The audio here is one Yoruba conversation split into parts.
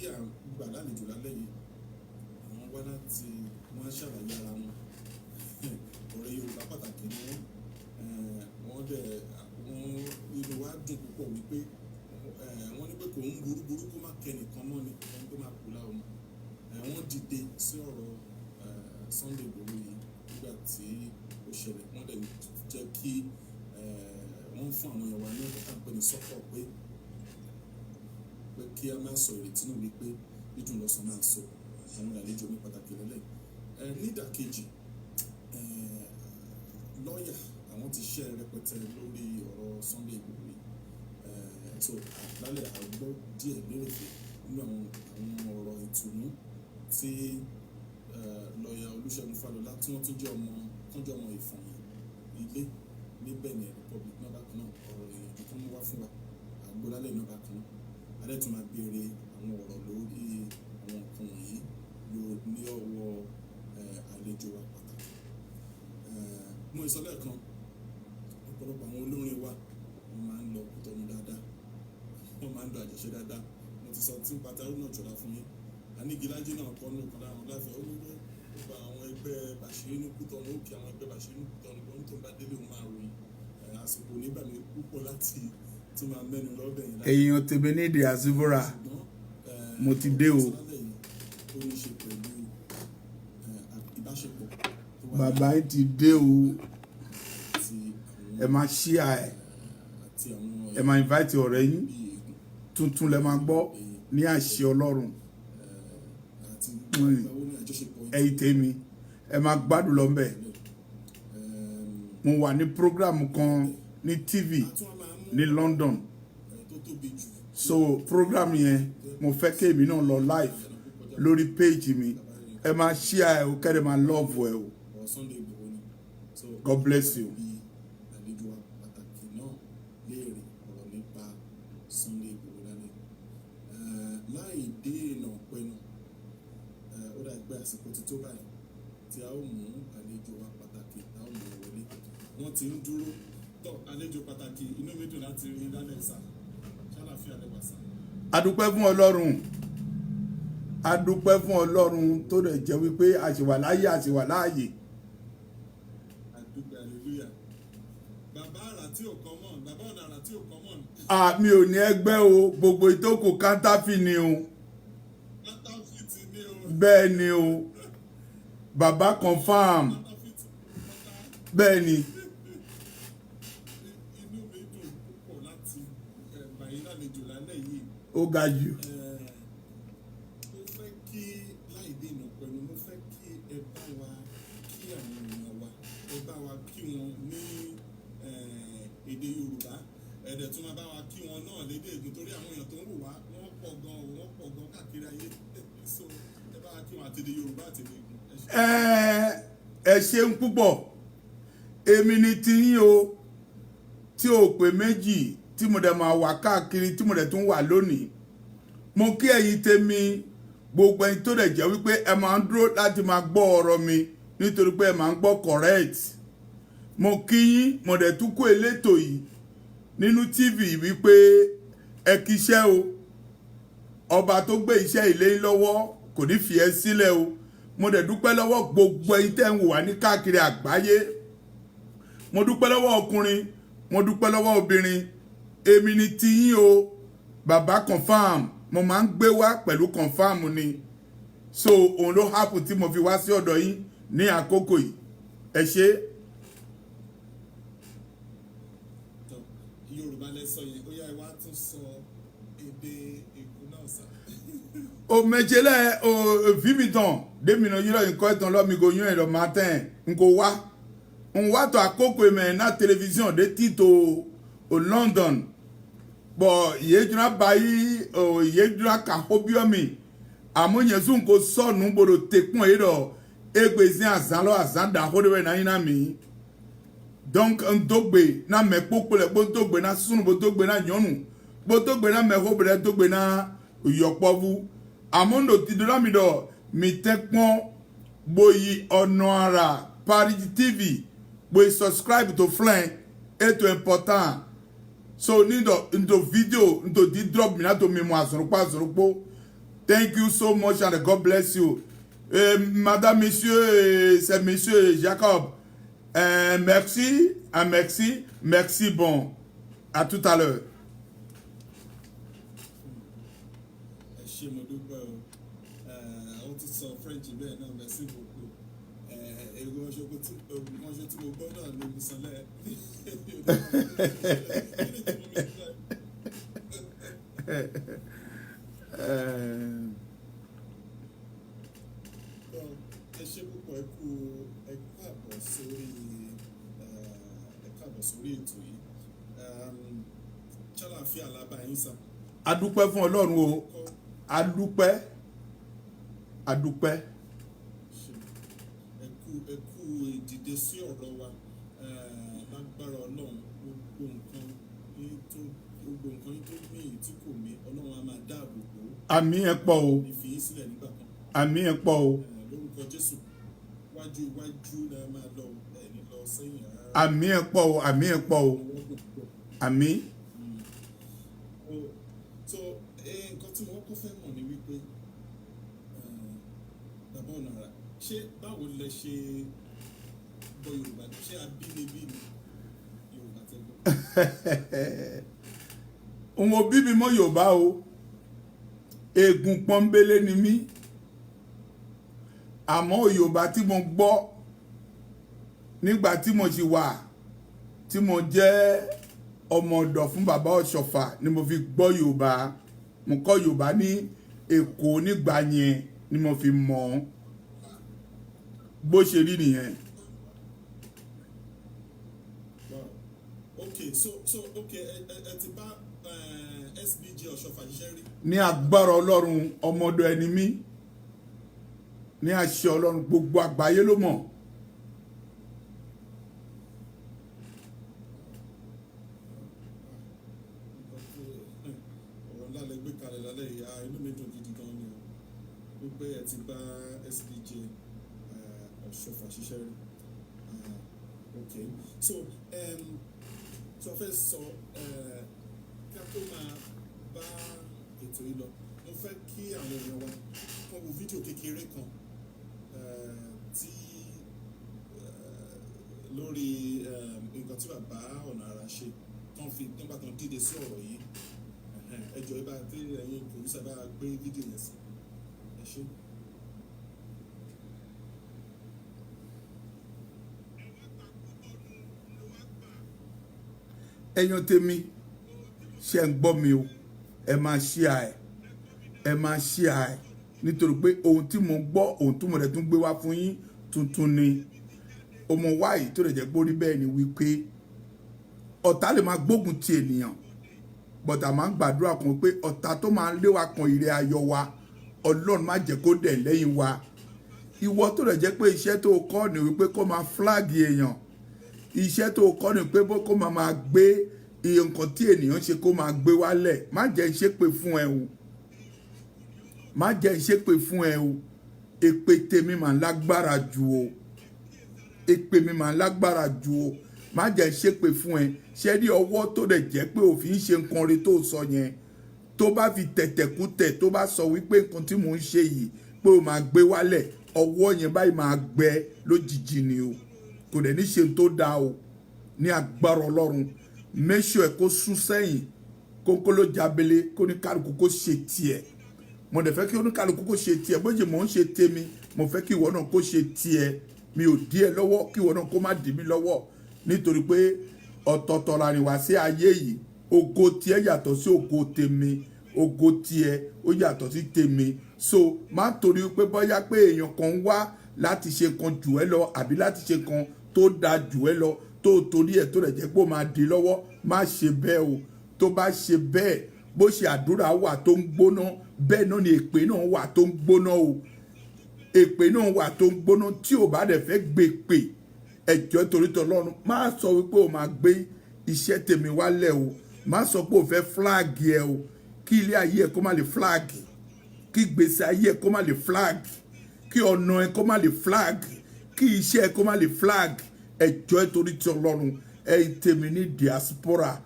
à ń gbà lálejò lálẹ́ yìí, àwọn wá láti wọ́n ṣàlàyé ara wọn. Ọ̀rẹ́ Yorùbá pàtàkì ni wọ́n. Wọ́n dẹ̀ wọ́n inú wa dùn púpọ̀ wípé wọ́n ní pé kò ń burúburú kó má kẹ́nìkan mọ́ ni ẹni tó máa kú láwọn. Wọ́n dìde sí ọ̀rọ̀ Sunday Igboho yìí nígbà tí ó ṣẹlẹ̀. Wọ́n dẹ̀ jẹ́ kí wọ́n fún àwọn èèyàn wa ní ọ̀tá pé ní sọ́kọ̀ pé kí a má sọ ìrètí nù wípé dídùn lọ́sàn máa sọ. Àwọn àlejò mi pàtàkì lẹ́lẹ̀. Nídàkejì, lọ́ọ̀yà, àwọn ti ṣe rẹpẹtẹ lórí ọ̀rọ̀ Sunday Igboho yìí. So lálẹ́, àgbọ́ díẹ̀ lérèfé nínú àwọn ọ̀rọ̀ ìtùnú tí lọ́ọ̀yà Olúṣẹ́gun Fálọlá, tí wọ́n tún jẹ́ ọmọ tún jẹ́ ọmọ Ìfọ̀n Ilé ní Benin Republic náà bákan náà, ọ̀rọ̀ ìyànjú tó mú wá fún wa àgbo lálẹ́ náà bákan náà. Adé tún máa béèrè àwọn ọ̀rọ̀ lórí àwọn nǹkan wọ̀nyí ní ọwọ́ àlejò wa pàtàkì. Mo sọ lẹ́ẹ̀kan, ọ̀pọ̀lọpọ̀ àwọn olórin wa, wọ́n máa ń lọ Kútọ́nù dáadáa, wọ́n máa ń lo àjọṣe dáadáa. Mo ti sọ tí ń pata ó náà jọra fún yín. Anígilájí náà kọ́ ní ọ̀kan lára wọn láfẹ̀ẹ́. Ó ní pé gbogbo àwọn ẹgbẹ́ Bàṣírí ní Kútọ́nù, ó kí àwọn ẹgbẹ́ Bàṣírí ní Kútọ́nù gbọ́n tó ń bá délé, òun máa ròyìn. Àsìkò nígbà mi púpọ̀ láti tún máa mẹ́nu lọ́bẹ̀ yẹn. Èèyàn tèmi ní diaspora. Ṣùgbọ́n Mo ti dé o. ọ̀rọ̀ lálẹ́ yìí, ó ní ṣe pẹ̀lú ìbáṣepọ̀ tó wà Bàbá yìí ti dé o. àti àwọn Ẹ máa share ẹ. àti àwọn Ẹ máa invite ọ̀rẹ́ yín. bíi Ègùn Tuntun lẹ máa gbọ́ ní àṣẹ Ọlọ́run. Àti ìgbà wo ní àjọṣepọ̀ yìí? Ẹ̀yin tèmi, ẹ máa gbádùn lọ ńbẹ̀. Mo wà ní program kan ní TV A tún wá máa mú ní London. Tó tóbi jù. So program yẹn, mo fẹ́ kéèmí náà lọ live lórí page mi. Ẹ máa share ẹ o, kẹ́ ẹ máa love ẹ o. Ọ̀rọ̀ Sunday Igboho ni. So God bless you. bí àlejò wa pàtàkì náà léèrè ọ̀rọ̀ nípa Sunday Igboho lálẹ́. Láì dènà pẹnu, ó dà pé àsìkò ti tó báyìí tí a ó mú àlejò wa pàtàkì, a ó mú wọn wọlé. Wọ́n ti ń dúró tọ́. Àlejò pàtàkì, inú mi dùn láti rí lálẹ́ sà. Ṣàlàfíà lẹ́wà sà? Adúpẹ́ fún Ọlọ́run, adúpẹ́ fún Ọlọ́run tó lè jẹ́ wípé a sì wà láàyè, a sì wà láàyè. Àdúgbò, hallelujah. Bàbá àrà tí ò kọ́ mọ̀, bàbá ọ̀nà àrà tí ò kọ́ mọ̀. Àmì ò ní ẹgbẹ́ o, gbogbo ìtókù counterfeit ni o. Counterfeit ni o. Bẹ́ẹ̀ ni o, bàbá confam. Counterfeit pátá. Bẹ́ẹ̀ ni. Inú mi dùn púpọ̀ láti gbà yín lálejò lálẹ́ yìí. Ó ga jù. Mo fẹ́ kí, láì dènà pẹ̀lú, mo fẹ́ kí ẹ bá wa kí àwọn èèyàn wa, ẹ bá wa kí wọn ní èdè Yorùbá, ẹ̀dẹ̀ tún máa bá wa kí wọn náà lédè Ègùn, torí àwọn èèyàn tó ń wò wá, wọ́n pọ̀ gan o, wọ́n pọ̀ gan káàkiri ayé. So ẹ bá wa kí wọn àti èdè Yorùbá àti èdè Ègùn. Ẹ ṣé. Ẹ ṣeun púpọ̀. Èmi ni tiyín o, tí o pè méjì, tí mo dẹ̀ máa wà káàkiri, tí mo dẹ̀ tún wà lónìí. Mo kí ẹ̀yin tèmi, gbogbo ẹ̀yin tó dẹ̀ jẹ́ wípé ẹ máa ń dúró láti máa gbọ́ ọ̀rọ̀ mi, nítorí pé ẹ máa ń gbọ́ correct. Mo kí yín. Mo dẹ̀ tún kó elétò yìí nínú TV wípé ẹ kí iṣẹ́ o. Ọba tó gbé iṣẹ́ ilé yín lọ́wọ́ kò ní fi ẹ́ sílẹ̀ o. Mo dẹ̀ dúpẹ́ lọ́wọ́ gbogbo ẹ̀yin tẹ́ ń wò wá ní káàkiri àgbáyé. Mo dúpẹ́ lọ́wọ́ ọkùnrin, mo dúpẹ́ lọ́wọ́ obìnrin. Èmi ni tiyín o, bàbá confam. Mo máa ń gbé wá pẹ̀lú confam ni. So òun ló happen tí mo fi wá sí ọ̀dọ̀ yín ní àkókò yìí. Ẹ ṣé. Tọ́, Yorùbá lẹ sọ yẹn. Ó yá, ẹ wá tún sọ èdè Ègùn náà sà. O mɛtsɛ o vi mi tɔn de mi nɔ yirɔ ŋkɔ etɔn lɔ mi go yɔn lɔ matin ŋko wa ŋ wa tɔ akoko mɛ na télévision de ti to o London. Bɔn yedzra ba yi o yedzra ka xɔ biɔ mi àmọ́ nyɛsu ŋko sɔnu bo do te kpɔn yi dɔ egbe azã lɔ azã da xɔ de bɛ na yi na mi. Donc ŋdogbe na mɛ kpokpo le kpo ŋdogbe na sunu bo dogbe na nyɔnu bo dogbe na mɛ xɔ bo ɖe dogbe na yɔkpɔvu. Àmọ́ ŋdo ti do na mi dɔ mi tɛ kpɔn boyi ɔnɔ ara Paris TV, boyi subscribe to flin eto important. So ní dɔ ŋdo video ŋdo di drop mi na to mi mo azɔrɔkpo azɔrɔkpo. Thank you so much and God bless you. Madame, monsieur, c'est monsieur Jacob. Merci, ah, merci, merci, bon. À tout à l'heure. Ẹ ṣé, mo dúpẹ́ o. Ó ti sọ French bẹ́ẹ̀ náà. Merci beaucoup. Èrò ọṣọ tí mo gbọ́ náà ló mi sọ lẹ́ẹ̀. Kí ni tí mo mi sọ lẹ́ẹ̀? Ẹ ṣé púpọ̀, ẹ káàbọ̀ sórí ẹ káàbọ̀ sórí ètò yìí. Ṣàlàáfíà la bá yín sir? A dúpẹ́ fún Ọlọ́run o. Kọ́ A dúpẹ́, a dúpẹ́. Ṣe ẹ kú ìdìde sí ọ̀rọ̀ wa. Lágbára Ọlọ́run, gbogbo nǹkan yín tó mí, èyí tí kò mí, Ọlọ́run á máa dáàbò bò ó. Àmín ẹ pọ̀ o. Ní fi yín sílẹ̀ nígbà kan. Àmín ẹ pọ̀ o. Lórúkọ Jésù, wájú iwájú la máa lọ, ẹ̀ ní lọ sẹ́yìn rárá. Àmín ẹ pọ̀ o, àmín ẹ pọ̀ o. Ọwọ́ gùn púpọ̀. Àmín. So nǹkan tí mo kọ́kọ́ fẹ́ mọ̀ ni wípé, bàbá Ọ̀nà Àrà, ṣé báwo lẹ ṣe gbọ́ Yorùbá? Ṣé abínibí ni Yorùbá tẹ́ gbọ́? Òun ò bí mi mọ́ Yorùbá o. Eégún pọ́nbélé ni mí, àmọ́ Yorùbá tí mo gbọ́ nígbà tí mo sì wà, tí mo jẹ́ ọmọ ọ̀dọ̀ fún bàbá Ọ̀ṣọ́fà ni mo fi gbọ́ Yorùbá. Mo kọ́ Yorùbá ní Èkó nígbà yẹn ni mo fi mọ̀ ọ́n. Bó ṣe rí nìyẹn. Wow, okay, so okay, ẹ ti bá SBJ Ọ̀ṣọ́fà ṣiṣẹ́ rí? Ní agbára Ọlọ́run, ọmọdé ẹni mí, ní àṣẹ Ọlọ́run, gbogbo àgbáyé ló mọ̀. Nǹkan tó ọ̀rọ̀ ńlá lẹ gbé kalẹ̀ lálẹ́ yìí. Ah, inú mi dùn gidi gan ni o wípé ẹ ti bá SBJ Ọ̀ṣọ́fà ṣiṣẹ́ rí. Ah, okay, so fẹ́ sọ, kí a tó máa bá ètò yìí lọ, mo fẹ́ kí àwọn èèyàn wa kàn wo fídíò kékeré kan tí lórí nǹkan tí bàbá Ọ̀nà Àrà ṣe tán fi nígbà tán dìde sí ọ̀rọ̀ yìí. Ẹ̀hẹ́n, ẹ jọ̀ọ́, ẹ bá tí ẹ̀yin producer bá gbé fídíò yẹn sí. Ẹ ṣé. Ẹ̀yin tèmi, ṣe ń gbọ́ mi o? Ẹ máa share ẹ, ẹ máa share ẹ, nítorí pé ohun tí mo gbọ́, ohun tí mo rẹ̀ tún gbé wá fún yín tuntun ni. Ọmọ wáyé tó lè jẹ́ pé ó rí bẹ́ẹ̀ ni wípé ọ̀tá lè máa gbógun ti ènìyàn, but a máa ń gbàdúrà kan pé ọ̀tá tó máa ń lé wa kan ire ayọ̀ wa, Ọlọ́run má jẹ́ kó dẹ̀ lẹ́yìn wa. Ìwọ tó lè jẹ́ pé iṣẹ́ tó kọ́ ni wípé kó máa flag èèyàn, iṣẹ́ tó kọ́ ni pé kó máa gbé nǹkan tí ènìyàn ṣe, kó máa gbé wálẹ̀, má jẹ́ ṣépè fún ẹ o, má jẹ́ ṣépè fún ẹ o. Èpè tèmi máa ń lágbára jù o, èpè mi máa ń lágbára jù o. Má jẹ́ ṣépè fún ẹ. Ṣé ní ọwọ́ tó lè jẹ́ pé òfin ṣe nǹkan re tó sọ yẹn, tó bá fi tẹ̀tẹ̀kútẹ̀, tó bá sọ wípé nǹkan tí mò ń ṣe yìí pé o máa gbé wálẹ̀, ọwọ́ yẹn báyìí máa gbẹ lójijì ni o. Kò dẹ̀ ní ṣe tó dáa o. Ní agbára Ọlọ́run, make sure kó sún sẹ́yìn kókó ló jábélé, kó ní kálukú kó ṣe tiẹ̀. Mo dẹ̀ fẹ́ kí oníkálukú kó ṣe tiẹ̀. Bó ṣe mò ń ṣe tèmi, mo fẹ́ kí ìwọ náà kó ṣe tiẹ̀. Mi ò dí ẹ lọ́wọ́, kí ìwọ náà kó má dì mí lọ́wọ́, nítorí pé ọ̀tọ̀ọ̀tọ̀ la rìn wá sí ayé yìí. Ògo tiẹ̀ yàtọ̀ sí ògo tèmi, ògo tiẹ̀ ó yàtọ̀ sí tèmi. So má torí pé bóyá pé èèyàn kan ń wá láti ṣe nǹkan jù ẹ́ lọ àbí láti ṣe nǹkan tó dáa jù ẹ́ lọ, tó torí ẹ̀ tó rẹ̀ jẹ́ pé ó máa di lọ́wọ́. Má ṣe bẹ́ẹ̀ o. Tó bá ṣe bẹ́ẹ̀, bó ṣe àdúrà wà tó ń gbóná, bẹ́ẹ̀ náà ni èpè náà wà tó ń gbóná o. Èpè náà wà tó ń gbóná. Tí ò bá dẹ̀ fẹ́ gbé pè ẹjọ́ torí tọlọ́run, má sọ wípé o máa gbé iṣẹ́ tèmi wálẹ̀ o. Má sọ pé o fẹ́ flag ẹ o. Kí ilé ayé ẹ kó má lè flag, kí gbèsè ayé ẹ kó má lè flag, kí ọ̀nà ẹ kó má lè flag, kí iṣẹ́ ẹ kó má lè flag. Ẹjọ́ torí ti Ọlọ́run, ẹ̀yin tèmi ní diaspora,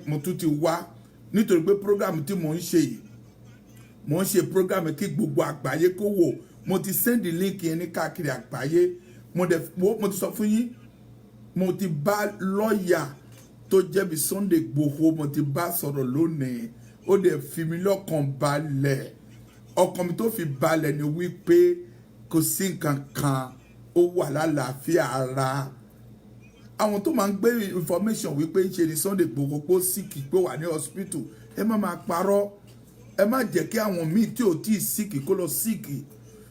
mo tún ti wá nítorí pé program tí mò ń ṣe yìí, Mo ń ṣe program kí gbogbo àgbáyé kó wò. Mo ti send link yẹn ní káàkiri àgbáyé. Mo dẹ̀ mo ti sọ fún yín, mo ti bá lọ́ọ̀yà tó jẹ́bi Sunday Igboho, mo ti bá sọ̀rọ̀ lónìí. Ó dẹ̀ fi mi lọ́kàn balẹ̀. Ọkàn mi tó fi balẹ̀ ni wípé kò sí nǹkan kan, ó wà lálàáfíà ara. Àwọn tó máa ń gbé information wípé ń ṣe ni Sunday Igboho pé ó sick, pé ó wà ní hospital, ẹ má máa parọ́. Ẹ má jẹ́ kí àwọn míì tí ò tí ì sick kó lọ sick.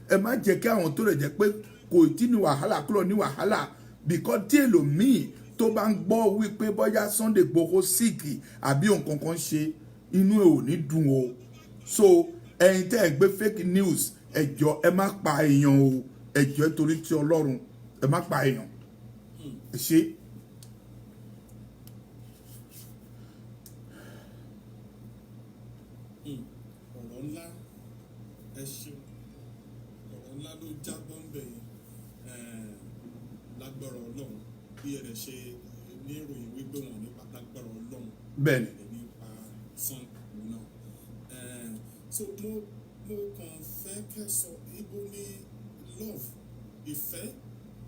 Ẹ má jẹ́ kí àwọn tó lè jẹ́ pé kò tí ní wàhálà kó lọ ní wàhálà, because tí èlòmíì tó bá ń gbọ́ wípé bóyá Sunday Igboho sick àbí nǹkan kan ṣe, inú ẹ̀ ò ní dùn o. So ẹ̀yin tẹ́ ẹ gbé fake news, ẹ jọ̀ọ́, ẹ má pa èèyàn o. Ẹ jọ̀ọ́, torí tí Ọlọ́run, ẹ má pa èèyàn. Ẹ ṣé. Ọ̀rọ̀ ńlá, ẹ ṣeun. Ọ̀rọ̀ ńlá ló jábọ́ ń bẹ̀ yẹn. Lágbára Ọlọ́run, bí ẹ lè ṣe ní ìròyìn wípé wọn nípa, lágbára Ọlọ́run, Bẹ́ẹ̀ni. nípa Sunday náà. So mo kàn fẹ́ kẹ́ sọ, ibo ní love, ìfẹ́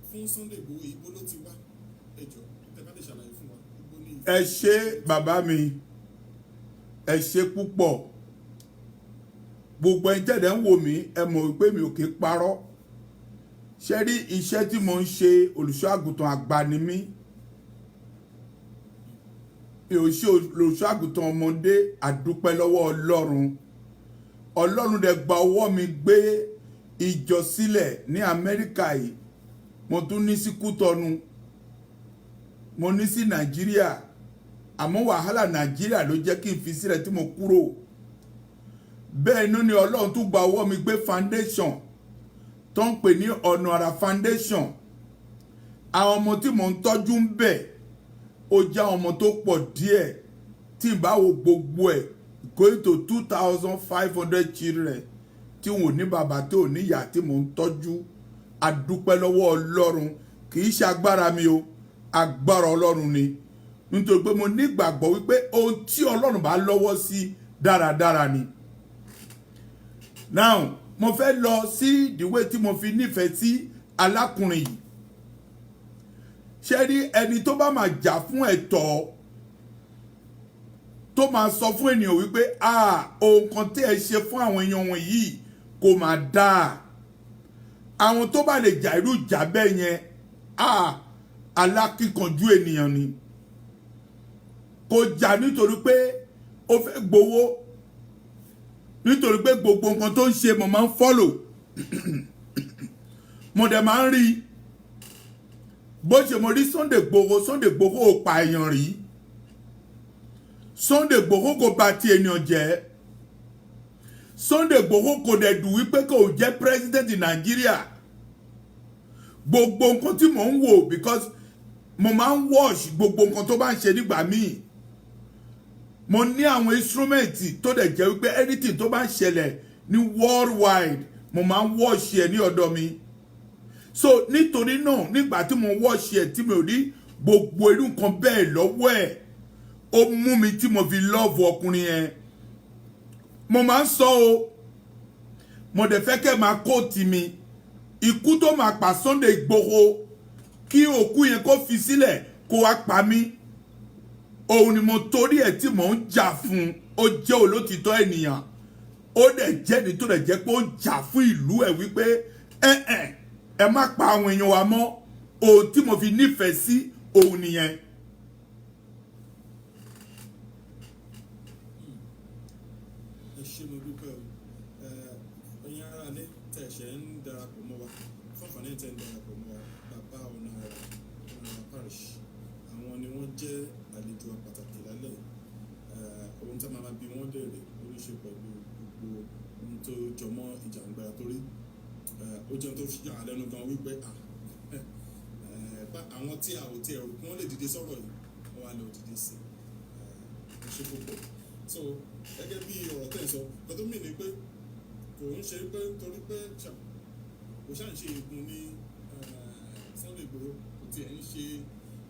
fún Sunday Igboho, ibo ló ti wá? Ẹ jọ̀ọ́, tẹ́ bá lè ṣàlàyé fún wa, ibo ní ìfẹ́. Ẹ ṣé, bàbá mi, ẹ ṣé púpọ̀. Gbogbo ẹni tẹ̀lé ń wò mí, ẹ mọ̀ wípé mi ò kí parọ́. Ṣé rí iṣẹ́ tí mo ń ṣe? Olùṣọ́ àgùntàn àgbà ni mí. Mi ò ṣe olùṣọ́ àgùntàn ọmọdé. Àdúpẹ́ lọ́wọ́ Ọlọ́run. Ọlọ́run dẹ̀ gba ọwọ́ mi gbé ìjọ sílẹ̀ ní Amẹ́ríkà yìí. Mo tún ní sí Kútọ́nù, mo ní sí Nàìjíríà, àmọ́ wàhálà Nàìjíríà ló jẹ́ kí n fi sílẹ̀ tí mo kúrò. Bẹ́ẹ̀ inú ni Ọlọ́run tún gba ọwọ́ mi gbé foundation tó ń pè ní Ọ̀nà Àrà Foundation. Àwọn ọmọ tí mò ń tọ́jú ń bẹ̀, ó jẹ́ àwọn ọmọ tó pọ̀ díẹ̀. Tí n bá wo gbogbo ẹ̀, going to 2,500 children tí wọn ò ní bàbá, tí ò ní ìyá, tí mò ń tọ́jú. Adúpẹ́ lọ́wọ́ Ọlọ́run. Kì í ṣe agbára mi o, agbára Ọlọ́run ni, nítorí pé mo nígbàgbọ́ wípé ohun tí Ọlọ́run bá lọ́wọ́ sí, dáradára ni. Now, mo fẹ́ lọ sí ìdíwé tí mo fi nífẹ̀ẹ́ sí alákùnrin yìí. Ṣé rí ẹni tó bá máa jà fún ẹ̀tọ́, tó máa sọ fún ènìyàn wípé, ah, ohun kan tí ẹ ṣe fún àwọn èèyàn wọ̀nyí kò máa dáa, àwọn tó bá lè jà irú ìjà bẹ́ẹ̀ yẹn, ah, alákìkanjú ènìyàn ni. Kò jà nítorí pé ó fẹ́ gbowó, nítorí pé gbogbo nǹkan tó ń ṣe, mo máa ń follow, mo dẹ̀ máa ń rí bó ṣe. Mo rí Sunday Igboho. Sunday Igboho ò pa èèyàn rí. Sunday Igboho kò bà ti ènìyàn jẹ́. Sunday Igboho kò dẹ̀ dùn wípé kò jẹ́ president Nàìjíríà. Gbogbo nǹkan tí mò ń wò, because mo máa ń watch gbogbo nǹkan tó bá ń ṣe nígbà míì. Mo ní àwọn instrument tó dẹ̀ jẹ́ wípé anything tó bá ń ṣẹlẹ̀ ní worldwide, mo máa ń watch ẹ̀ ní ọ̀dọ̀ mi. So nítorí náà, nígbà tí mo watch ẹ̀, tí mi ò rí gbogbo irú nǹkan bẹ́ẹ̀ lọ́wọ́ ẹ̀, ó mú mi tí mo fi love ọkùnrin yẹn. Mo máa ń sọ o, mo dẹ̀ fẹ́ kẹ́ máa quote mi: ikú tó máa pa Sunday Igboho, kí òkú yẹn kó fi sílẹ̀ kó wá pa mí. Òun ni mo torí ẹ̀ tí mò ń jà fún. Ó jẹ́ olótìtọ́ ènìyàn, ó dẹ̀ jẹ́ ní tó dẹ̀ jẹ́ pé ó ń jà fún ìlú ẹ̀ wípé ẹ ẹ ẹ má pa àwọn èèyàn wa mọ́. Ohun tí mo fi nífẹ̀ẹ́ sí òun nìyẹn. Ẹ ṣé, mo dúpẹ́ o. Ẹ̀yin ará ilé tẹ̀ ṣẹ̀ ń darapọ̀ mọ́ wa, fún àǹfààní tẹ̀ ń darapọ̀ mọ́ wa, bàbá Ọ̀nà Àrà, Ọ̀nà Àrà Parish, àwọn ni wọ́n jẹ́ àlejò pàtàkì lálẹ́. Ohun tí a máa bi wọ́n léèrè ó ní ṣe pẹ̀lú gbogbo ohun tó jọmọ́ ìjàngbara, torí ó jẹun tó fi yà á lẹ́nu gan wípé bá àwọn tí a ò tiẹ̀ rò kí wọ́n lè dìde sọ̀rọ̀ yìí, wọ́n wá lọ dìde sí ẹ. Ṣe púpọ̀. So gẹ́gẹ́ bí ọ̀rọ̀ tẹ̀ ń sọ, nǹkan tó mì ní pé kò ń ṣe pé torí pé kò ṣáà ń ṣe ègún ní Sunday Igboho, kò tiẹ̀ ń ṣe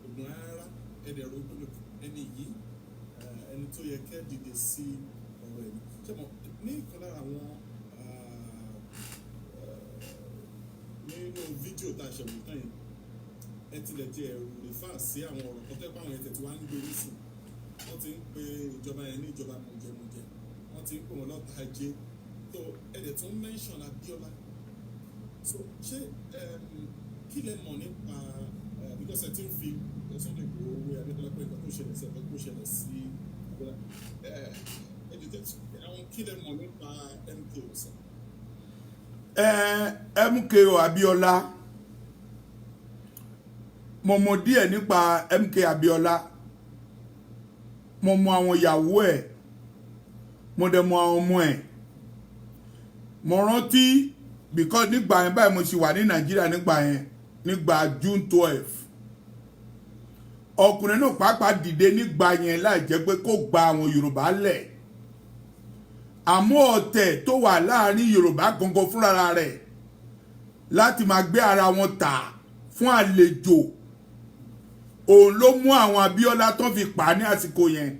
ògùn rárá. Ẹ̀dẹ̀ ro ẹni yìí, ẹni tó yẹ kẹ́ dìde sí ọ̀rọ̀ ẹ̀ ní. Ṣé mo Ní ìkan lára àwọn nínú fídíò tá a ṣe wò tán yẹn, ẹ tilẹ̀ ti ẹ̀rù refer sí àwọn ọ̀rọ̀ kan tẹ́ pé àwọn ẹ̀tẹ̀ tí wàá ń gbé nísìn. Wọ́n ti ń pe ìjọba yẹn ní ìjọba mọ̀jẹ̀mọ̀jẹ̀, wọ́n ti ń pè wọ́n lọ́ta ajé tó ẹ̀dẹ̀ tún mention Abiola. So ṣé kí lẹ mọ̀ nípa, because ẹ ti ń fi Sunday Igboho wé Abiola, pé nǹkan tó ṣẹlẹ̀ sí ẹ̀fẹ́ kó ṣẹlẹ̀ sí Abiola, ẹ jẹ́ àwọn kí lẹ mọ̀ nípa MKO sir? MKO Abiola, mo mọ̀ díẹ̀ nípa MK Abiola. Mo mọ̀ àwọn ìyàwó ẹ̀, mo dẹ̀ mọ̀ àwọn ọmọ ẹ̀. Mo rántí because nígbà yẹn báyìí, mo sì wà ní Nàìjíríà nígbà yẹn, nígbà June 12. Ọkùnrin náà pàápàá dìde nígbà yẹn láì jẹ́ pé kó gba àwọn Yorùbá lẹ̀, àmọ́ ọ̀tẹ̀ tó wà láàrin Yorùbá gangan fúnra rẹ̀ láti máa gbé ara wọn tà fún àlejò, òun ló mú àwọn Abíọ́lá tó fi pa ní àsìkò yẹn.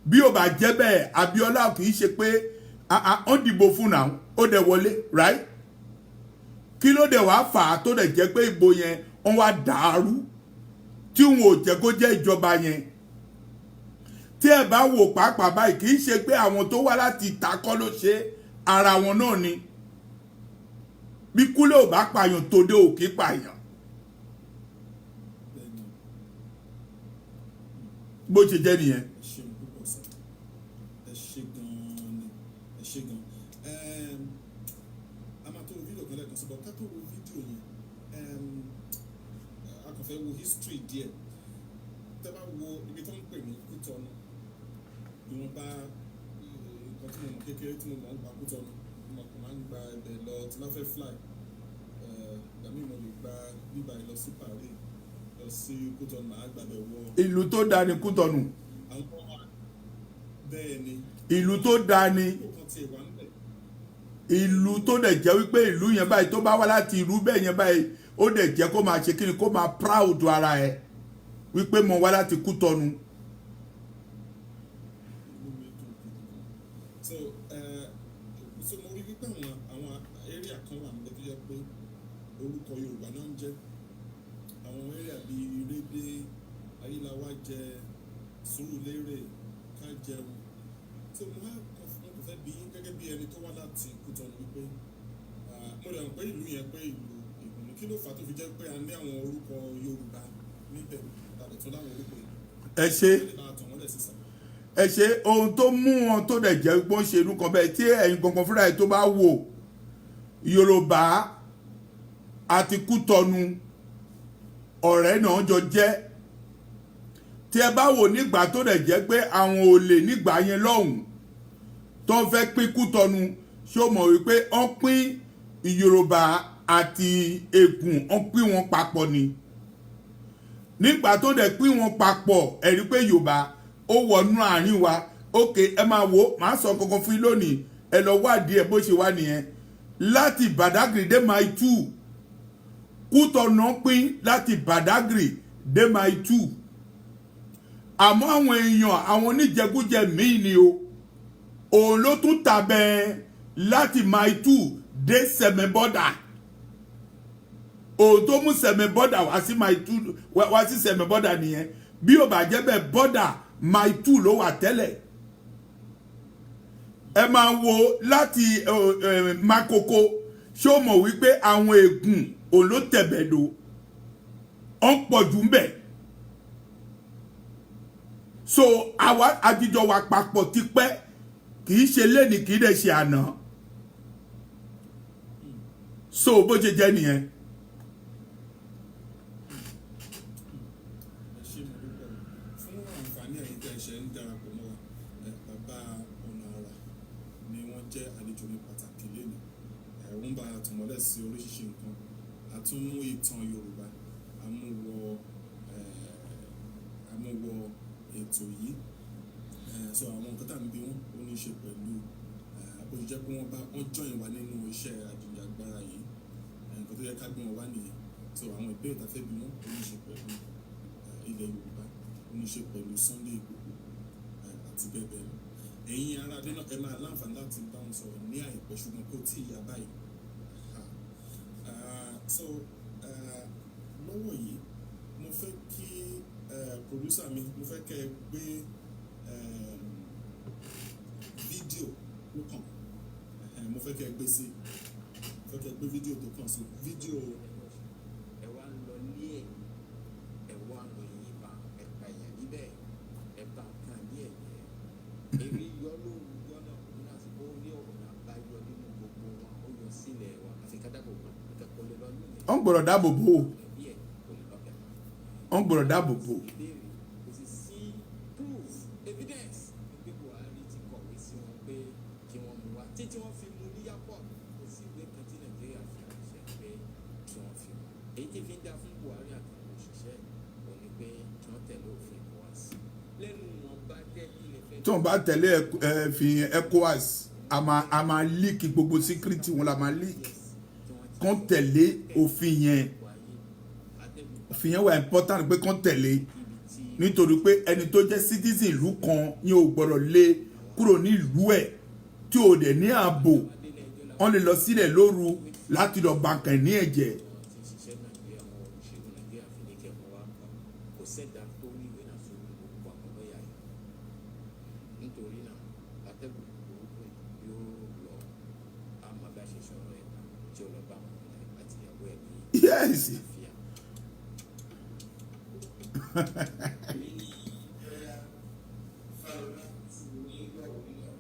Bí ó bá jẹ́ bẹ́ẹ̀, Abíọ́lá kì í ṣe pé ó dìbò fún náà, ó dẹ̀ wọlé, right? Kí ló dẹ̀ wá fà á tó dẹ̀ jẹ́ pé ìbò yẹn wọ́n wá dàrú tí wọn ò jẹ́ kó jẹ́ ìjọba yẹn? Tí ẹ bá wò pàápàá báyìí, kì í ṣe pé àwọn tó wá láti ìta kọ́ ló ṣe, ara wọn náà ni. Bí kúlẹ̀ ò bá pààyàn, tòde ò kí pààyàn. Bó ṣe jẹ́ nìyẹn. Ẹ ṣeun púpọ̀ sir, ẹ ṣe gan-an ni, ẹ ṣe gan-an. A máa tó wo fídíò kan lẹ́ẹ̀kan sí, but ká tó wo fídíò yẹn, a kàn fẹ́ wo history díẹ̀. Tẹ́ bá wo ibi tó ń pè ní Kútọ́nù, ìwọ̀nba nǹkan tí mo mọ̀ kékeré tí mo mọ̀ ń pa Kútọ́nù, mo kàn máa ń gba ibẹ̀ lọ tí máa fẹ́ fly. Ìgbà míì mo lè gba bíbá yìí lọ sí Paris, lọ sí Kútọ́nù, màá gbàbẹ̀ wọ. Ìlú tó dáa ní Kútọ́nù. Àwọn bẹ́ẹ̀ ni. Ìlú tó dáa ní. Kó kan tiẹ̀ wà ń bẹ̀. Ìlú tó dẹ̀ jẹ́ wípé ìlú yẹn báyìí, tó bá wá láti ìlú bẹ́ẹ̀ yẹn báyìí, ó dẹ̀ jẹ́ kó máa ṣe kíni, kó máa proud ara ẹ̀ wípé mo wá láti Kútọ́nù. Inú mi dùn gidi gan. So mo rí wípé àwọn area kan wà níbẹ̀ tó jẹ́ pé orúkọ Yorùbá náà ń jẹ́. Àwọn area bíi Ìrédé, Ayéláwájẹ, Sùúrùlérè, Kájẹun. So mo wá kàn mo kàn fẹ́ bi yín gẹ́gẹ́ bí ẹni tó wá láti Kútọ́nù wípé mo rẹ̀ mọ̀ pé ìlú yẹn, pé ìlú ìbùnú, kí ló fà á tó fi jẹ́ pé a ní àwọn orúkọ Yorùbá níbẹ̀ tàbí tún láwọn orúkọ yìí? Ẹ ṣe. Ẹ lè bá a tàn wọ́n lẹ̀ sísà. Ẹ ṣe. Ohun tó mú wọn tó dẹ̀ jẹ́ pé ó ń ṣe irú kan bẹ́ẹ̀, tí ẹ̀yin gangan fúnra ẹ̀ tó bá wò, Yorùbá àti Kútọ́nù, ọ̀rẹ́ náà jọ jẹ́. Tí ẹ bá wò nígbà tó dẹ̀ jẹ́ pé àwọn olè nígbà yẹn lọ́hùn tó ń fẹ́ pín Kútọ́nù, ṣó mọ̀ wípé wọ́n pín Yorùbá àti Ègùn, wọ́n pín wọn papọ̀ ni. Nígbà tó dẹ̀ pín wọn papọ̀, ẹ rí pé Yorùbá ó wọnú àárín wa. Ókè, ẹ máa wò, màá sọ kankan fún yín lónìí, ẹ lọ wádìí ẹ bó ṣe wá nìyẹn. Láti Badagry dé Mile 2, Kútọ̀nù pín láti Badagry dé Mile 2. Àmọ́ àwọn èèyàn, àwọn oníjẹkújẹ míì ni o, òun ló tún tàbẹ̀ láti Mile 2 dé Sẹ̀mẹ̀ border. Òun tó mú Sẹ̀mẹ̀ border wá sí Mile 2, wá sí Sẹ̀mẹ̀ border nìyẹn. Bí ó bá jẹ́ bẹ́ẹ̀, border Mile 2 ló wà tẹ́lẹ̀. Ẹ máa wo láti Makoko, ṣé o mọ̀ wípé àwọn Ègùn òun ló tẹ̀bẹ̀dọ̀, ọ̀n pọ̀ jù ń bẹ̀? So àwa àjíjọ wa papọ̀ tipẹ́, kì í ṣe lẹ́nìí, kì í dẹ̀ ṣe àná. So bó ṣe jẹ́ nìyẹn. Ẹ ṣé, mo dúpẹ́ o. Fún àǹfààní ẹ̀yin tẹ́ ẹ ṣe ń darapọ̀ mọ́ wa, bàbá Ọ̀nà Àrà ni wọ́n jẹ́ àlejò mi pàtàkì lénìí. Wọ́n bá a tàn mọ́lẹ̀ sí oríṣiríṣi nǹkan. A tún mú ìtàn Yorùbá, a mú wọ ètò yìí. So àwọn nǹkan tá à ń bi wọ́n, ó ní í ṣe pẹ̀lú bó ṣe jẹ́ pé wọ́n bá wọ́n join wa nínú iṣẹ́ àjìjàgbara yìí. Nǹkan tó yẹ ká gbé wọn wá nìyẹn. So àwọn ìbéèrè tá a fẹ́ bi wọ́n, ó ní í ṣe pẹ̀lú ilẹ̀ Yorùbá, ó ní í ṣe pẹ̀lú Sunday Igboho àti bẹ́ẹ̀ bẹ́ẹ̀ lọ. Ẹ̀yin ará adé náà, ẹ máa láǹfààní láti bá wọn sọ̀rọ̀ ní àìpẹ́, ṣùgbọ́n kò tí ì yá báyìí. So lọ́wọ́ yìí, mo fẹ́ kí producer mi, mo fẹ́ kẹ́ ẹ gbé fídíò tó kàn. Mo fẹ́ kẹ́ ẹ gbé sí, mo fẹ́ kẹ́ ẹ gbé fídíò tó kàn sí, fídíò. Ẹ wá ń lọ lé ẹ, ẹ wá ń lọ yìnbọn, ẹ pa èèyàn níbẹ̀, ẹ bá nǹkan ní ẹ̀jẹ̀. Èmi yọ lóru jọ́nà òun náà sì ó rí ọ̀nà àbáyọ nínú gbogbo wọn, ó yọ sílẹ̀ wa àfi kádàbò nǹkan kò lè lọ lóyún. Wọ́n gbọ́dọ̀ dáàbò bò ó. Ẹbí ẹ̀ kò lè lọ bẹ̀. Wọ́n gbọ́dọ̀ dáàbò bò ó. Ìbéèrè, kò sì sí proof, evidence pé Buhari ti kọ̀wé sí wọn pé kí wọ́n mú wa títí wọ́n fi mú ní airport. Kò sí ìwé kan tí Nàìjíríà fi ránṣẹ́ pé kí wọ́n fi mú. Èyí tí fi ń dá fún Buhari àtàwọn òṣìṣẹ́ ò ní pé kí wọ́n tẹ̀lé òfin ECOWAS lẹ́nu wọn bá dẹ́ ilẹ̀ fẹ́. Tí wọ́n bá tẹ̀lé ẹ fi ECOWAS, a máa leak gbogbo secret wọn la máa leak. Kán tẹ̀lé òfin yẹn, òfin yẹn wà important pé kán tẹ̀lé, nítorí pé ẹni tó jẹ́ citizen ìlú kan ní o gbọ́dọ̀ lé kúrò ní ìlú ẹ̀ tí o dẹ̀ ní ààbò. Wọ́n lè lọ sílẹ̀ lóru láti lọ bàǹkà ní ẹ̀jẹ̀. Tí ń ṣiṣẹ́ Nàìjíríà, àwọn òṣèlú Nàìjíríà fi ní kẹ́kọ̀ọ́ wa kò sẹ́dá tó rí ìwé náà sórí gbogbo àwọn lọ́ọ̀yà yìí. Nítorí náà, atẹ́gùn burúkú yóò lọ, a máa bá ṣe sọ̀rọ̀ ẹ̀ tí ó lọ bá àwọn ọmọ ẹ̀ àti ìyàwó ẹ̀ ní àlàáfíà. Èmi ní lọ́yà Fálọlá tí mo ní lọ́wọ́ nílẹ̀.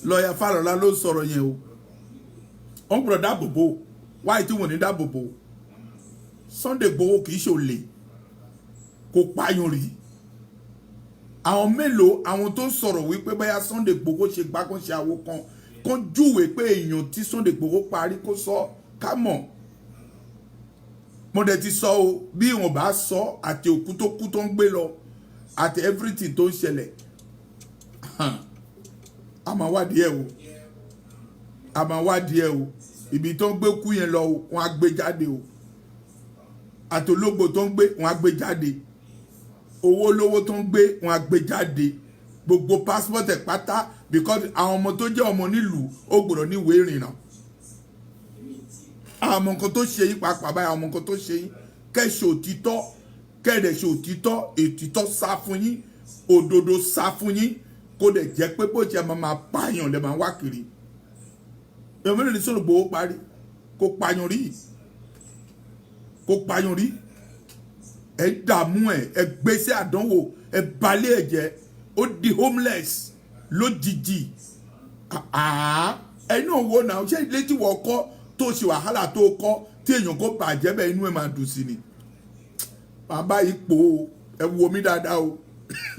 Lọ́ọ̀yà Fálọlá ló sọ̀rọ̀ yẹn o. Wọ́n gbọ́dọ̀ dáàbò bò. Wáyé tí wọ́n ní dáàbò bò Sunday Igboho, kì í ṣe olè, kò pààyàn rí. Àwọn mélòó àwọn tó ń sọ̀rọ̀ wípé báyà Sunday Igboho ṣe gbá kan, ṣe àwo kan, kó júwèé pé èèyàn tí Sunday Igboho parí, kó sọ ká mọ̀. Mo dẹ̀ ti sọ o, bí wọn bá sọ àti òkú tó kú tó ń gbé lọ àti everything tó ń ṣẹlẹ̀, a máa wádìí ẹ̀ o, a máa wádìí ẹ̀ o. Ibi tó ń gbé kú yẹn lọ o, wọn á gbé jáde o. Àtológbò tó ń gbé, wọn á gbé jáde. Owó olówó tó ń gbé, wọn á gbé jáde. Gbogbo passport ẹ̀ pátá, because àwọn ọmọ tó jẹ́ ọmọ nílùú, ó gbọ́dọ̀ ní ìwé ìrìnnà. Àwọn ọmọ nǹkan tó ṣe yín pàápàá báyìí, àwọn ọmọ nǹkan tó ṣe yín, kẹ́ṣe òtítọ́, kẹ́ẹ̀dẹ̀ ṣe òtítọ́. Òtítọ́ sá fún yín, òdodo sá fún yín. Kó dẹ̀ jẹ́ pé bó ṣe máa máa pààyàn lẹ́ máa wá kiri. Èèyàn mélòó ni Sunday Igboho parí? Kò pààyàn rí, kò pààyàn rí. Ẹ dààmú ẹ, ẹ gbèsè àdánwò, ẹ balẹ̀ ẹ jẹ́, ó di homeless lójijì. Ẹni náà wo náà, ṣé ilé tí wọ́n kọ́ tó ṣe wàhálà tó kọ́, tí èèyàn kó bàjẹ́ bẹ́ẹ̀, inú ẹ̀ máa dùn sí ni? Bàbá ipò, ẹ wo mi dáadáa o.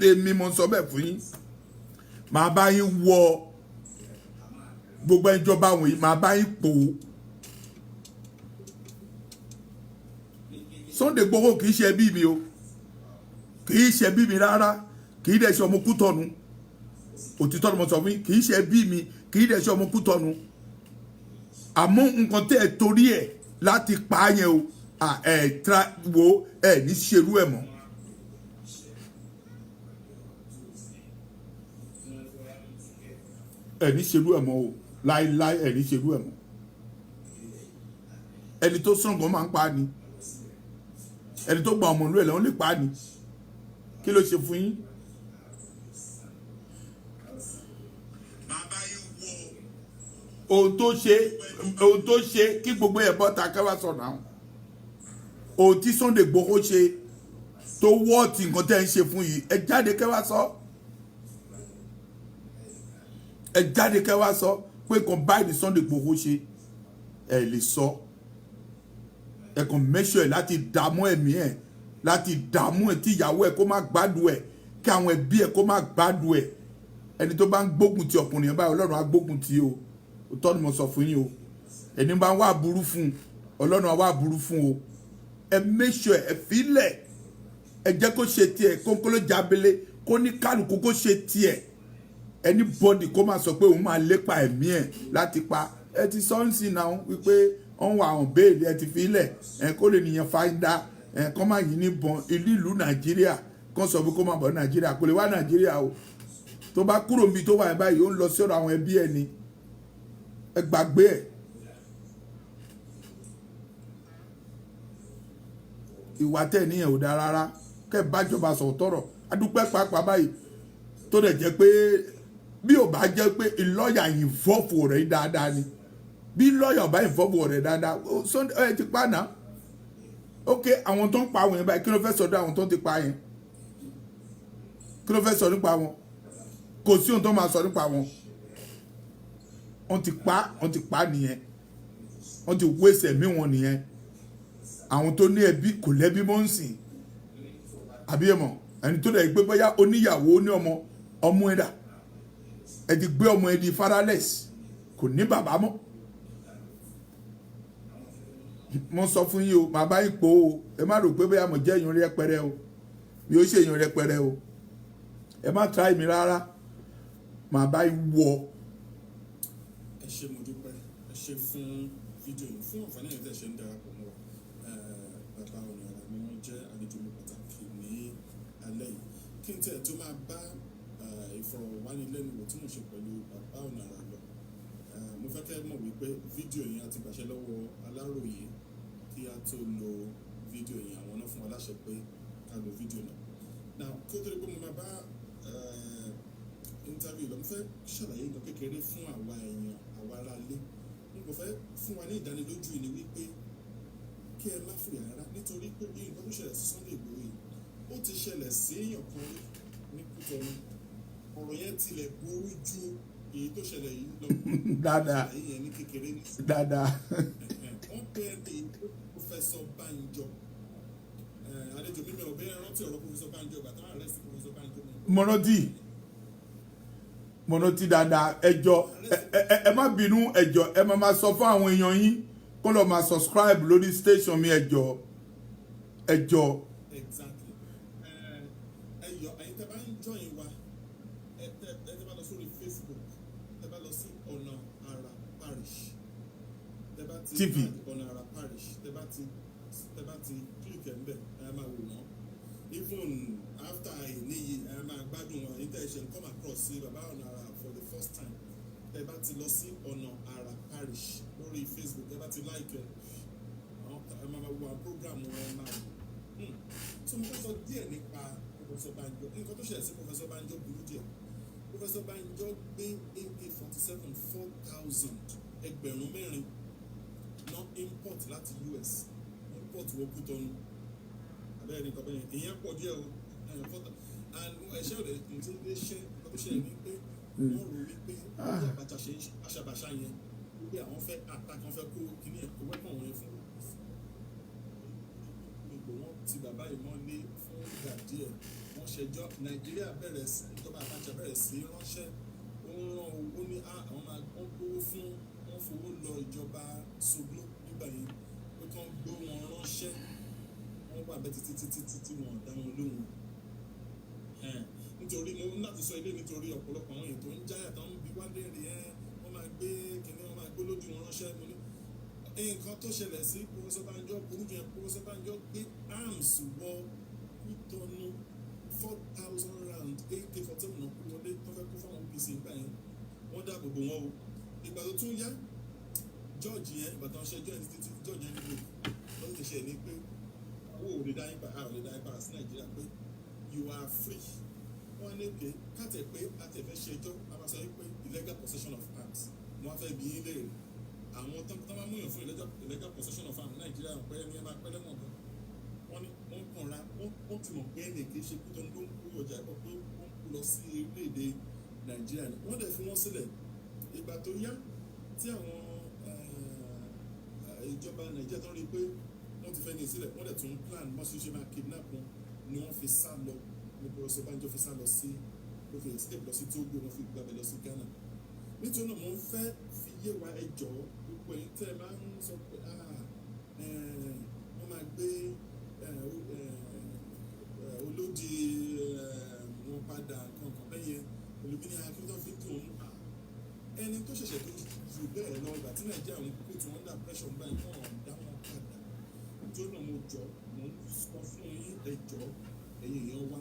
Èmi mo sọ bẹ́ẹ̀ fún yín, màá bá yín wọ gbogbo ìjọba wọ̀nyí, màá bá yín pò ó. Sunday Igboho kì í ṣe ẹbí mi o, kì í ṣe ẹbí mi rárá, kì í dẹ̀ ṣe ọmọ Kútọ̀nù. Òtítọ́ ni mo sọ fún yín, kì í ṣe ẹbí mi, kì í dẹ̀ ṣe ọmọ Kútọ̀nù. Àmọ́ nǹkan tẹ́ ẹ torí ẹ̀ láti pa á yẹn o, ẹ tra wo, ẹ ní ṣerú ẹ̀ mọ́. Ẹ ní ṣerú ẹ̀ mọ́ o, láéláé, ẹ ní ṣerú ẹ̀ mọ́. Ẹni tó sàn gan máa ń pa á ni. Ẹni tó gba ọmọ ìlú ẹ̀ lọ́wọ́ lè pa á ni. Kí ló ṣe fún yín? Bàbá yìí wo ohun tó ṣe, ohun tó ṣe kí gbogbo ẹ̀ bọ́ta kẹwàá sọ̀rọ̀ àwọn ohun tí Sunday Igboho ṣe tó wọ́ọ̀tì nǹkan tẹ́ ń ṣe fún yìí. Ẹ jáde kẹwàá sọ, ẹ jáde kẹwàá sọ pé nǹkan báyìí ni Sunday Igboho ṣe. Ẹ lè sọ. Ẹ kàn mẹ́sọ̀ ẹ̀ láti dààmú ẹ̀mí ẹ̀, láti dààmú ẹ̀, tí ìyàwó ẹ̀ kó má gbádùn ẹ̀, kí àwọn ẹbí ẹ̀ kó má gbádùn ẹ̀. Ẹni tó bá ń gbógun ti ọkùnrin yẹn báyìí, Ọlọ́run á gbógun ti o. Òótọ́ ni mo sọ fún yín o. Ẹni bá ń wá burú fún un, Ọlọ́run á wá burú fún o. Ẹ mẹ́sọ̀ ẹ̀, ẹ filẹ̀, ẹ jẹ́ kó ṣe tiẹ̀ kónkóló jábélé, kó ní kálukú kó ṣe tiẹ̀. Anybody kó máa sọ pé òun máa lépa ẹ̀mí ẹ̀ láti pa ẹ ti sọ ń sìn náà wípé wọ́n wà àwọn béèlì, ẹ ti fi ilẹ̀ ẹ kó lè nìyẹn fáńdà ẹ kọ́ máa yìn níbọn ìlú Nàìjíríà. Kó sọ pé kó máa bọ̀ ní Nàìjíríà, kò lè wá Nàìjíríà o. Tó bá kúrò níbi tó wà yẹn báyìí, ó ń lọ sí ọ̀dọ̀ àwọn ẹbí ẹ̀ ni. Ẹ gbàgbé ẹ̀. Ìwà tẹ̀ níyẹn ò dáa rárá. Kẹ́ ẹ bájọba sọ̀rọ̀ tọ̀rọ̀. Adúpẹ́ pàápàá báyìí tó dẹ̀ jẹ́ pé bí ò bá jẹ́ pé lọ́ọ̀yà involve rẹ̀ dáadáa ni, bí lọ́ọ̀yà bá involve rẹ̀ dáadáa, Sunday ẹ ti pa náà. Ok, àwọn tó ń pa àwọn yẹn báyìí, kí ló fẹ́ sọdọ̀ àwọn tó ń ti pa yẹn? Kí ló fẹ́ sọ nípa wọn? Kò sí ohun tó máa sọ nípa wọn. Wọ́n ti pa, wọ́n ti pa nìyẹn. Wọ́n ti wéṣẹ̀ ẹ̀mí wọn nìyẹn. Àwọn tó ní ẹbí kò lẹ́bí mọ́ ń sìn, àbí ẹ̀ mọ̀ ẹni tó dẹ̀ gbé bóyá oníyàwó, ní ọmọ, ọmọ ẹ̀dà ẹ ti gbé ọmọ ẹ di fatherless, kò ní bàbá mọ́. Mo sọ fún yín o, màá bá yín pò ó. Ẹ má rò pé bóyá mo jẹ́ èèyàn rẹpẹrẹ o. Mi ò ṣe èèyàn rẹpẹrẹ o. Ẹ má try mi rárá, màá bá yín wọ. Ẹ ṣé, mo dúpẹ́. Ẹ ṣé fún fídíò yìí. Fún àǹfààní ẹ̀yin tẹ́ ṣe ń darapọ̀ mọ́ wa, bàbá Ọ̀nà Àrà ni wọ́n jẹ́ àlejò mi pàtàkì ní alẹ́ yìí. Kí n tẹ̀ tó máa bá ìfọ̀rọ̀wánilẹ́nuwò tí mo ṣe pẹ̀lú bàbá Ọ̀nà Àrà lọ, mo fẹ́ kẹ́ mọ̀ wípé fídíò yẹn, a ti gbàṣẹ lọ́wọ́ Aláròyé kí a tó lo fídíò yẹn. Àwọn náà fún wa láṣẹ pé ká lo fídíò náà. Now, kí ó tó di pé mo máa bá interview lọ, mo fẹ́ ṣàlàyé nǹkan kékeré fún àwa èèyàn, àwa ará ilé. Mo kò fẹ́ fún wa ní ìdánilójú yìí ni wípé kí ẹ má fòyà rárá, nítorí pé bí nǹkan tó ṣẹlẹ̀ sí Sunday Igboho yìí, ó ti ṣẹlẹ̀ sí èèyàn kan rí ní Kútọ́nù. Ọ̀rọ̀ yẹn tilẹ̀ burú ju èyí tó ṣẹlẹ̀ yìí lọ. Dáadáa. Ṣàlàyé yẹn ní kékeré ní Dáadáa. Wọ́n pe ẹni Professor Banjo. Àlejò mímí ọ̀bẹ rántí ọ̀rọ̀ Professor Banjo, ìgbà táwọn arrest Professor Banjo mọ̀. Mo rántí, mo rántí dáadáa. Ẹ jọ̀ọ́, ẹ má bínú. Ẹ jọ̀ọ́, ẹ má máa sọ fún àwọn èèyàn yín kó lọ máa subscribe lórí station mi. Ẹ jọ̀ọ́, ẹ jọ̀ọ́. Exactly. Ẹ yọ ẹ̀yin tẹ́ bá ń join wa, ẹ tẹ́ bá lọ sórí Facebook, tẹ́ bá lọ sí Ọ̀nà Àrà Parish, tẹ́ bá ti TV. Add Ọ̀nà Àrà Parish, tẹ́ bá ti click ẹ̀ ń bẹ̀, ẹ máa wò wọ́n. Even after ìníyì, ẹ máa gbádùn wọn. Ẹ̀yin tẹ́ ẹ ṣe ń come across sí bàbá Ọ̀nà Àrà for the first time, tẹ́ bá ti lọ sí Ọ̀nà Àrà Parish lórí Facebook, tẹ́ bá ti like ẹ, àwọn ẹ máa wo àwọn program wọn, ẹ máa wò. So mo fẹ́ sọ díẹ̀ nípa Professor Banjo. Nǹkan tó ṣẹlẹ̀ sí Professor Banjo burú díẹ̀. Professor Banjo gbé AK-47 4,000, 4,000 ná import láti US, import wọ Kútọ́nù. Abẹ́rẹ́ nǹkan bẹ́yẹn, ìyẹn pọ̀ díẹ̀ o. Ẹ̀yàn fọ́tà and ẹ̀ṣẹ́ òde ní ṣe ṣe. Nǹkan tó ṣẹlẹ̀ ní pé wọ́n rò wípé bí Abacha ṣe ń ṣe báṣabàṣá yẹn, wípé àwọn fẹ́ attack, wọ́n fẹ́ kó kíní ẹ̀, kó weapon wọn yẹn fún gbogbo wọn. Ti bàbá yìí mọ́lé fún ìgbà díẹ̀, wọ́n ṣẹjọ́. Nàìjíríà bẹ̀rẹ̀ sí, ìjọba Abacha bẹ̀rẹ̀ sí ránṣẹ́, ó ń rán owó ní àwọn máa wọ́n gbówó fún wọ́n, fowó lọ ìjọba Soglo nígbà yẹn pé kán gbó wọn ránṣẹ́. Wọ́n wà bẹ́ẹ̀ títí títí títí, wọn ò dá wọn lóhùn. Nítorí mo ní láti sọ ilé, nítorí ọ̀pọ̀lọpọ̀ àwọn èèyàn tó ń jáyà, tó ń bi wá léèrè, wọ́n máa gbé kíní, wọ́n máa gbé lójú wọn ránṣẹ́. Mo ní nǹkan tó ṣẹlẹ̀ sí Professor Banjo burú jù yẹn. Professor Banjo gbé arms wọ Kútọ́nù, 4,000 round AK-47 náà kó wọlé, tó fẹ́ kó fáwọn OPC nígbà yẹn. Wọ́n dáàbò bò wọ́n o. Ìgbà tó tún yá, judge yẹn, ìgbà tó ń ṣe judge títí, judge yẹn nílò lọ́dún tó ṣe ní pé owó ò lè dá yín padà, ò lè dá yín padà sí Nàìjíríà, pé you are free. Wọ́n ní pé káàtẹ̀ pé àtẹ̀fẹ́ ṣe ẹjọ́, a máa sọ pé illegal possession of arms. Mo wá fẹ́ bi yín léèrè, àwọn tó máa múyàn fún illegal possession of arms Nàìjíríà, wọn pẹ́ ní ẹ máa pẹ́ lẹ́wọ̀n gan. Wọ́n ní wọ́n kàn ra wọ́n ti mọ̀ pé ẹnì kì í ṣe kú tó ń kó ọjà ẹ̀kọ́, pé ó ń kó lọ sí orílẹ̀-èdè Nàìjíríà ni. Wọ́n dẹ̀ fi wọ́n sílẹ̀. Ìgbà tó yá tí àwọn ìjọba Nàìjíríà tó ń rí i pé wọ́n ti fẹ́ ní sílẹ̀, wọ́n dẹ̀ tún plan bọ́n ṣe máa kidnap wọn, ni wọ́n fi sá lọ, ní Professor Banjo fi sá lọ sí, ó fi escape lọ sí Togo, wọ́n fi gbàbẹ̀ lọ sí Ghana. Nítorí náà, mo ń fẹ́ fi yé wa, ẹ jọ̀ọ́, gbogbo ẹ̀yin tẹ́ ẹ máa ń sọ pé wọ́n máa gbé olódi wọn padà, nǹkan bẹ́ẹ̀ yẹn, olùbíní akíntàn fi dùn ún. Ẹni tó ṣẹ̀ṣẹ̀ tó jù bẹ́ẹ̀ lọ, ìgbà tí Nàìjíríà ń put wọn under pressure ń báyìí, wọ́n dá wọn padà. Nítorí náà, mo jọ, mo ń sọ fún yín, ẹ jọ̀ọ́, ẹ̀yin èèyàn wa,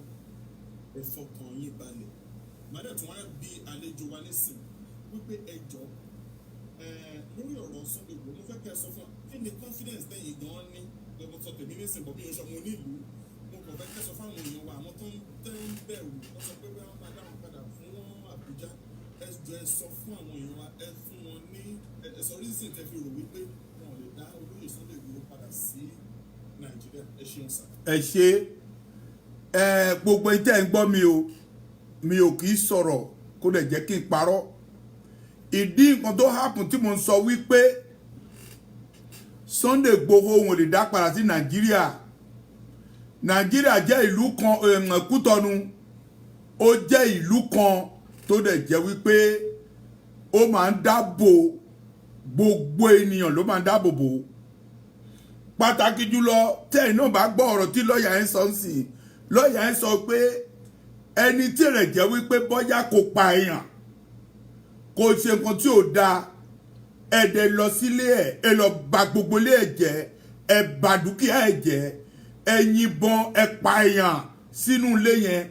ẹ fọkàn yín balẹ̀. Màá dẹ̀ tún wá bí àlejò wa nísìn wípé ẹ jọ̀ọ́, lórí ọ̀rọ̀ Sunday Igboho, mo fẹ́ kẹ́ ẹ sọ fún wa kí ni confidence tẹ̀yìn gan ní. Mo sọ tèmi nísìn bọ̀ bí oṣù ọmọ onílùú, mo kàn fẹ́ kẹ́ sọ fáwọn èèyàn wa, àwọn tó ń bẹ̀rù, wọ́n sọ pé wọ́n máa dá wọn padà fún wọn Àbújá. Ẹ jọ̀ọ́, ẹ sọ fún àwọn èèyàn wa, ẹ fún wọn ní ẹ sọ reason tẹ́ fi rò wípé wọn ò lè dá olóyè Sunday Igboho padà sí Nàìjíríà. Ẹ ṣeun sà. Ẹ ṣe. Ẹ gbogbo ìtẹ́ ń gbọ́ mi o, mi ò kì í sọ̀rọ̀ kó dẹ̀ jẹ́ kí n parọ́. Ìdí nǹkan tó happen tí mo ń sọ wípé Sunday Igboho òun ò lè dá padà sí Nàìjíríà, Nàìjíríà jẹ́ ìlú kan, Kútọ́nù ó jẹ́ ìlú kan tó dẹ̀ jẹ́ wípé ó máa ń dáàbò gbogbo ènìyàn, ló máa ń dáàbò bò, pàtàkì jùlọ tẹ́yìn náà bá gbọ́ ọ̀rọ̀ tí lọ́ọ̀yà ń sọ ń sìn. Lọ́ọ̀yà ń sọ pé ẹni tí rẹ̀ jẹ́ wípé bọ́yá kò pa èèyàn, kò ṣe nǹkan tí ò dáa, ẹ dẹ̀ lọ sílé ẹ̀, ẹ lọ bà gbogbo ilé ẹ̀ jẹ́, ẹ bà dúkìá ẹ̀ jẹ́, ẹ yìnbọn, ẹ pa èèyàn sínú ilé yẹn.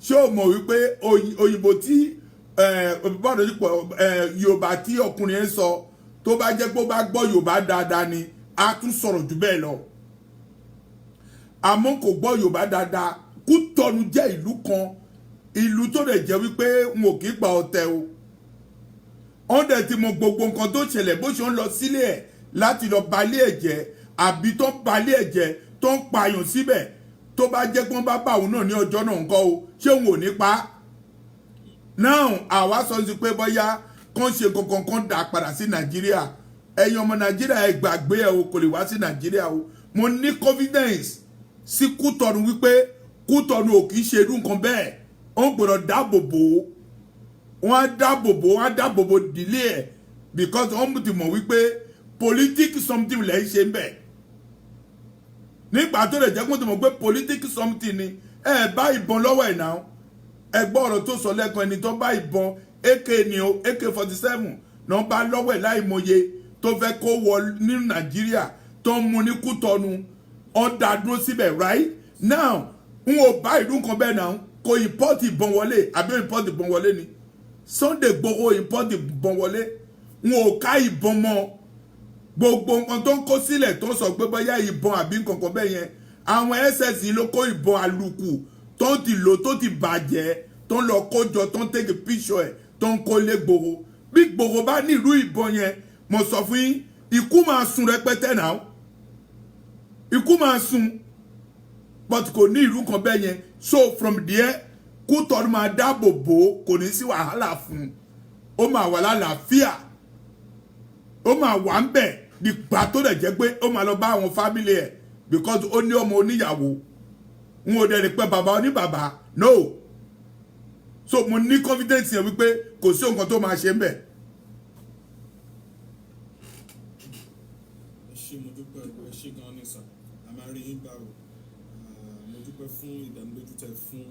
Ṣé o mọ̀ wípé òyìnbó tí bọ́ọ̀dù pọ̀, Yorùbá tí ọkùnrin yẹn sọ, tó bá jẹ́ pé ó bá gbọ́ Yorùbá dáadáa ni, a tún sọ̀rọ̀ jù bẹ́ẹ̀ lọ, àmọ́ kò gbọ́ Yorùbá dáadáa. Kútọ́nù jẹ́ ìlú kan, ìlú tó dẹ̀ jẹ́ wípé n ò kì í gba ọ̀tẹ̀ o. Wọ́n dẹ̀ ti mọ gbogbo nǹkan tó ṣẹlẹ̀, bó ṣe ń lọ sílé ẹ̀ láti lọ balẹ̀ ẹ̀ jẹ́, àbí tó ń balẹ̀ ẹ̀ jẹ́, tó ń pààyàn síbẹ̀. Tó bá jẹ́ pé wọ́n bá bá òun náà ní ọjọ́ náà ńkọ́ o, ṣé òun ò ní pa á náà? Àwa sọ sí pé bóyá kán ṣe kankan kan dà padà sí Nàìjíríà. Ẹ̀yin ọmọ Nàìjíríà, ẹ gbàgbé ẹ o, kò lè wá sí Nàìjíríà o. Mo ní confidence sí Kútọ́nù wípé Kútọ́nù ò kì í ṣe irú nǹkan bẹ́ẹ̀. Ó ń gbọ́dọ̀ dáàbò bò ó, wọ́n á dáàbò bò, wọ́n á dáàbò bò ìdílé ẹ̀, because wọ́n ti mọ̀ wípé politics something lẹ́ ń ṣe ń bẹ̀. Nígbà tó lè jẹ́ kó ti mọ̀ pé politics something ni, ẹ bá ìbọn lọ́wọ́ ẹ̀ náà. Ẹ gbọ́ ọ̀rọ̀ tó sọ lẹ́kan, ẹni tó bá ìbọn AK ni o, AK-47 náà bá lọ́wọ́ ẹ̀ láìmọye tó fẹ́ kó wọ nínú Nàìjíríà, tó ń mu ní Kútọ́nù, ọ̀n dá dúró síbẹ̀. Right now, n ò bá ìlú nǹkan bẹ́ẹ̀ náà. Kò import ìbọn wọlé, àbí import ìbọn wọlé ni? Sunday Igboho import ìbọn wọlé? N ò ká ìbọn mọ́. Gbogbo nǹkan tó ń kó sílẹ̀, tó ń sọ pé bóyá ìbọn àbí nǹkan kan bẹ́ẹ̀ yẹn, àwọn SS ló kó ìbọn àlùkù tó ti lò, tó ti bàjẹ́, tó ń lọ kójọ, tó ń take picture ẹ̀, tó ń kó lé Igboho. Bí Igboho bá ní ìlú ìbọn yẹn, mo sọ fún yín, ikú máa sun rẹpẹtẹ náà, ikú máa sun, but kò ní ìlú kan bẹ́ẹ̀ yẹn. So from there, Kútọ́nù máa dáàbò bò ó, kò ní sí wàhálà fún un, ó máa wà lálàáfíà, ó máa wà ń bẹ̀ nígbà tó dẹ̀ jẹ́ pé ó máa lọ bá àwọn family ẹ̀, because ó ní ọmọ, oníyàwó. N ò dẹ̀ lè pẹ́ bàbá oníbàbá no. So mo ní confidence yẹn wípé kò sí nǹkan tó máa ṣe ń bẹ̀. Ẹ ṣé, mo dúpẹ́ o. Ẹ ṣé gan-an ní sà, a máa rí yín bá o. Ah, mo dúpẹ́ fún ìdánilójú tẹ fún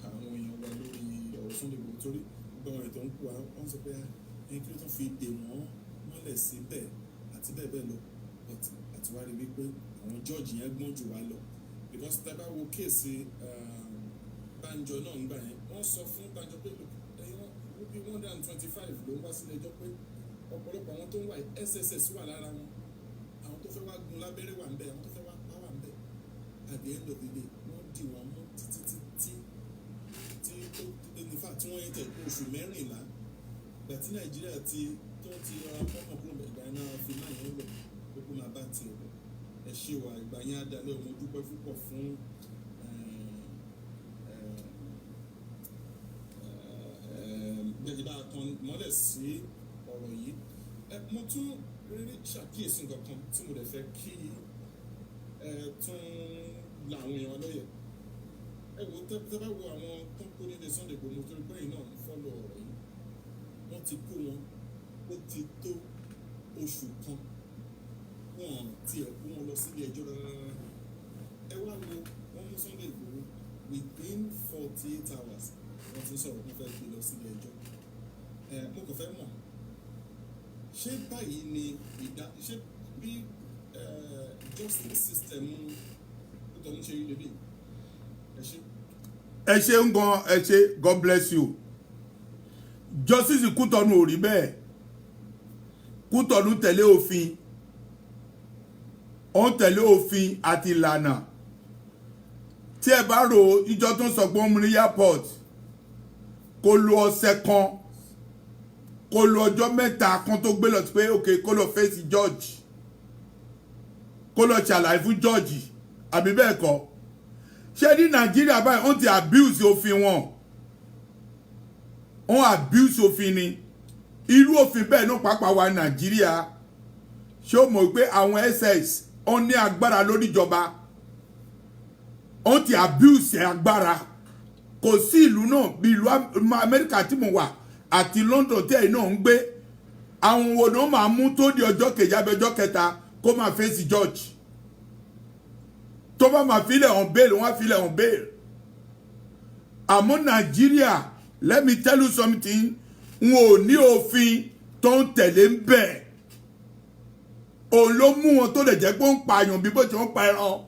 àwọn èèyàn wa lórí ọ̀rọ̀ Sunday Igboho, torí gbogbo àwọn ètò ń kú wa, wọ́n sọ pé ẹni kí ló tún fi dè wọ́n mọ́lẹ̀ síbẹ̀ àti bẹ́ẹ̀ bẹ́ẹ̀ lọ. But àti wá rí wípé àwọn judge yẹn gbọ́n jù wá lọ, because tẹ́ bá wo case Banjo náà ń gbà yẹn, wọ́n sọ fún Banjo pé, look, ẹ̀yin wọ́n bí 125 ló ń wá sílé ẹjọ́, pé ọ̀pọ̀lọpọ̀ àwọn tó ń wà yìí, SSS wà lára wọn, àwọn tó fẹ́ wá gun lábẹ́rẹ́ wà ń bẹ̀, àwọn tó fẹ́ wá pa wà ń bẹ̀. At the end of the day, wọ́n dì wọ́n mú títí títí tí ó in fact tí wọ́n yẹn tẹ̀ oṣù 14. Ìgbà tí Nàìjíríà ti tó ti rọra mọ́kàn kúrò, ìgbà yẹn náà fi máa yẹn lẹ̀ gbogbo máa bá tiẹ̀ lọ. Ẹ ṣé wa, ìgbà yẹn á dalẹ̀. Mo dúpẹ́ púpọ̀ fún bẹ́ẹ̀ bá a tan mọ́lẹ̀ sí ọ̀rọ̀ yìí. Mo tún rí ṣàkíyèsí nǹkan kan tí mo dẹ̀ fẹ́ kí ẹ tún la àwọn èèyàn lóye. Ẹ wo, tẹ́ bá wo àwọn tó ń kó nílé Sunday Igboho, torí pé ẹ̀yin náà ń follow ọ̀rọ̀ yìí, wọ́n ti kó wọn, ó ti tó oṣù kan, wọn tiẹ̀ kó wọn lọ sílé ẹjọ́ rárá. Ẹ wá wo, wọ́n mú Sunday Igboho, within 48 hours wọ́n ti ń sọ̀rọ̀, wọ́n fẹ́ gbé lọ sílé ẹjọ́. Ẹ mo kàn fẹ́ mọ̀, ṣé báyìí ni ìdá, ṣé bí justice system tó tọ́ ń ṣe rí lélẹ̀? Ẹ ṣé. Ẹ ṣe ń gan, ẹ ṣe, God bless you. Justice Kútọ̀nù ò rí bẹ́ẹ̀. Kútọ̀nù tẹ̀lé òfin, ó ń tẹ̀lé òfin àti ìlànà. Tí ẹ bá rò ìjọ tó ń sọ pé wọ́n mú ní airport, kó lo ọ̀sẹ̀ kan, kó lo ọjọ́ 3 kan tó gbé lọ sí pé ok, kó lọ face judge, kó lọ ṣàlàyé fún judge, àbí bẹ́ẹ̀ kọ́? Ṣé ní Nàìjíríà báyìí, wọ́n ti abuse òfin wọn, wọ́n abuse òfin ni. Irú òfin bẹ́ẹ̀ náà pàápàá wà ní Nàìjíríà. Ṣé o mọ̀ pé àwọn SS, wọ́n ní agbára lórí ìjọba? Wọ́n ti abuse agbára. Kò sí ìlú náà bí ìlú Amẹ́ríkà tí mo wà àti London tí ẹ̀yin náà ń gbé. Àwọn wo ni wọ́n máa mú tó di ọjọ́ kejì àbí ọjọ́ kẹta kó máa face judge? Tó bá máa filẹ̀ on bail, wọ́n á filẹ̀ on bail. Àmọ́ Nàìjíríà, let me tell you something, n ò ní òfin tó ń tẹ̀lé ń bẹ̀. Òun ló mú wọn tó lè jẹ́ pé ó ń pààyàn bí bó ṣe ń pa ẹran.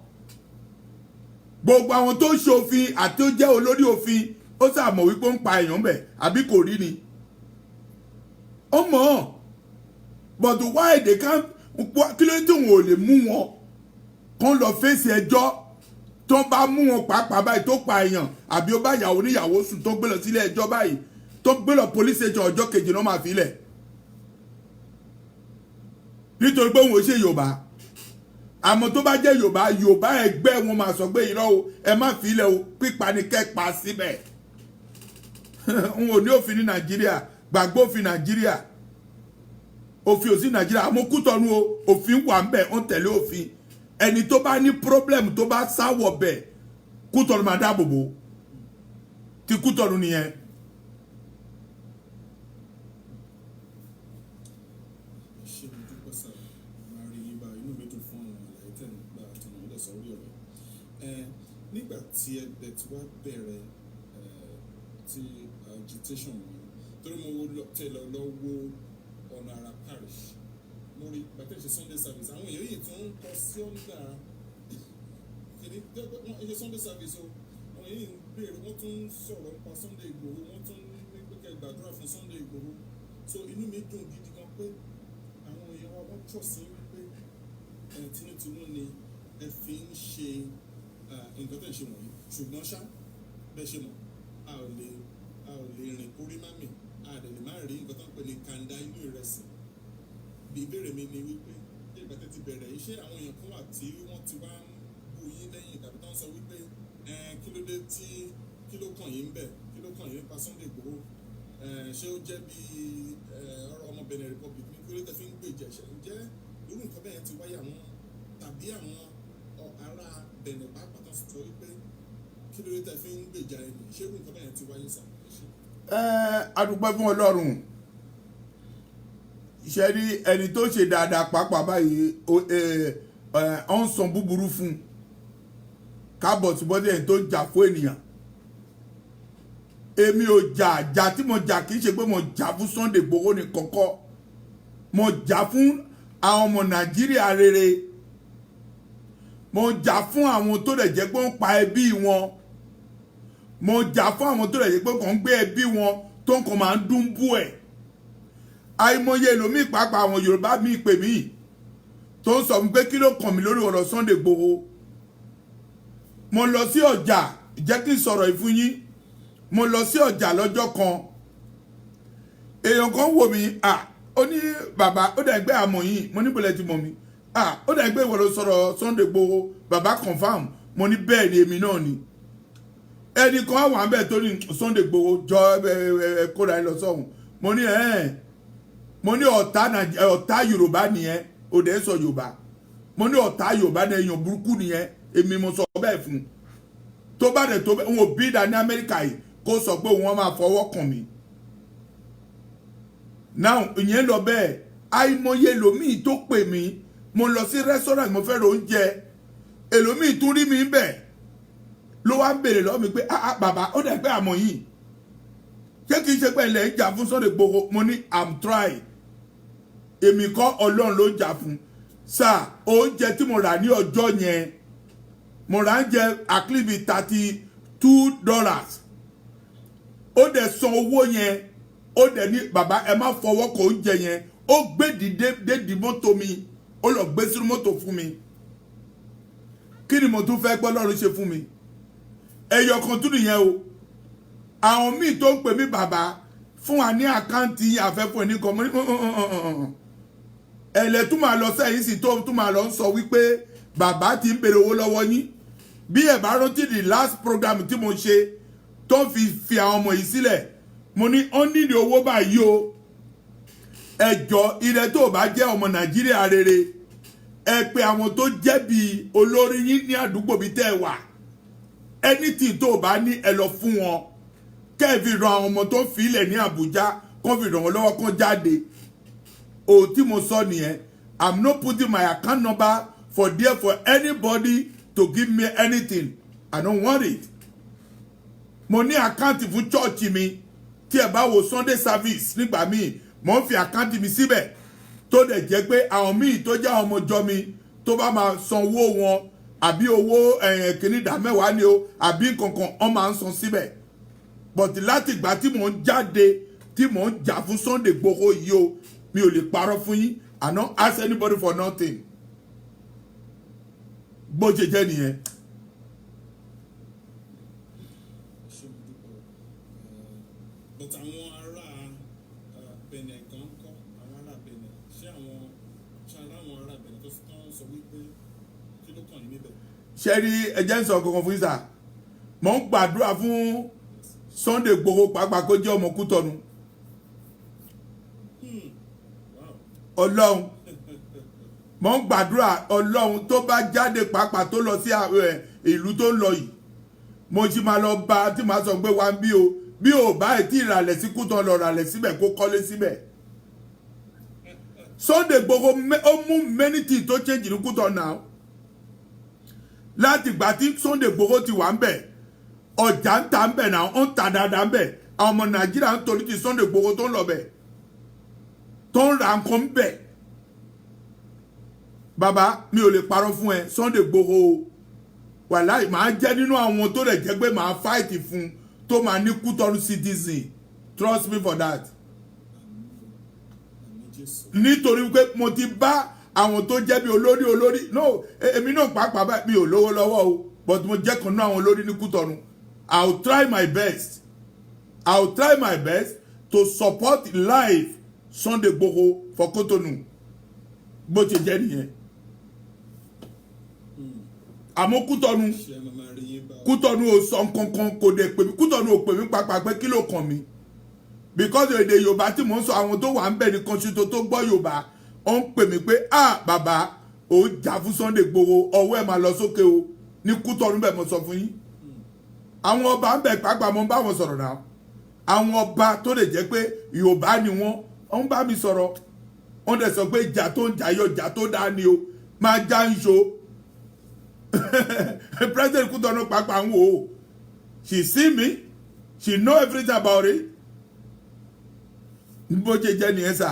Gbogbo àwọn tó ń ṣòfin àti ó jẹ́ olórí òfin, ó sàmọ̀ wípé ó ń pa èèyàn bẹ̀, àbí kò rí ni? Ó mọ̀ ọ́n. But why they can't? Kí ló dé wọn ò lè mú wọn kán lọ fèsì ẹjọ́? Tó ń bá mú wọn pàápàá báyìí, tó pa èèyàn àbí ó bá ìyàwó níyàwó sùn, tó gbé lọ sílé ẹjọ́ báyìí, tó gbé lọ police station, ọjọ́ kejì náà máa fi lẹ̀, nítorí pé òun ò ṣe Yorùbá. Àmọ́ tó bá jẹ́ Yorùbá, Yorùbá ẹgbẹ́ wọn máa sọ pé irọ́ o, ẹ má fi ilẹ̀ o, pípa ni kẹ́ pa síbẹ̀. N ò ní òfin ní Nàìjíríà. Gbàgbọ́ òfin Nàìjíríà, òfin ò sí Nàìjíríà. Àmọ́ Kútọ́nù o, òfin wà ń bẹ̀, ó ń tẹ̀lé òfin. Ẹni tó bá ní problem, tó bá sáwọ̀ bẹ̀, Kútọ́nù máa dáàbò bò. Ti Kútọ́nù nìyẹn. Ṣé mo dúpẹ́ sá, máa rí yín bá. Inú mi dùn fún àwọn àlàyé tẹ̀ ń gbà àtọ̀nà ilẹ̀ sọ orí ọ̀rọ̀ ẹ. Nígbà tí ẹ bẹ̀ tí wàá bẹ̀rẹ̀ ẹ ti agitation wọn, torí mo lọ tẹ lọ lọ wo ọ̀nà àrà parish, mo rí gbàtẹ́ ṣe Sunday service, àwọn èèyàn yìí tún ń kọ sí ọ̀nà kìíní wọ́n ṣe Sunday service o. Àwọn èèyàn yìí ń béèrè, wọ́n tún ń sọ̀rọ̀ nípa Sunday Igboho, wọ́n tún ní pé kẹ́ gbàdúrà fún Sunday Igboho. So inú mi dùn gidi gan pé àwọn èèyàn wa, wọ́n trust yín wípé ẹ tinútinú ni ẹ fi ń ṣe nǹkan tẹ̀ ń ṣe wọ̀nyí. Ṣùgbọ́n ṣá, bẹ́ẹ̀ ṣe mọ̀, a ò lè rìn kórí má mì, a dẹ̀ lè má rí nǹkan tó ń pè ní kàńdá inú ìrẹsì. Bí ìbéèrè mi ni wípé, ṣé ìgbà tẹ́ ti bẹ̀rẹ̀ iṣẹ́, àwọn èèyàn kan wà tí wọ́n ti wá ń bú yín lẹ́yìn tàbí tó ń sọ wípé ẹ kí ló dé tí, kí ló kàn yín ń bẹ̀, kí ló kàn yín nípa Sunday Igboho? Ṣé ó jẹ́ bí ọ̀rọ̀ ọmọ Benin Republic ní? Kí ló tẹ́ fi ń gbèjẹ̀? Ṣe ǹjẹ́ irú nǹkan bẹ́ẹ̀ ti wáyé, àwọn tàbí àwọn ará Benin pàápàá tó sọ wípé kí ló dé tẹ́ fi ń gbèjà ẹni? Ṣé irú nǹkan bẹ́ẹ̀ ti wáyé sà? Ẹ ṣé. Ẹ adúpẹ́ fún Ọlọ́run. Iṣẹ́ rí ẹni tó ṣe dáadáa pàápàá báyìí, ó ń san búburú fún un. Kábọ̀ tí bọ́dẹ̀ ẹni tó ń jà fún ènìyàn. Èmi ò jà jà tí mo jà, kì í ṣe pé mo jà fún Sunday Igboho ní kọ́kọ́. Mo jà fún àwọn ọmọ Nàìjíríà rere. Mo jà fún àwọn tó lè jẹ́ pé ó ń pa ẹbí wọn. Mo jà fún àwọn tó lè jẹ́ pé kàn ń gbé ẹbí wọn, tó ń kàn máa ń dún bú ẹ̀. Àìmọye ẹlòmíì pàápàá, àwọn Yorùbá míì pè mí, tó ń sọ fún pé kí ló kàn mí lórí ọ̀rọ̀ Sunday Igboho. Mo lọ sí ọjà, jẹ́ kí n sọ̀rọ̀ yìí fún yín. Mo lọ sí ọjà lọ́jọ́ kan, èèyàn kan wò mí à, ó ní, "Bàbá, ó dà gbé àmọ̀ yìí." Mo ní, "Bọ̀lẹ̀ ti mọ̀ mí?" "À, ó dà gbé ìwọ ló sọ̀rọ̀ Sunday Igboho, bàbá confam." Mo ní, "Bẹ́ẹ̀ ni, èmi náà ni." Ẹnì kan wà ń bẹ̀ tó ní, "Sunday Igboho jọ ẹ ẹ kóra ẹ lọ sọ́hùn." Mo ní ẹ̀, mo ní ọ̀tá Yorùbá nìyẹn, òde sọ Yorùbá. Mo ní ọ̀tá Yorùbá ní, èèyàn burúkú nìyẹn. Èmi mo sọ bẹ́ẹ̀ fún un. Tó bá dẹ̀ tó bẹ́ẹ̀, n ò bí ìdá ní Amẹ́ríkà yìí kó sọ pé òun máa fọwọ́ kàn mí. Now, ìyẹn lọ bẹ́ẹ̀. Àìmọye ẹlòmíì tó pè mí. Mo lọ sí restaurant, mo fẹ́ ra oúnjẹ, ẹlòmíì tún rí mi bẹ́ẹ̀, ló wá ń béèrè lọ́wọ́ mi pé, "Ah ah, bàbá, ó dẹ̀ pé àmọ́ yìí, ṣé kìí ṣe pé ilẹ̀ ń jà fún Sunday Igboho?" Mo ní, "I'm try. Èmi kọ́, Ọlọ́run ló ń jà fún sáà." Oúnjẹ tí mo rà ní ọjọ́ yẹn, mo rà ń jẹ àkílìbì 32 $2. Ó dẹ̀ san owó yẹn. Ó dẹ̀ ní, "Bàbá, ẹ má fọwọ́ kọ oúnjẹ yẹn." Ó gbé dìde dédi mọ́tò mi, ó lọ gbé sínú mọ́tò fún mi. Kí ni mo tún fẹ́ gbọ́ lọ́run ṣe fún mi? Ẹyọ kan tún nìyẹn o. Àwọn míì tó ń pè mí, "Bàbá, fún wa ní account àfẹ́fún ẹni kan." Mo ní ẹ̀lẹ́ tún máa lọ sẹ́yìn sí tó tún máa lọ sọ wípé bàbá ti ń béèrè owó lọ́wọ́ yín. Bí ẹ bá rántí the last program tí mo ṣe tó fi àwọn ọmọ yìí sílẹ̀, mo ní ó nídìí owó báyìí o. Ẹjọ́ ilẹ̀ tó bá jẹ́ ọmọ Nàìjíríà rere, ẹ pé àwọn tó jẹ́bi olórí yín ní àdúgbò bíi tẹ́ ẹ wà, anything tó bá ní, ẹ lọ fún wọn, kẹ́ ẹ fi ran àwọn ọmọ tó ń fi ilẹ̀ ní Àbújá, kó fi ràn wọ́n lọ́wọ́ kán jáde. Òun tí mo sọ nìyẹn. I'm not putting my account number for there for anybody to give me anything. I don't want it. Mo ní account fún church mi. Tí ẹ bá wo Sunday service nígbà míì, mo ń fi account mi síbẹ̀, tó dẹ̀ jẹ́ pé àwọn míì tó jẹ́ àwọn ọmọ ìjọ mi tó bá máa sanwó wọn, àbí owó kìíní ìdá mẹ́wàá ni o, àbí nkankan, wọ́n máa ń san síbẹ̀. But láti ìgbà tí mò ń jáde, tí mò ń jà fún Sunday Igboho yìí o, mi ò lè parọ́ fún yín, I no ask anybody for nothing. Bó ṣe jẹ́ nìyẹn. Ẹ ṣé, mo dúpẹ́ o. But àwọn ará Benin kan ń kọ́, àwọn ará Benin, ṣé àwọn ṣé àwọn ará Benin tó ń sọ wípé kí ló kàn yín níbẹ̀? Ṣe rí, ẹjẹ́ ń sọ kankan fún yín sà. Mò ń gbàdúrà fún Sunday Igboho pàápàá kó jẹ́ ọmọ Kútọ̀nù. Ọlọ́run, mò ń gbàdúrà, Ọlọ́run, tó bá jáde pàápàá, tó lọ sí ìlú tó ń lọ yìí, mo sì máa lọ bá tí màá sọ pé wá ń bí o, bí o bá ẹ̀ tí ìràlẹ̀ sí Kútọ̀nù, lọ ràlẹ̀ síbẹ̀, kó kọ́lé síbẹ̀. Sunday Igboho ó mú many things tó change ní Kútọ̀nù now. Láti ìgbà tí Sunday Igboho ti wà ń bẹ̀, ọjà ń ta ń bẹ̀ náà, ó ń ta dáadáa ń bẹ̀. Àwọn ọmọ Nàìjíríà ń torí ti Sunday Igboho tó ń lọ bẹ̀, tó ń ra nǹkan ń bẹ̀. Bàbá, mi ò lè parọ́ fún ẹ. Sunday Igboho, wàláì, màá jẹ́ nínú àwọn tó lè jẹ́ pé màá fight fún tó máa ní Kútọ́nù citizen. Trust me for that. Àmín Jésù. Nítorí pé mo ti bá àwọn tó jẹ́ bí olórí olórí no, èmi náà pàápàá báyìí, mi ò lówó lọ́wọ́ o, but mo jẹ́ kan náà àwọn olórí ní Kútọ́nù. I will try my best, I will try my best to support life Sunday Igboho for Kotonu. Bó ṣe jẹ́ nìyẹn. Àmọ́ Kútọ́nù, Ṣé ẹ máa rí yín bá o. Kútọ́nù ò sọ nkankan, kò dẹ̀ pè mí. Kútọ́nù ò pè mí pàápàá pé kí ló kàn mí, because èdè Yorùbá tí mò ń sọ, àwọn tó wà ń bẹ̀ ní kan ṣoṣo tó gbọ́ Yorùbá, ó ń pè mí pé, "Ah, bàbá, ò ń jà fún Sunday Igboho, ọwọ́ ẹ̀ máa lọ sókè o ní Kútọ́nù." Bẹ́ẹ̀ mo sọ fún yín. Àwọn ọba ń bẹ̀ pàápàá, mo ń bá wọn sọ̀rọ̀ náà. Àwọn ọba tó lè jẹ́ pé Yorùbá ni wọ́n, ó ń bá mi sọ̀rọ̀. Wọ́n dẹ̀ sọ pé ìjà tó ń jà yọ, ìjà tó dáa ni o, máa já ń ṣo. President Kútọ́nù pàápàá ń wò ó. She see me, she know everything about it. Bó ṣe jẹ́ nìyẹn sà.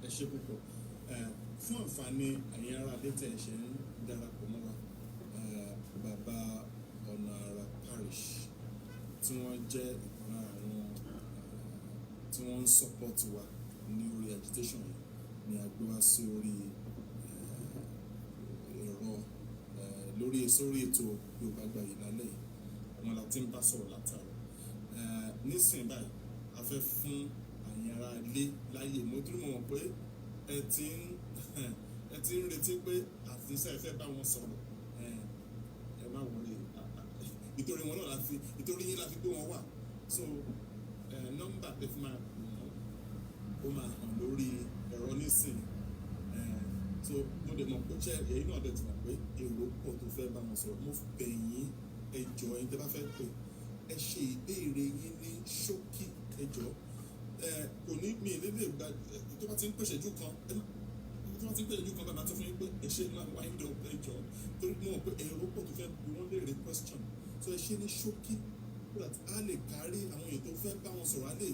Ẹ ṣe púpọ̀. Fún àǹfààní ẹ̀yin ará ilé tẹ̀ ṣe ń darapọ̀ mọ́ wa, bàbá Ọ̀nà Àrà Parish, tí wọ́n jẹ́ ìkan lára àwọn tí wọ́n ń support wa ní orí agitation yìí ni a gbé wá sí orí ẹ̀rọ lórí sórí ètò Yorùbá Gbayì lálẹ́ yìí. Wọn la ti ń bá sọ̀rọ̀ látàrọ. Nísìnyí báyìí, a fẹ́ fún àyìn ará ilé láyè. Mo dúró, mọ̀ pé ẹ ti ń retí pé àfisẹ́ ẹ fẹ́ bá wọn sọ̀rọ̀. Ẹ má wọlé, ìtorí wọn náà la fi, ìtorí yín la fi gbé wọn wà. So nọ́mbà tẹ fi máa pè wọ́n, ó máa hàn lórí ẹ̀rọ nísìnyí. So mo dẹ̀ mọ̀ pé ṣé èyí náà dẹ̀ ti mọ̀ pé èrò pọ̀ tó fẹ́ bá wọn sọ̀rọ̀. Mo bẹ̀ yín, ẹ jọ̀ọ́, ẹ̀yin tẹ́ bá fẹ́ pè, ẹ ṣe ìbéèrè yín ní ṣókí. Ẹ jọ̀ọ́, ẹ kò ní mi ì lédè gba tó bá ti ń pèsè jù kan, tó bá ti ń pèsè jù kan, bàbá tó fún yín pé ẹ ṣe máa wind up. Ẹ jọ̀ọ́, torí mo mọ̀ pé èrò pọ̀ tó fẹ́ bí wọ́n léèrè question. So ẹ ṣe ní ṣókí so that a lè kárí àwọn èèyàn tó fẹ́ bá wọn sọ̀rọ̀, a lè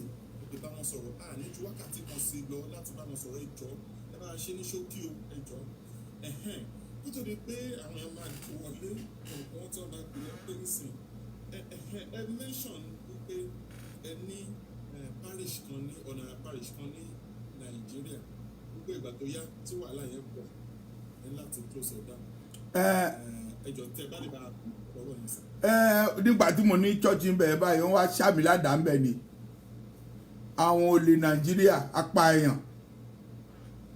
lè bá wọn sọ̀rọ̀. A ní ju wákàtí kan sí lọ láti bá wọn sọ̀rọ̀. Ẹ jọ̀ọ́, ẹ bá ṣe ní ṣókí o, ẹ jọ̀ọ́. Ẹ̀hẹ́n. Kó tó di pé àwọn èèyàn máa wọlé, wọ́n tó máa pè é pé nísìn ẹ mention wípé ẹ ní parish kan ní ọ̀nà parish kan ní Nàìjíríà, wípé ìgbà tó yá tí wàhálà yẹn pọ̀, ẹ ní láti close it down. Ẹ jọ̀ọ́, tẹ bá lè bá ọ̀rọ̀ yẹn sàn. Nígbà tí mo ní church ń bẹ̀ báyìí, wọ́n wá ṣàmì ládàá ń bẹ̀ ni. Àwọn olè Nàìjíríà apààyàn,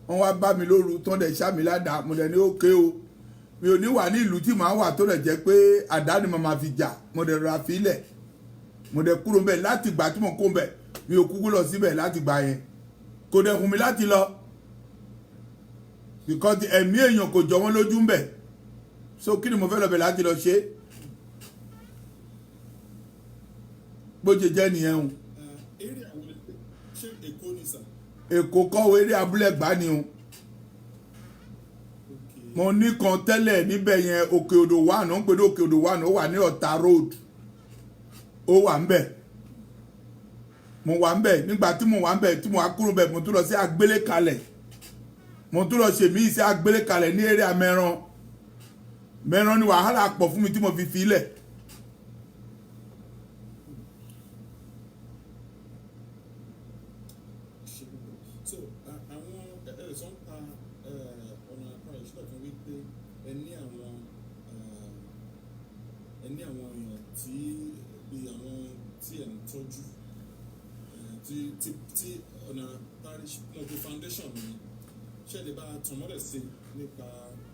wọ́n wá bá mi lóru tó ń dẹ̀ ṣàmì ládàá. Mo dẹ̀ ní òkè o, mi ò ní wà ní ìlú tí màá wà tó dẹ̀ jẹ́ pé àdá ni màá máa fi jà. Mo dẹ̀ rọra filẹ̀, mo dẹ̀ kúrò ńbẹ̀. Láti ìgbà tí mo kó ńbẹ̀, mi ò kúkú lọ síbẹ̀ láti gbà yẹn. Kò dẹ̀ hùn mi láti lọ because ẹ̀mí èèyàn kò jọ wọ́n lójú ńbẹ̀. So kí ni mo fẹ́ lọ bẹ̀ láti lọ ṣe? Bó ṣe jẹ́ nìyẹn o. Area wo ni? Ṣé Èkó ni, sir? Èkó kọ́, eré abúlé gbá ni o. Mo ní kan tẹ́lẹ̀ níbẹ̀ yẹn, Òkè Odò wà náà, ń pè ní Òkè Odò wà náà. Ó wà ní Ọ̀tà Road, ó wà ńbẹ̀. Mo wà ńbẹ̀. Nígbà tí mo wà ńbẹ̀, tí mo wá kúrò ńbẹ̀, mo tún lọ sí Agbélékalẹ̀. Mo tún lọ ṣèmí sí Agbélékalẹ̀ ní eré Mẹ́ran. Mẹ́ran ni wàhálà pọ̀ fún mi tí mo fi fi lẹ̀. Ṣe púpọ̀. So àwọn ẹ sọ ń pa ọ̀nà parish lẹ́ẹ̀kan wípé ẹ ní àwọn èèyàn tí bí àwọn tí ẹ̀ ń tọ́jú, tí ọ̀nà parish mo pe foundation mi. Ṣé ẹ lè bá a tàn mọ́lẹ̀ sí nípa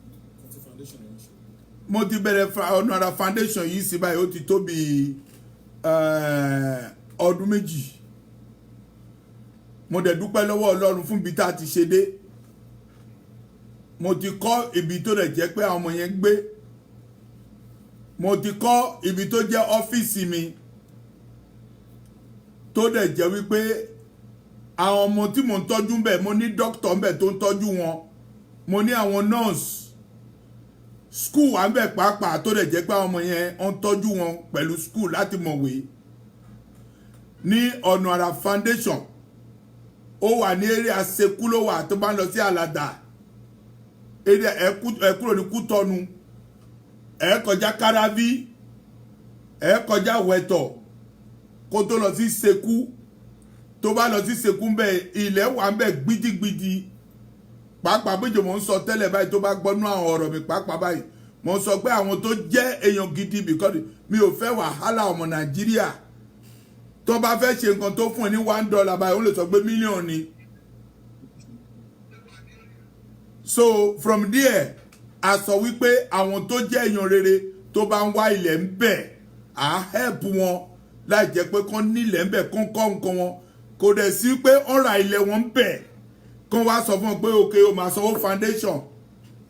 nǹkan tí foundation yẹn ń ṣe? Mo ti bẹ̀rẹ̀ ọ̀nà àrà foundation yìí sí báyìí, ó ti tó bí ọdún 2. Mo dẹ̀ dúpẹ́ lọ́wọ́ Ọlọ́run fún ibi tá a ti ṣe dé. Mo ti kọ́ ibi tó dẹ̀ jẹ́ pé àwọn ọmọ yẹn ń gbé. Mo ti kọ́ ibi tó jẹ́ ọ́fíìsì mi, tó dẹ̀ jẹ́ wípé àwọn ọmọ tí mò ń tọ́jú ń bẹ̀, mo ní dókítà ń bẹ̀ tó ń tọ́jú wọn, mo ní àwọn nurse, school wà ń bẹ̀ pàápàá, tó dẹ̀ jẹ́ pé àwọn ọmọ yẹn ń tọ́jú wọn pẹ̀lú school láti mọ̀wé ní ọ̀nà àrà foundation. Ó wà ní area Seku ló wà, tó bá ń lọ sí Àlàdà area. Ẹ kúrò ní Kútọ́nu, ẹ kọjá Kárábí, ẹ kọjá Wẹ̀tọ̀ kó tó lọ sí Seku. Tó bá lọ sí Seku ń bẹ, ilẹ̀ wà ń bẹ gbidigbidi pàápàá. Bí jò mò ń sọ tẹ́lẹ̀ báyìí, tó bá gbọ́nú àwọn ọ̀rọ̀ mi pàápàá báyìí, mò ń sọ pé àwọn tó jẹ́ èèyàn gidi, because mi ò fẹ́ wàhálà ọmọ Nàìjíríà. Tó bá fẹ́ ṣe nǹkan tó fún ẹ ní $1 báyìí, ó lè sọ pé mílíọ̀nù ni. So from there, a sọ wípé àwọn tó jẹ́ èèyàn rere tó bá ń wá ilẹ̀ ń bẹ̀, á help wọn láì jẹ́ pé kán nílẹ̀ ń bẹ̀, kán kọ́ nǹkan wọn. Kò dẹ̀ sí pé ó ra ilẹ̀ wọn ń bẹ̀, kán wá sọ fún wọn pé ok, o máa sanwó foundation,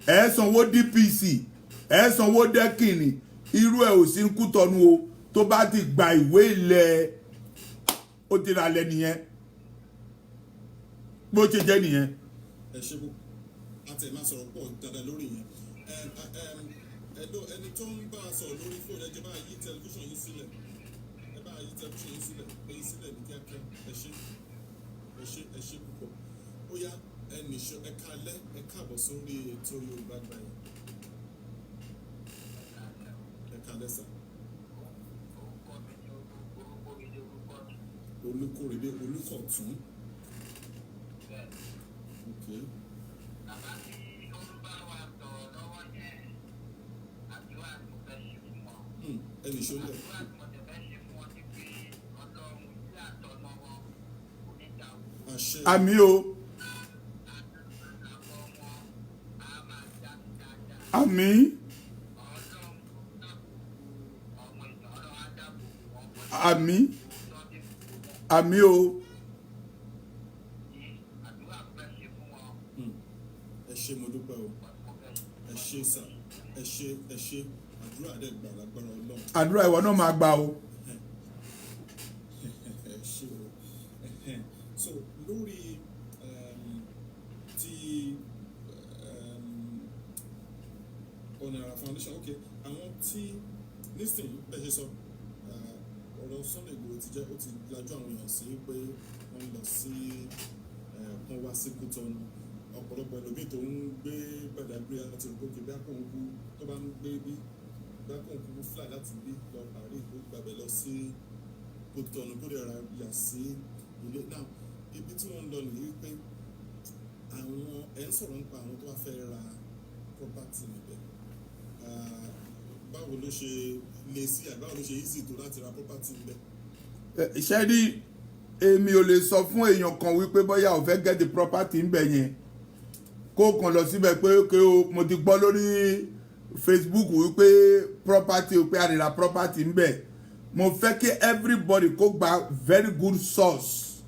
ẹ̀ sanwó DPC, ẹ̀ sanwó dẹ́kìnì. Irú ẹ̀ ò sí Kútọ́nù o. Tó bá ti gba ìwé ilẹ̀, ó ti ra lẹ̀ nìyẹn. Bó ṣe jẹ́ nìyẹn. Ẹ ṣe púpọ̀, àti ẹ̀ máa sọ̀rọ̀ pọ̀ dáadáa lórí yẹn. Ẹ ló ẹni tó ń bá a sọ̀rọ̀ lórí fóònù, ẹ jẹ́ bá yí tẹlifíṣàn yín sílẹ̀. Ẹ bá yí tẹlifíṣàn yín sílẹ̀, ẹ yí sílẹ̀ ní kíákíá. Ẹ ṣe, ẹ ṣe, ẹ ṣe púpọ̀. Ó yá, ẹ nìṣó. Ẹ káalẹ́, ẹ káàbọ̀ sórí ètò Yorùbá Gbayì. Ẹ káalẹ́ sà. Olúkòrédé Olùkọ̀tún, ok. Bàbá tí ó ń bá wa sọ̀rọ̀ lọ́wọ́ yẹn, àdúrà ni mo fẹ́ ṣe fún wọn. Ẹ nìṣó lẹ̀. Àdúrà tí mo tẹ̀ fẹ́ ṣe fún wọn ni pé Ọlọ́run tí àtọ̀nà wọn kò ní dàrú. Àṣẹ. Àmín o. Àbọ̀ wọn á máa dá sí dáadáa. Àmín. Ọlọ́run tó dáàbò bo ọmọ ìtàn, Ọlọ́run á dáàbò bo wọn pẹ̀lú Àmín. tó ti fún wọn. Àmín o. Ní àdúrà mo fẹ́ ṣe fún wọn. Ẹ ṣé, mo dúpẹ́ o. Mo fẹ́ ṣe. Ẹ ṣé sà, ẹ ṣé, ẹ ṣé. Àdúrà dẹ̀ gbà lágbára Ọlọ́run. Àdúrà ìwọ náà máa gbà o. Ẹ ṣé o. So lórí ti ọ̀nà àrà foundation, ok, àwọn tí nísìnyí bẹ́ẹ̀ ṣe sọ, ọ̀rọ̀ Sunday Igboho ti jẹ́ ó ti lajú àwọn èèyàn sí pé wọ́n lọ sí, kán wá sí Kútọ́nù. Ọ̀pọ̀lọpọ̀ ẹlòmíì tó ń gbé Badagry láti rò pé bí akóhun kú tó bá ń gbé bí bí akóhun kú fly láti bí lọ Paris, kó gbàbẹ̀ lọ sí Kòtọ̀nù, kó dẹ̀ ra yà sí ilé náà. Ibi tí wọ́n ń lọ nìyí wípé àwọn ẹ̀ ń sọ̀rọ̀ nípa àwọn tó bá fẹ́ ra property níbẹ̀. Ah, báwo ló ṣe le sí àbí báwo ló ṣe easy tó láti ra property níbẹ̀? Ṣé rí, èmi ò lè sọ fún èèyàn kan wípé bóyá ò fẹ́ get the property ń bẹ̀ yẹn, kó kàn lọ síbẹ̀ pé pé o mo ti gbọ́ lórí Facebook wípé property, pé a lè ra property ń bẹ̀. Mo fẹ́ kí everybody kó gba very good source.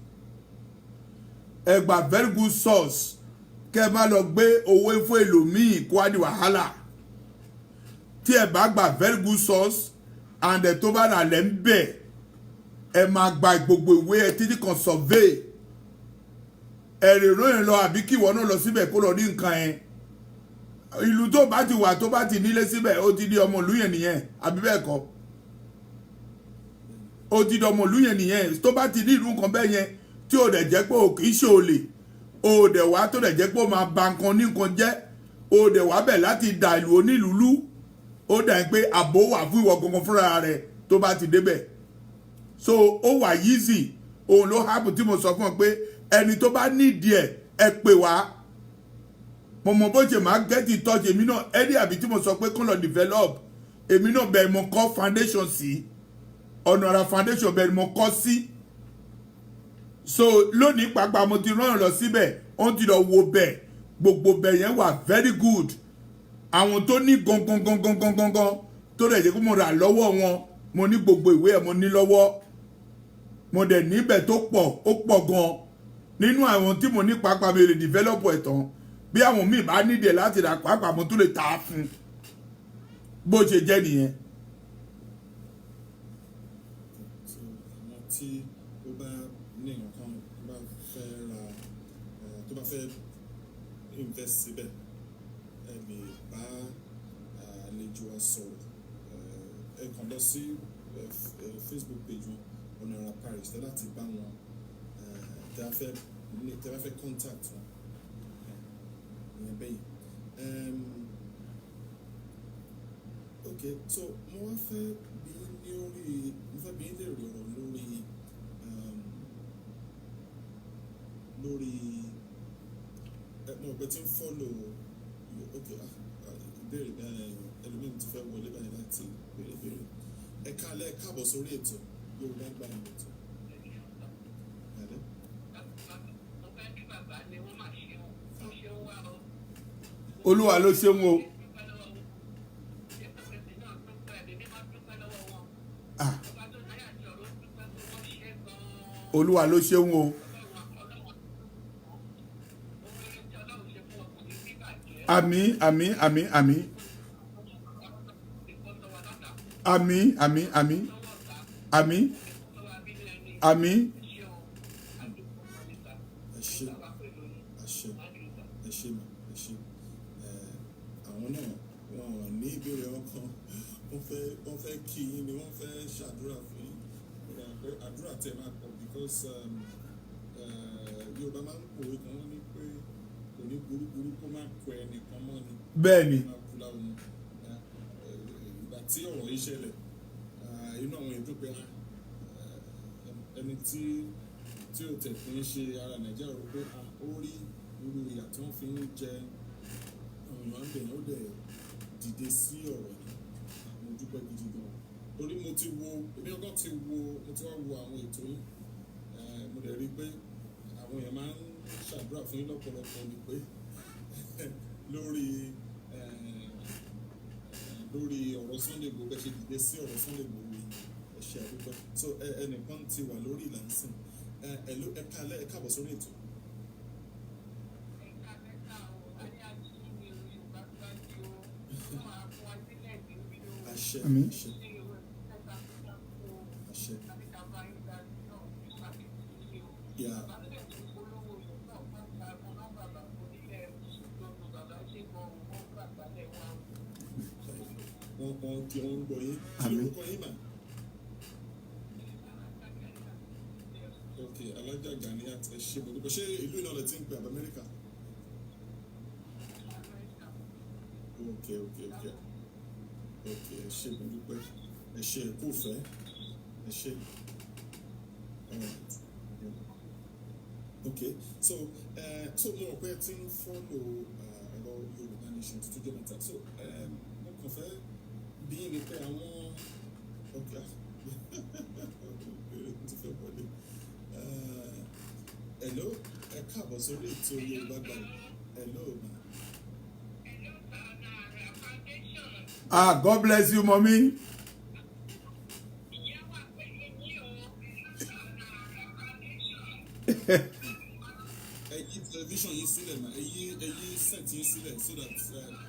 Ẹ gba very good source, kẹ́ ẹ má lọ gbé owó fún èlòmíì kó wá di wàhálà. Tí ẹ bá gba very good source and ẹ tó bá rà lẹ́ ń bẹ̀, ẹ máa gba gbogbo ìwé ẹ títí kan survey ẹ rè ròyìn lọ, àbí kí ìwọ náà lọ síbẹ̀ kó lọ ní nǹkan ẹ. Ìlú tó bá ti wà, tó bá ti nílé síbẹ̀, ó ti di ọmọ ìlú yẹn nìyẹn, àbí bẹ́ẹ̀ kọ́? Ó ti di ọmọ ìlú yẹn nìyẹn. Tó bá ti ní ìlú nǹkan bẹ́ẹ̀ yẹn, tí ò dẹ̀ jẹ́ pé ò kì í ṣe olè, ò dẹ̀ wá tó dẹ̀ jẹ́ pé ó máa ba nǹkan ní nǹkan jẹ́, ò dẹ̀ wá bẹ̀ láti da ìlú onílùú lú, ó dà pé ààbò wà fún ìwọ gangan fúnra rẹ̀ tó bá ti débẹ̀. So ó wà easy. Òun ló happen tí mo sọ fún ọ pé ẹni tó bá nídìí ẹ, ẹ pè wá. Mo mọ bó ṣe máa get in touch. Èmi náà ẹni àbí tí mo sọ pé kán lọ develop, èmi náà bẹ́ẹ̀ mo kọ́ foundation sí ọ̀nà àrà foundation, bẹ́ẹ̀ ni mo kọ́ sí. So lónìí pàápàá, mo ti rán lọ síbẹ̀, ó ti lọ wo bẹ̀. Gbogbo bẹ̀ yẹn wà very good. Àwọn tó ní gangan gangan gangan gangan tó dẹ̀ jẹ́ kó mo rà lọ́wọ́ wọn, mo ní gbogbo ìwé ẹ̀, mo ní lọ́wọ́. Mo dẹ̀ níbẹ̀ tó pọ̀, ó pọ̀ gan. Nínú àwọn tí mo ní pàápàá, mi lè develop ẹ̀ tán. Bí àwọn míì bá nídìí ẹ̀ láti rà pàápàá, mo tún lè tà á fún. Bó ṣe jẹ́ nìyẹn. So àwọn tí ó bá ní nǹkan tó bá fẹ́ ra, tó bá fẹ́ invest síbẹ̀, ẹ lè bá àlejò wa sọ̀rọ̀. Ẹ kàn lọ sí Facebook page wọn, Ọ̀nà Àrà Parish, tẹ́ láti bá wọn, tẹ́ bá fẹ́ contact wọn. Ìyẹn bẹ́yìn. Ok, so mo wá fẹ́ bí ní orí, mo fẹ́ bí ní lè rí ọ̀rọ̀ lórí ẹ mo rò pé tí ń follow. Ok, ah, ìbéèrè, ẹlòmíì ti fẹ́ wọlé báyìí láti béèrè béèrè. Ẹ káalẹ́, ẹ káàbọ̀ sórí ètò Yorùbá Gbayì ètò. Hello? Mo fẹ́ kí bàbá ni wọ́n máa ṣe o, ó ṣe ń wá o. Olúwa ló ṣeun o. Dúpẹ́ lọ́wọ́ wọn. Jésù Kristi náà dúpẹ́, ẹ̀mí máa dúpẹ́ lọ́wọ́ wọn. Ah, Ọba tó náyà àti ọ̀rọ̀ dúpẹ́ pé wọ́n ṣe gan-an. Olúwa ló ṣeun o. Ọlọ́run, Ọlọ́run, ohun tí Ọlọ́run ṣe fún wọn kò ní sí bàjẹ́. Àmín, àmín, àmín, àmín. Àmín, àmín, àmín, àmín, àmín. Ẹ ṣé, ẹ ṣé, ẹ ṣé mà, ẹ ṣé. Ẹ àwọn náà, wọn ò ní ìbéèrè ọkàn. Wọ́n fẹ́ kí yín ni, wọ́n fẹ́ ṣàdúrà fún yín. Mo rò pé àdúrà tẹ máa pọ̀ because Yorùbá máa ń pòwe kan, wọ́n ní pé kò ní burúburú kó má kọ ẹnìkan mọ́ ni. Bẹ́ẹ̀ ni. Máa kú láwọn ìgbà tí ọ̀rọ̀ yìí ṣẹlẹ̀, inú àwọn èèyàn dùn pé ẹni tí ò tẹ̀ fi ń ṣe ara Nàìjíríà rò pé ó rí irú ìyà tí wọ́n fi ń jẹ àwọn èèyàn bẹ̀ yẹn, ó dẹ̀ dìde sí ọ̀rọ̀ yìí. Mo dúpẹ́ gidi gan torí mo ti wo, èmi ọgọ́ ti wo, mo ti wá wo àwọn ètò yín. Mo dẹ̀ rí i pé àwọn èèyàn máa ń ṣàdúrà fún yín lọ́pọ̀lọpọ̀ ni pé lórí ọ̀rọ̀ Sunday Igboho, bẹ́ẹ̀ ṣe dìde sí ọ̀rọ̀ Sunday Igboho yìí. Ẹ ṣe, àdúgbò. So ẹnìkan ti wà lórí ìlànà sìn. Ẹ ló, ẹ káalẹ́, ẹ káàbọ̀ sórí ètò. Ẹ̀ka mẹ́ta o, a ní àjíǹde Yorùbá gbájú o, wọ́n á fún wa sílẹ̀ níbí o. Àṣẹ. Àmín. Àṣẹ. Àṣẹ. Yeah. Wọ́n kí wọ́n ń gbọ́ yín. Kí Àmín. lórúkọ yín mà? Ok, Alájà Ganiat, ẹ ṣé, mo dúpẹ́. Ṣé ìlú náà lẹ ti ń pè àbí Amẹ́ríkà? Ok, ẹ ṣé, mo dúpẹ́. Ẹ ṣé, ẹ kú fẹ́. Ẹ ṣé. Alright. Yeah. Okay, so mo rò pé ẹ ti ń follow ọ̀rọ̀ Yorùbá Nation tó jẹ́ mẹ́ta. So mo kàn fẹ́ bí ní pé àwọn, okay, ìbéèrè tó fẹ́ wọlé. Hello, ẹ káàbọ̀ sórí ètò Yorùbá Gbayì. Hello, ma. Ah, God bless you, mommy. Ẹ yí tẹlifíṣàn yín sílẹ̀ mà, ẹ yí set yín sílẹ̀ so that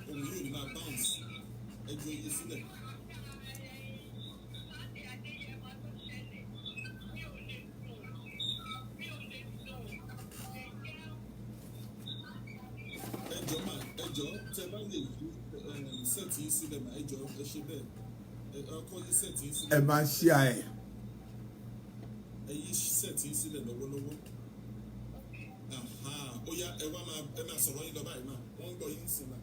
ohun yóò ní máa bounce. Ẹ ju ẹ yí sílẹ̀. Ẹ jọ̀ọ́ mà, ẹ jọ̀ọ́, tẹ bá lè yí set yín sílẹ̀ mà, ẹ jọ̀ọ́, ẹ ṣe bẹ́ẹ̀. Ẹ ọkọ yí set yín Ẹ sílẹ̀. máa ṣí à ẹ. Ẹ yí set yín sílẹ̀ lọ́wọ́lọ́wọ́. Aha, ó yá, ẹ wá máa, ẹ máa sọ̀rọ̀ yín lọ báyìí mà, wọ́n ń gbọ́ yín sí mà.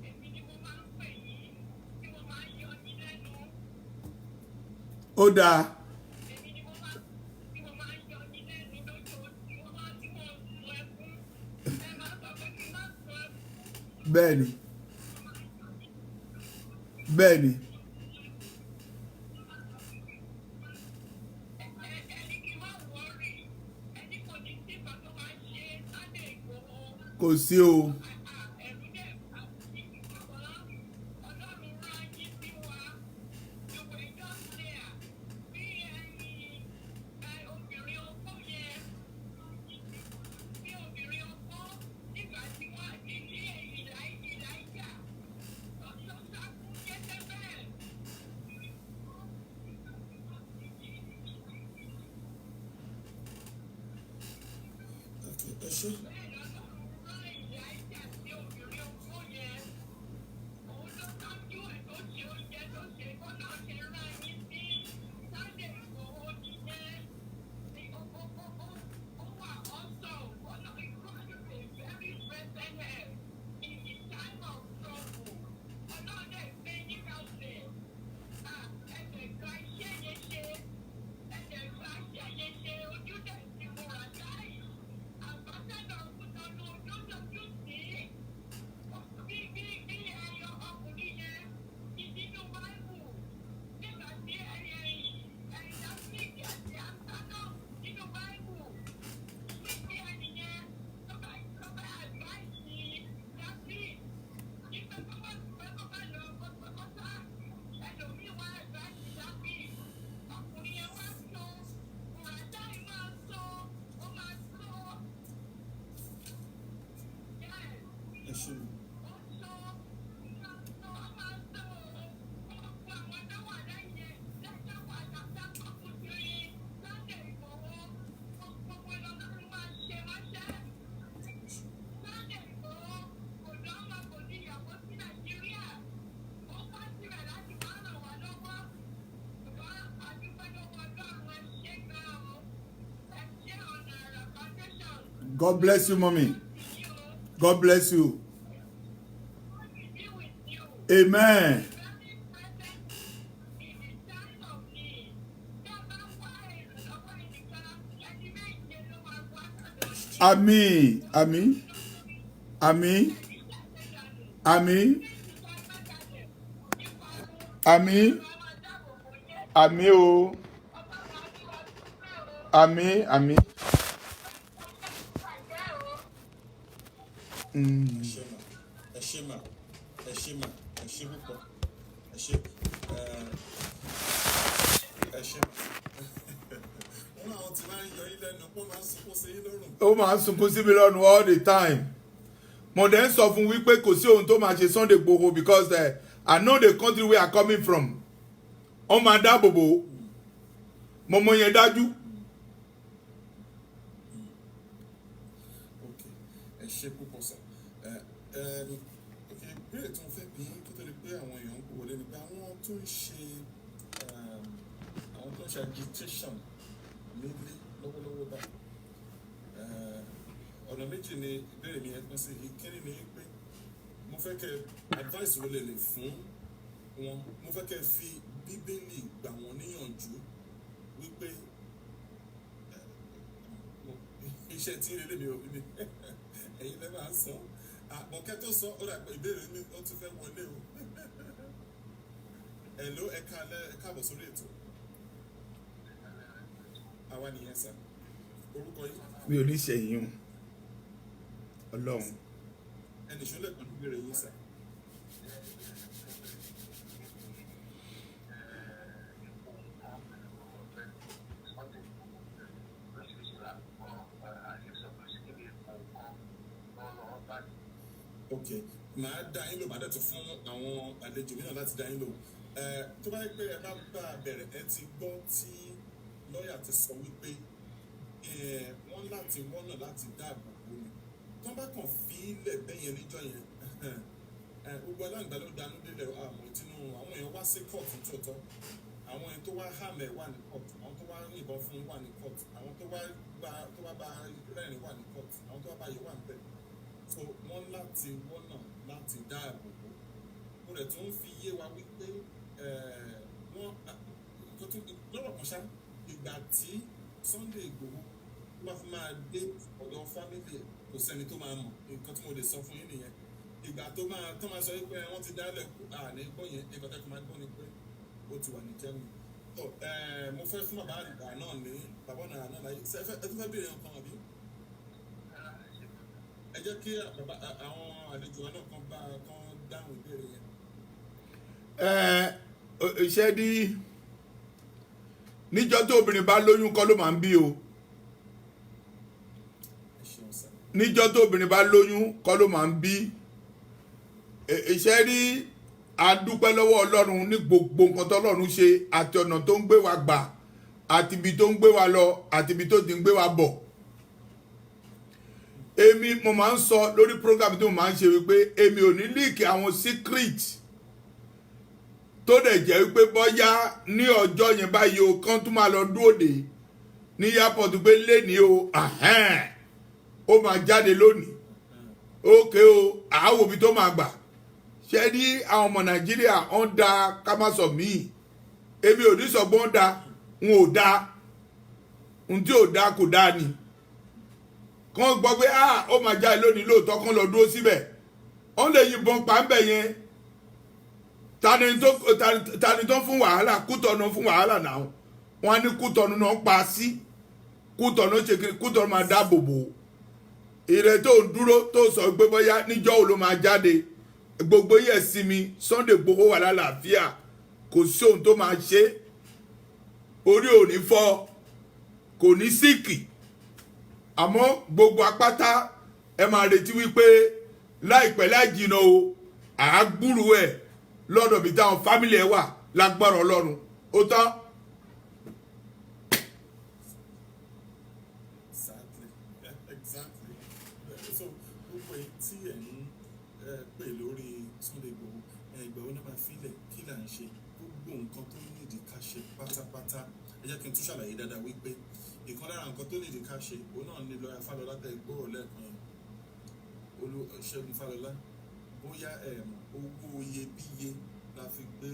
Èmi ni mo máa ń pè yín tí mo máa ń yọ yín lẹ́nu. Ó dáa. Èmi ni mo máa tí mo máa ń yọ yín lẹ́nu lójoojúmọ́ tí mo ń sun ẹkún. Ẹ máa sọ pé kí n má sun ẹkún. Bẹ́ẹ̀ni. Ẹni kí n má worry. Ẹni kò ní sí nǹkan tó máa ń ṣe Sunday Igboho. Kò sí o. Ẹ̀rù dẹ̀ bá mi ṣùgbọ́n Ọlọ́run rán yín sí wa. You were just there. Bí ẹni ẹ obìnrin opó yẹn. Bí obìnrin opó nígbà tí wọ́n ti ní Ìlàíjà. Tó sá fún Jésébẹ́ẹ̀. Ok, ẹ ṣé. Bẹ́ẹ̀ lọ́lọ́run rán Ìlàíjà sí obìnrin opó yẹn. Òun ló tọ́jú ẹ̀ tó ṣe oúnjẹ tó ṣe bọ́lá ṣe rán yín sí Sunday Igboho nìyẹn. Ní ó wà also bọ́lá. God is a very present help in the time of trouble. Ọlọ́run dẹ̀ gbé yín kalẹ̀. Ah, ẹ̀dẹ̀ gba iṣẹ́ yẹn ṣe. Ẹ̀dẹ̀ gba iṣẹ́ yẹn ṣe. Ojú dẹ̀ ti múra láì. Ambassador Kútọ́nù ojú lójú sí. Bí ẹyọ ọkùnrin yẹn ìdínú báìbù nígbà tí ẹyẹ ẹyìn Dáfídì àti Absalom nínú báìbù wípé ẹnìyẹn tó bá advice Dáfídì nígbà tó bá pẹ́ kó bá lọ kó sá ẹlòmíì wá advice Dáfídì, ọkùnrin yẹn wá sọ Bùràdáì máa sọ ó máa sọ yes. Ẹ ṣé mà. God bless you, mommy. God bless you. Amen. Very present in the time of need. Tá a bá wá ìrànlọ́wọ́ ẹnìkan, ẹni méje ló máa wá sọ́dọ̀ yín. Àmín, àmín, àmín, àmín, àmín, àmín o, àmín, àmín. Ẹ ṣé mà, ẹ ṣé mà, ẹ ṣé mà, ẹ ṣé púpọ̀, ẹ ṣé, ẹ ṣé mà. Wọn làwọn ti máa ń yọ yín lẹ́nu pé ó máa ń sunkún sí yín lọ́rùn. Ó máa ń sunkún sí mi lọ́rùn all the time. Mo dẹ̀ ń sọ fún wípé kò sí ohun tó máa ṣe Sunday Igboho because I know the country we are coming from. Wọ́n máa dáàbò bò ó. Mo mọ yẹn dájú. Ok, ẹ ṣé púpọ̀ sir. Ẹ ẹ ok, ìbéèrè tí mo fẹ́ bí kó tó di pé àwọn èèyàn ń kó wọlé ni pé àwọn tó ń ṣe agitation nílé lọ́wọ́lọ́wọ́ báyìí. Ọ̀nà méjì ni ìbéèrè mi yẹn pín sí. Ìkíní ni pé mo Mo fẹ́ kẹ́ advice wo lè fún wọn. Mo fẹ́ kẹ́ fi Bíbélì gbà wọ́n níyànjú wípé iṣẹ́ tí ilé mi ò mi, ẹ̀yin lẹ́ máa sọ àpọ̀kẹ́ tó sọ. Ó dà pé ìbéèrè mi ó tún fẹ́ wọlé o. Hello, ẹ káalẹ́, ẹ káàbọ̀ sórí ètò. Àwa nìyẹn sà. Orúkọ yín? Mi ò ní ṣẹ̀yìn o, Ọlọ́run. Ẹnì ṣọlẹ̀ pẹ̀lú ìbéèrè yín sà. Ok, màá dá yín lò, màá dẹ̀ tún fún àwọn àlejò mìíràn láti dá yín lò. Ẹ tó bá yẹ pé ẹ bá bá a bẹ̀rẹ̀, ẹ ti gbọ́ tí lọ́ọ̀yà ti sọ wípé ẹ wọ́n láti wọ́nà láti dáàbò bò ní tó bá kàn fi ilẹ̀ bẹ́yẹn níjọ́ yẹn. Ẹ gbogbo aláǹgbá ló danú délẹ̀. Àmọ́ ìtinú àwọn èèyàn wá sí court tòótọ́. Àwọn èèyàn tó wá hàmẹ̀ wà ní court, àwọn tó wá yìnbọn fún wà ní court, àwọn tó wá bá tó wá bá rẹ́rìn wà ní court, àwọn tó wá bá yẹ wà níbẹ̀. So wọ́n láti wọ́nà láti dáàbò bò. Mo rẹ̀ tún fi yé wa wípé wọ́n nǹkan tó lọ́rọ̀ kan ṣá, ìgbà tí Sunday Igboho tó bá fi máa dé ọ̀dọ̀ family ẹ̀, kò sẹ́ni tó máa mọ̀. Nǹkan tí mo lè sọ fún yín nìyẹn. Ìgbà tó máa sọ wípé wọ́n ti dálẹ̀ kù àní gbọ́ yẹn, nǹkan tẹ́kọ̀ máa gbọ́ ni pé ó ti wà ní Germany. Tó mo fẹ́ fún bàbá àgbà náà ní bàbá ọ̀nà náà láyé. Ṣé ẹ tún fẹ́ béèrè nǹkan àbí ẹ jẹ́ kí bàbá àwọn àlejò wa náà kan bá kan dáhùn ìbéèrè yẹn? Ẹ iṣẹ́ dí níjọ́ tó obìnrin bá lóyún kọ́ ló máa ń bí o. Ẹ ṣeun sir. Níjọ́ tó obìnrin bá lóyún kọ́ ló máa ń bí. Iṣẹ́ rí, a dúpẹ́ lọ́wọ́ Ọlọ́run ní gbogbo nǹkan tọ́lọ́run ṣe àti ọ̀nà tó ń gbé wa gbà àti ibi tó ń gbé wa lọ àti ibi tó ti ń gbé wa bọ̀. Èmi mo máa ń sọ lórí program tí mo máa ń ṣe wípé èmi ò ní leak àwọn secret tó dẹ̀ jẹ́ wípé bọ́yá ní ọjọ́ yẹn báyìí o, kán tún máa lọ dúró dè ní airport pé lẹ́ni o, ahẹ́n, ó máa jáde lónìí, ókè o, àáwò bí tó máa gbà ṣe ní. Àwọn ọmọ Nàìjíríà ń da, ká má sọ míì. Èmi ò ní sọ pé wọ́n da, wọn ò da. Ohun tí ò da kò da ni. Kàn gbọ́ pé ah, ó máa jáde lónìí lóòótọ́, kán lọ dúró síbẹ̀, wọ́n lè yìnbọn pa ń bẹ̀ yẹn. Tani tó fún wàhálà? Kútọ̀nù fún wàhálà náà. Wọ́n á ní Kútọ̀nù náà pa sí Kútọ̀nù ṣe kiri. Kútọ̀nù máa dáàbò bò ìrẹ tó ń dúró tó sọ pé bóyá níjọ́ wo ló máa jáde. Gbogbo yẹ̀ sí mi, Sunday Igboho wà lálàáfíà, kò sí ohun tó máa ṣe. Orí ò ní fọ́, kò ní sick. Àmọ́ gbogbo apáta ẹ máa retí wípé láìpẹ́ láì jìnnà o, àágbúrú ẹ̀ lọ́dọ̀ bí táwọn family ẹ̀ wà lágbára Ọlọ́run. Ó tán. Exactly. So gbogbo èyí tí ẹ̀ ń pè lórí Sunday Igboho, ìgbà wo náà máa filẹ̀, kí là ń ṣe, gbogbo nǹkan tó nídìí ká ṣe pátápátá, ẹ jẹ́ kí n tún ṣàlàyé dáadáa wípé ìkan lára nǹkan tó nídìí ká ṣe, òun náà ní lọ́yà Fálọlá tẹ gbọ́rọ̀ lẹ́ẹ̀kan yẹn, Olú Ṣẹ́gun Fálọlá. Bóyá ẹ mọ̀, owó iyebíye la fi gbé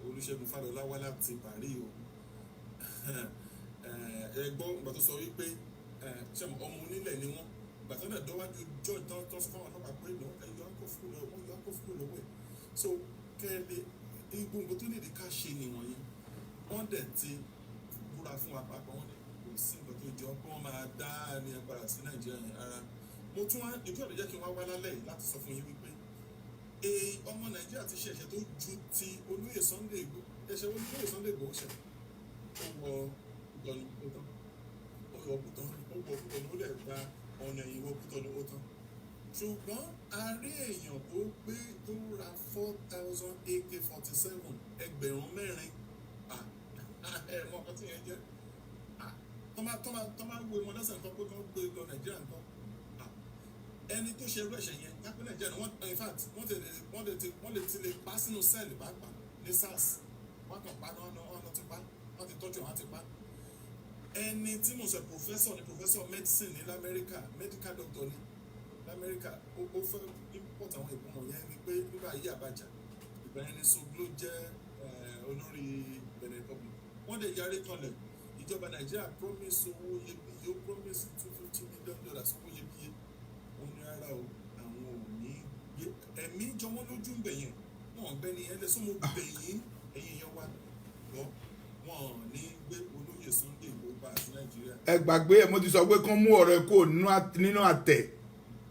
Olúṣẹ́gun Fálọlá wá láti Paris o. Ẹ gbọ́ ìgbà tó sọ wípé ṣé ọmọ onílẹ̀ ni wọ́n. Ìgbà tó dẹ̀ dọ́wájú judge tó sọ fáwọn ọlọ́pàá pé no, ẹ yọ handcuff kúrò lọ́wọ́, wọ́n yọ handcuff kúrò lọ́wọ́ ẹ̀. So kẹ́lẹ́ gbogbo tó nídìí ká ṣe nìwọ̀nyí. Wọ́n dẹ̀ ti búra fún wa pàápàá, wọ́n dẹ̀ kò sí nǹkan tó jọ pé wọ́n máa dá ní agbára sí Nàìjíríà yẹn rárá. Mo tún wá ìdí ọ̀dọ̀ jẹ́ kí n wá wá lálẹ́ yìí láti sọ fún yín wípé ee, ọmọ Nàìjíríà ti ṣe ẹ̀ṣẹ̀ tó ju ti olóyè Sunday Igboho. Ẹ̀ṣẹ̀ wo ni olóyè Sunday Igboho ṣẹ̀? Ó wọ Kútọ̀nù, ó tán. Ó wọ Kútọ̀nù, ó wọ Kútọ̀nù, ó dẹ̀ gba ọ̀nà ìwọ Kútọ̀nù, ó tán. Ṣùgbọ́n a rí èèyàn tó gbé tó ra 4,000 AK-47, 4,000. Ẹ mọ ọkọ tí yẹn jẹ́ tọ́ máa wo ìmọ̀ lẹ́sẹ̀ nǹkan pé kí wọ́n gbé lọ Nàìjíríà nǹkan. Ẹni tó ṣe irú ẹ̀ṣẹ̀ yẹn kápẹ́ Nàìjíríà ni wọ́n, in fact, wọ́n lè ti lè pa sínú cell pàápàá ní SARS. Wọ́n kàn pa náà, wọ́n ti pa, wọ́n ti tọ́jú, wọ́n ti pa. Ẹni tí mo sọ, professor ni, professor medicine ní lamẹ́ríkà, medical doctor ni. Lamẹ́ríkà ó fẹ́ import àwọn ìbọn wọ̀nyẹn, ni pé nígbà ayé Abacha, ìgbà yẹn ni Soglo jẹ́ olórí Benin Republic. Wọ́n dẹ̀ yarí kanlẹ̀. Ìjọba Nàìjíríà promise owó iyebíye, ó promise $250 million, owó iyebíye. Wọ́n ní rárá o, àwọn ò ní gbé. Ẹ̀mí jọ wọ́n lójú ń bẹ̀ yẹn, wọ́n gbẹ́ ní ẹlẹ́sùn. Mo bẹ̀ yín, ẹ̀yin yẹn wá lọ, wọ́n ò ní gbé olóyè Sunday Igboho bá sí Nàìjíríà. Ẹ gbàgbé ẹ, mo ti sọ pé kán mú ọ̀rọ̀ ẹ kúrò nínú àtẹ̀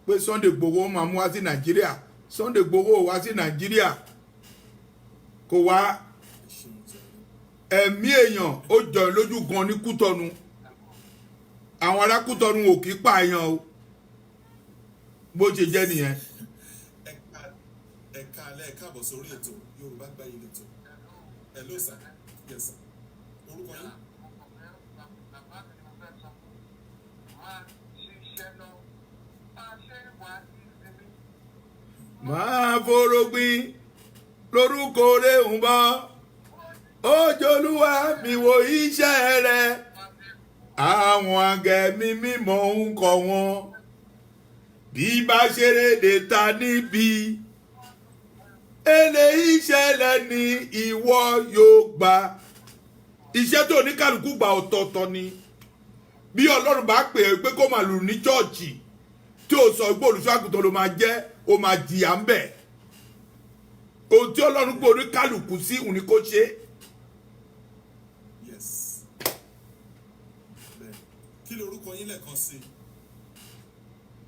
pé Sunday Igboho máa mú wá sí Nàìjíríà. Sunday Igboho wá sí Nàìjíríà, kò wá. Ẹ ṣeun jẹ́. Ẹ̀mí èèyàn ó jọ lójú gan ní Kútọ́nu. Àwọn ará Kútọ́nu ò kí pààyàn o. Bó ṣe jẹ́ nìyẹn. Ẹ káalẹ́, ẹ káàbọ̀ sórí ètò Yorùbá Gbayì lẹ́tọ̀. Hello sir, yes sir, orúkọ yín? Bàbá mi ni mo fẹ́ sọ fún, máa ṣiṣẹ́ lọ, máa ṣe wà ní ìsinmi. Máa forogbin lórúkọ rẹ̀ ń bọ́ ojolúwa mi, wo iṣẹ́ rẹ̀, àwọn agẹ̀mí mímọ́ ń kọ́ wọn bí bá ṣeré dé ta níbi eléyìí ṣẹlẹ̀ ní ìwọ yóò gbà. Iṣẹ́ tó ní kálukú gba ọ̀tọ̀ọ̀tọ̀ ni. Bí Ọlọ́run bá pè é pé kó máa lù ní chọ́ọ̀chì, tí o sọ pé olùṣọ́ àgùntàn ló máa jẹ́, ó máa jìyà ń bẹ̀. Ohun tí Ọlọ́run pé oníkálukú sí òun ni kó ṣe. Yes, bẹ́ẹ̀. Kí lorúkọ yín lẹ́ẹ̀kan sí i?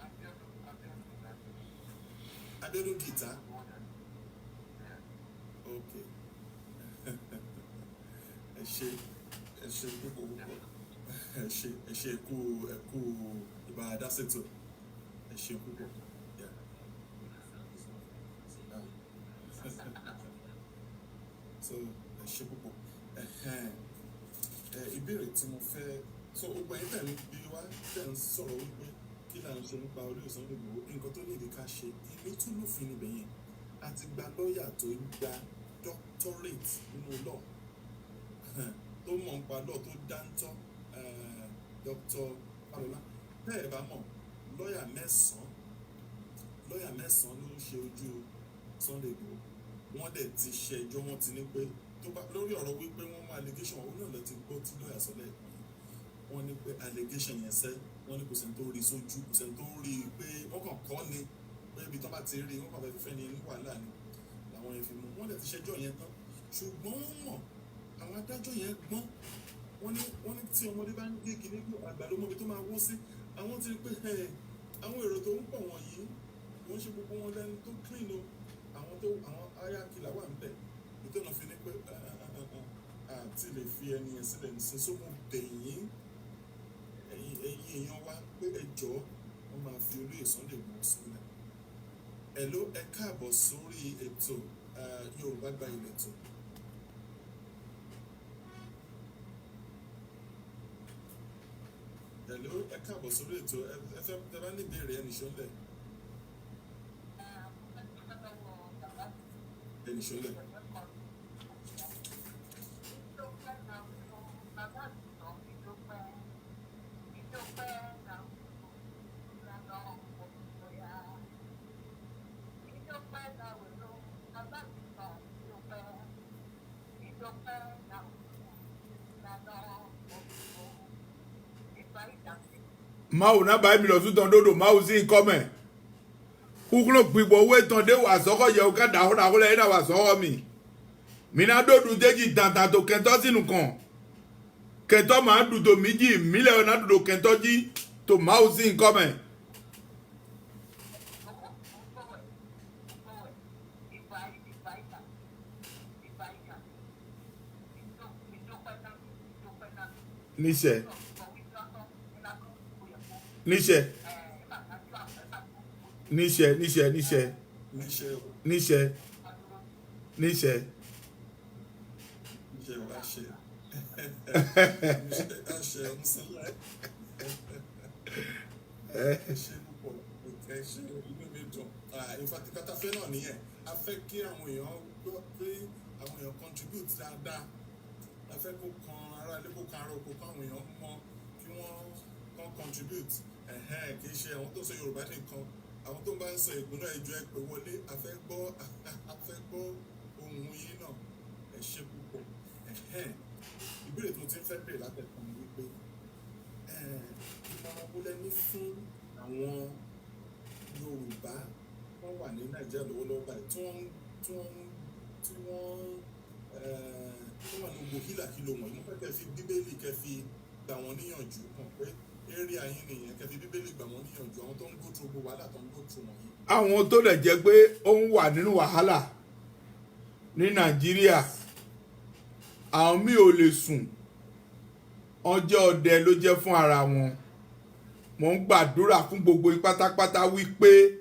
Abíọ́dún, Abíọ́dún láti Abíọ́dún Gìtá. Ok, ẹ ṣe, ẹ ṣe púpọ̀ púpọ̀. Ẹ ṣe, ẹ ṣe, ẹ kú, ẹ kú ìbáradásètò. Ẹ ṣe púpọ̀. Yeah. Ah. So ẹ ṣe púpọ̀. Ẹ̀hẹ́n. Ẹ ìbéèrè tí mo fẹ́ so, gbogbo ẹ̀yin tẹ̀ ń bí wá, tẹ̀ ń sọ̀rọ̀ wípé kí là ń ṣe nípa olóyè Sunday Igboho, nǹkan tó ní ìdí ká ṣe, ìlú tún lófin níbẹ̀ yẹn. A ti gba lọ́ọ̀yà tó gba doctorate nínú law, tó mọ̀ nípa law, tó dáńtọ́, Dr. Falola. Bẹ́ẹ̀ bá mọ̀, lọ́ọ̀yà mẹ́sàn-án, lọ́ọ̀yà mẹ́sàn-án ló ń ṣe ojú Sunday Igboho. Wọ́n dẹ̀ ti ṣẹjọ́, wọ́n ti ní pé tó bá lórí ọ̀rọ̀ wípé wọ́n mú allegation, òun náà lọ ti gbọ́ tí lọ́ọ̀yà sọ lẹ́ẹ̀kan yìí. Wọ́n ní pé allegation yẹn sẹ́, wọ́n ní kò sẹ́ni tó rí sójú, kò sẹ́ni tó rí i, pé wọ́n kàn kọ́ ni, pé ibi tó bá ti rí i, wọ́n kàn fẹ́ fẹ́ ni ní wàhálà ni làwọn yẹn fi mú. Wọ́n dẹ̀ ti ṣẹjọ́ yẹn tán, ṣùgbọ́n wọ́n mọ̀, àwọn adájọ́ yẹn gbọ́n. Wọ́n ní tí ọmọdé bá ń gé kinní gbó, àgbà ló mọbi tó máa wó sí. Àwọn ti rí pé ẹ, àwọn èrò tó ń pọ̀ wọ̀nyí, wọ́n ṣe gbogbo wọn lẹ́nu tó clean o. Àwọn tó àwọn ayákìlá wà ń bẹ̀ ìtọ́nà fi ní pé àti lè fi ẹni yẹn sílẹ̀ nísìn. So mo bẹ̀ yín, ẹ̀yin èèyàn wa, pé ẹ jọ̀ọ́, wọ́n máa fi olóyè Sunday Igboho sílẹ̀. Hello, ẹ káàbọ̀ sórí ètò Yorùbá Gbayì lẹ́tọ̀. Hello, ẹ káàbọ̀ sórí ètò. Ẹ fẹ́ ẹ bá ní ìbéèrè, ẹnì ṣọlẹ̀, ẹnì ṣọlẹ̀. Mawu na ba mi lọ sún tán dodo Mawu sí nkọ́mẹ̀ kúkúrò gbìgbọ́ owó ìtàn dé wà sọ́kọ̀ yẹ ká dàhó lẹ́yìn náà wà sọ́kọ̀ mi mina dòdù déjì tàǹtà tó kẹntọ́ sínú kan kẹntọ́ máa dùdò méjì mílẹ̀ ọ̀nà dùdò kẹntọ́ jí tó Mawu sí nkọ́mẹ̀. Níṣẹ́ níṣẹ́ níṣẹ́ níṣẹ́ níṣẹ́. Níṣẹ́ o. Níṣẹ́ níṣẹ́. Níṣẹ́ o, àṣẹ níṣẹ́, àṣẹ ọ̀sánlá. Ẹ ṣe púpọ̀, ẹ ṣe, inú mi dùn. Ah, in fact, nǹkan tá a fẹ́ náà nìyẹn. A fẹ́ kí àwọn èèyàn gbọ́ pé àwọn èèyàn contribute dáadáa. A fẹ́ kó kan ará ilé, kó kan ará oko, kó àwọn èèyàn mọ kí wọ́n kàn contribute. Ẹ̀hẹ́n, kì í ṣe àwọn tó sọ Yorùbá nìkan. Àwọn tó ń bá ń sọ Ègùn náà, ẹjọ́ ẹ pè wọlé, a fẹ́ gbọ́ ohùn yín náà. Ẹ ṣé púpọ̀. Ẹ̀hẹ́n. Ìbéèrè tó ti ń fẹ́ bèrè látẹ̀kùn ni wípé ìmọ̀ràn wo lẹ ní fún àwọn Yorùbá wọ́n wà ní Nàìjíríà lọ́wọ́lọ́wọ́ báyìí tí wọ́n wà ní gbogbo hílàhílo wọ̀nyí? Mo fẹ́ kẹ́ fi Bíbélì kẹ́ fi gbà wọ́n níyànjú kàn pé eré ayé nìyẹn, kẹ́ fi Bíbélì gbà wọ́n níyànjú, àwọn tó ń go through gbogbo wàhálà tó ń go through wọ̀nyí. Àwọn tó lè jẹ́ pé ó ń wà nínú wàhálà ní Nàìjíríà, àwọn míì ò lè sùn, ọjọ́ ọdẹ ló jẹ́ fún ara wọn. Mo ń gbàdúrà fún gbogbo yín pátápátá wípé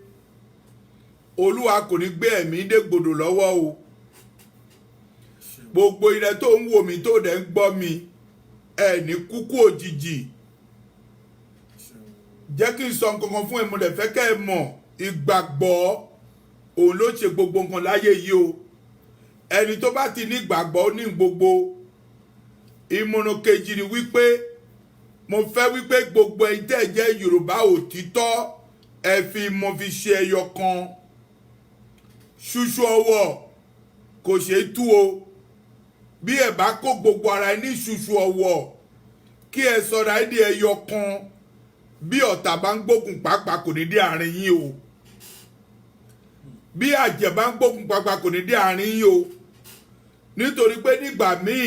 Olúwa kò ní gbé ẹ̀mí dégbodò lọ́wọ́ o. Gbogbo ilẹ̀ tó ń wò mí, tó dẹ̀ ń gbọ́ mi, ẹ̀ ní kúkú òjijì. Jẹ́ kí n sọ nǹkan kan fún ẹ, mo dẹ̀ fẹ́ kẹ́ ẹ mọ̀, ìgbàgbọ́ òun ló ṣe gbogbo nǹkan láyé yìí o. Ẹni tó bá ti ní ìgbàgbọ́, ó ní gbogbo. Ìmọ̀ràn kejì ni wípé mo fẹ́ wípé gbogbo ẹ̀yin tẹ́ ẹ jẹ́ Yorùbá òtítọ́, ẹ fi mo fi ṣe ẹyọ kan. Ṣuṣu ọwọ́ kò ṣeé tú o. Bí ẹ bá kó gbogbo ara ẹ ní ṣuṣu ọwọ́, kí ẹ sọra ẹ di ẹyọ kan, bí ọ̀tá bá ń gbógun pàápàá, kò ní dé àárín yín o. Bí àjẹ́ bá ń gbógun pàápàá, kò ní dé àárín yín o. Nítorí pé nígbà míì,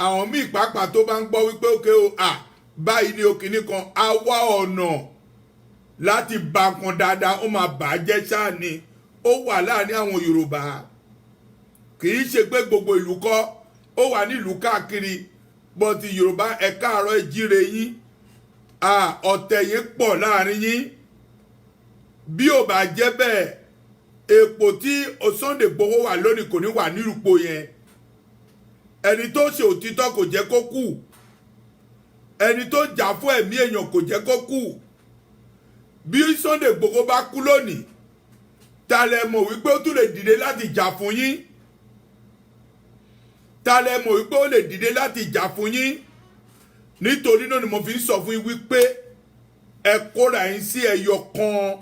àwọn míì pàápàá tó bá ń gbọ́ wípé ókè o, à báyìí ni òkìní kan á wá ọ̀nà láti ba nǹkan dáadáa, ó máa bà á jẹ́ ṣáà ni. Ó wà láàrin àwọn Yorùbá, kì í ṣe pé gbogbo ìlú kọ́, ó wà nílùú káàkiri bọ́tí Yorùbá, ẹ káàárọ̀, ìjíire yín. Ọ̀tẹ̀ yín pọ̀ láàrin yín. Bí ò bá jẹ́ bẹ́ẹ̀, èpò tí Sunday Igboho wà lónìí kò ní wà nírúpò yẹn. Ẹni tó ṣe òtítọ́ kò jẹ́ kó kú, ẹni tó jà fún ẹ̀mí èèyàn kò jẹ́ kó kú. Bí Sunday Igboho bá kú lónìí, ta lẹ mọ̀ wípé ó tún lè dìde láti jà fún yín? Ta lẹ mọ̀ wípé ó lè dìde láti jà fún yín? Nítorí náà ni mo fi ń sọ fún yín wípé ẹ kóra yín sí ẹyọ kan.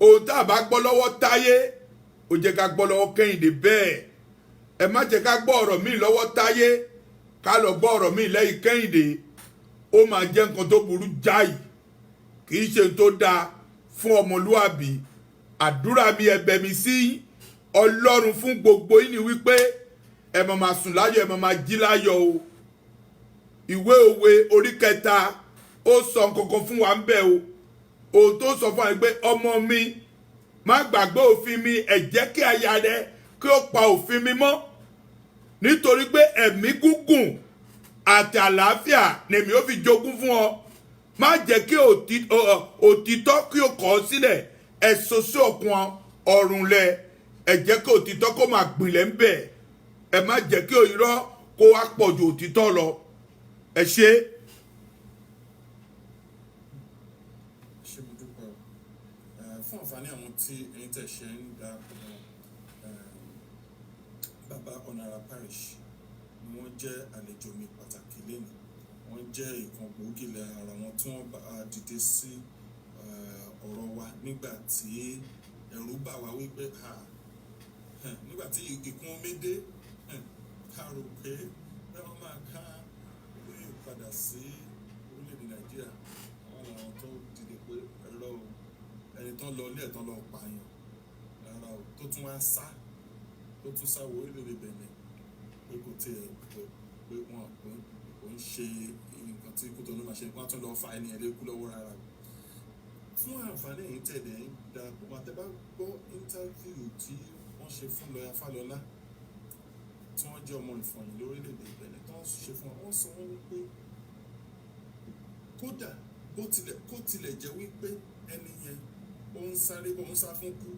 Ohun tá a bá gbọ́ lọ́wọ́ Táyé, ó jẹ́ ká gbọ́ lọ́wọ́ Kẹ́hìndé bẹ́ẹ̀. Ẹ má jẹ́ ká gbọ́ ọ̀rọ̀ míì lọ́wọ́ Táyé, ká lọ gbọ́ ọ̀rọ̀ míì lẹ́yìn Kẹ́hìndé. Ó máa jẹ́ nǹkan tó burú jáì, kì í ṣe tó dáa fún ọmọlúàbí. Àdúrà mi, ẹ̀bẹ̀ mi sí Ọlọ́run fún gbogbo yín ni wípé ẹ máa máa sùn láyọ̀, ẹ máa máa jí láyọ̀ o. Ìwé Òwe orí 3, ó sọ nǹkankan fún wa ń bẹ̀ o. Ohun tó sọ fún wa ni pé, ọmọ mi, má gbàgbé òfin mi, ẹ jẹ́ kí aya rẹ kí ó pa òfin mi mọ́, nítorí pé ẹ̀mí gígùn àti àlàáfíà lèmi ó fi jogún fún ọ. Má jẹ́ kí òtítọ́ kí o kọ̀ ọ́ sílẹ̀. Ẹ soso ọkùn ọ̀run lẹ, ẹ jẹ́ kí òtítọ́ kó máa gbìnlẹ̀ ń bẹ̀. Ẹ má jẹ́ kí irọ́ kó wá pọ̀ ju òtítọ́ lọ. Ẹ ṣé. Ṣé mo dúpẹ́ o. Fún àǹfààní àwọn tí ẹ̀yin tẹ̀ ṣe ń darapọ̀ mọ́, Bàbá Ọ̀nàrà Parish ni wọ́n jẹ́ àlejò mi pàtàkì lẹ́nu. Wọ́n jẹ́ ìkan gbòógì lára wọn tí wọ́n bá dìde sí ọ̀rọ̀ wa nígbà tí ẹ̀rù bà wá wípé nígbà tí ìkún omi dé, ká rò pé bẹ́ẹ̀ wọ́n máa ká olóyè padà sí orílẹ̀-èdè Nàìjíríà. Àwọn làwọn tó dìde pé ẹ̀rọ o, ẹni tán lọ ilé ẹ̀ tán lọ pààyàn rárá o, tó tún wá sá, tó tún sá wọ orílẹ̀-èdè Benin, pé kò tiẹ̀ pé pé wọn kò ń ṣe nǹkan tí Kútọ́nù máa ṣe, wọ́n á tún lọ fa ẹni ẹ̀ lékú lọ́wọ́ rárá o. Fún àǹfààní ẹ̀yin tẹ̀lé ń darapọ̀ mọ́, àtẹ bá gbọ́ interview tí wọ́n ṣe fún lọ́yà Fálọlá, tí wọ́n jẹ́ ọmọ Ìfọ̀yín lórílẹ̀‐èdè Benin, tó ń ṣe fún wọn, wọ́n sọ wọ́n wípé kódà bó tilẹ̀ kó tilẹ̀ jẹ́ wípé ẹni yẹn ó ń sáré bó ń sá fún kú,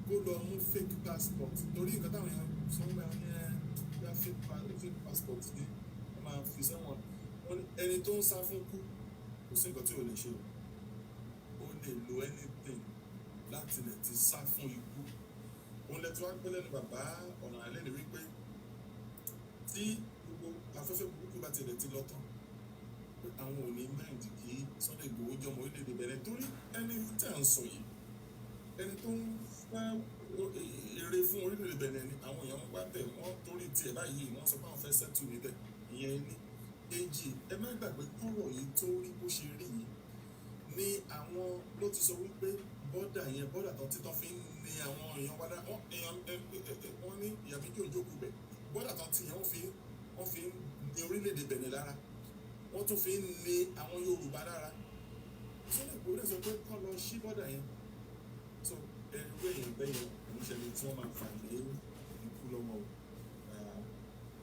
kó lọ mú fake passport, torí nǹkan táwọn èèyàn sọ ń gbà yẹn bá fake passport ni wọ́n máa fi sẹ́wọ̀n. Wọ́n ní ẹni tó ń sá fún kú, kò sí nǹkan tí ò lè ṣe o. Ó lè lo anything láti lè ti sá fún ikú. Òun lè tí wàá gbé lẹ́nu bàbá ọ̀nà àlẹ́ ni wípé tí gbogbo afẹ́fẹ́ burúkú bá tilẹ̀ ti lọ tán, pé àwọn ò ní mind kí Sunday Igboho jọmọ orílẹ̀-èdè Benin, torí ẹni Tí à ń sọ yìí, ẹni tó ń fẹ́ èrè fún orílẹ̀-èdè Benin ni àwọn èèyàn ń wá bẹ̀ wọ́n torí tiẹ̀ báyìí. Wọ́n sọ pé àwọn fẹ́ settle níbẹ̀. Ìyẹn ní èjì. Ẹ má gbàgbé, kọ́rọ̀ yìí tó rí bó ṣe rí yìí ní àwọn ló ti sọ wípé border yẹn, border tán títọ́ fi ń ní àwọn èèyàn wá dá wọ́n èèyàn wọ́n ní ìyá méjì òjòkú bẹ̀. Border tán ti yẹn, wọ́n fi ń ní orílẹ̀-èdè Benin lára, wọ́n tún fi ń ní àwọn Yorùbá lára. Sunday Igboho sọ pé kọ́ lọ sí border yẹn. So ẹrú èèyàn bẹ́yẹn kò ń ṣẹlẹ̀ tí wọ́n máa fà lé ikú lọ́wọ́ o.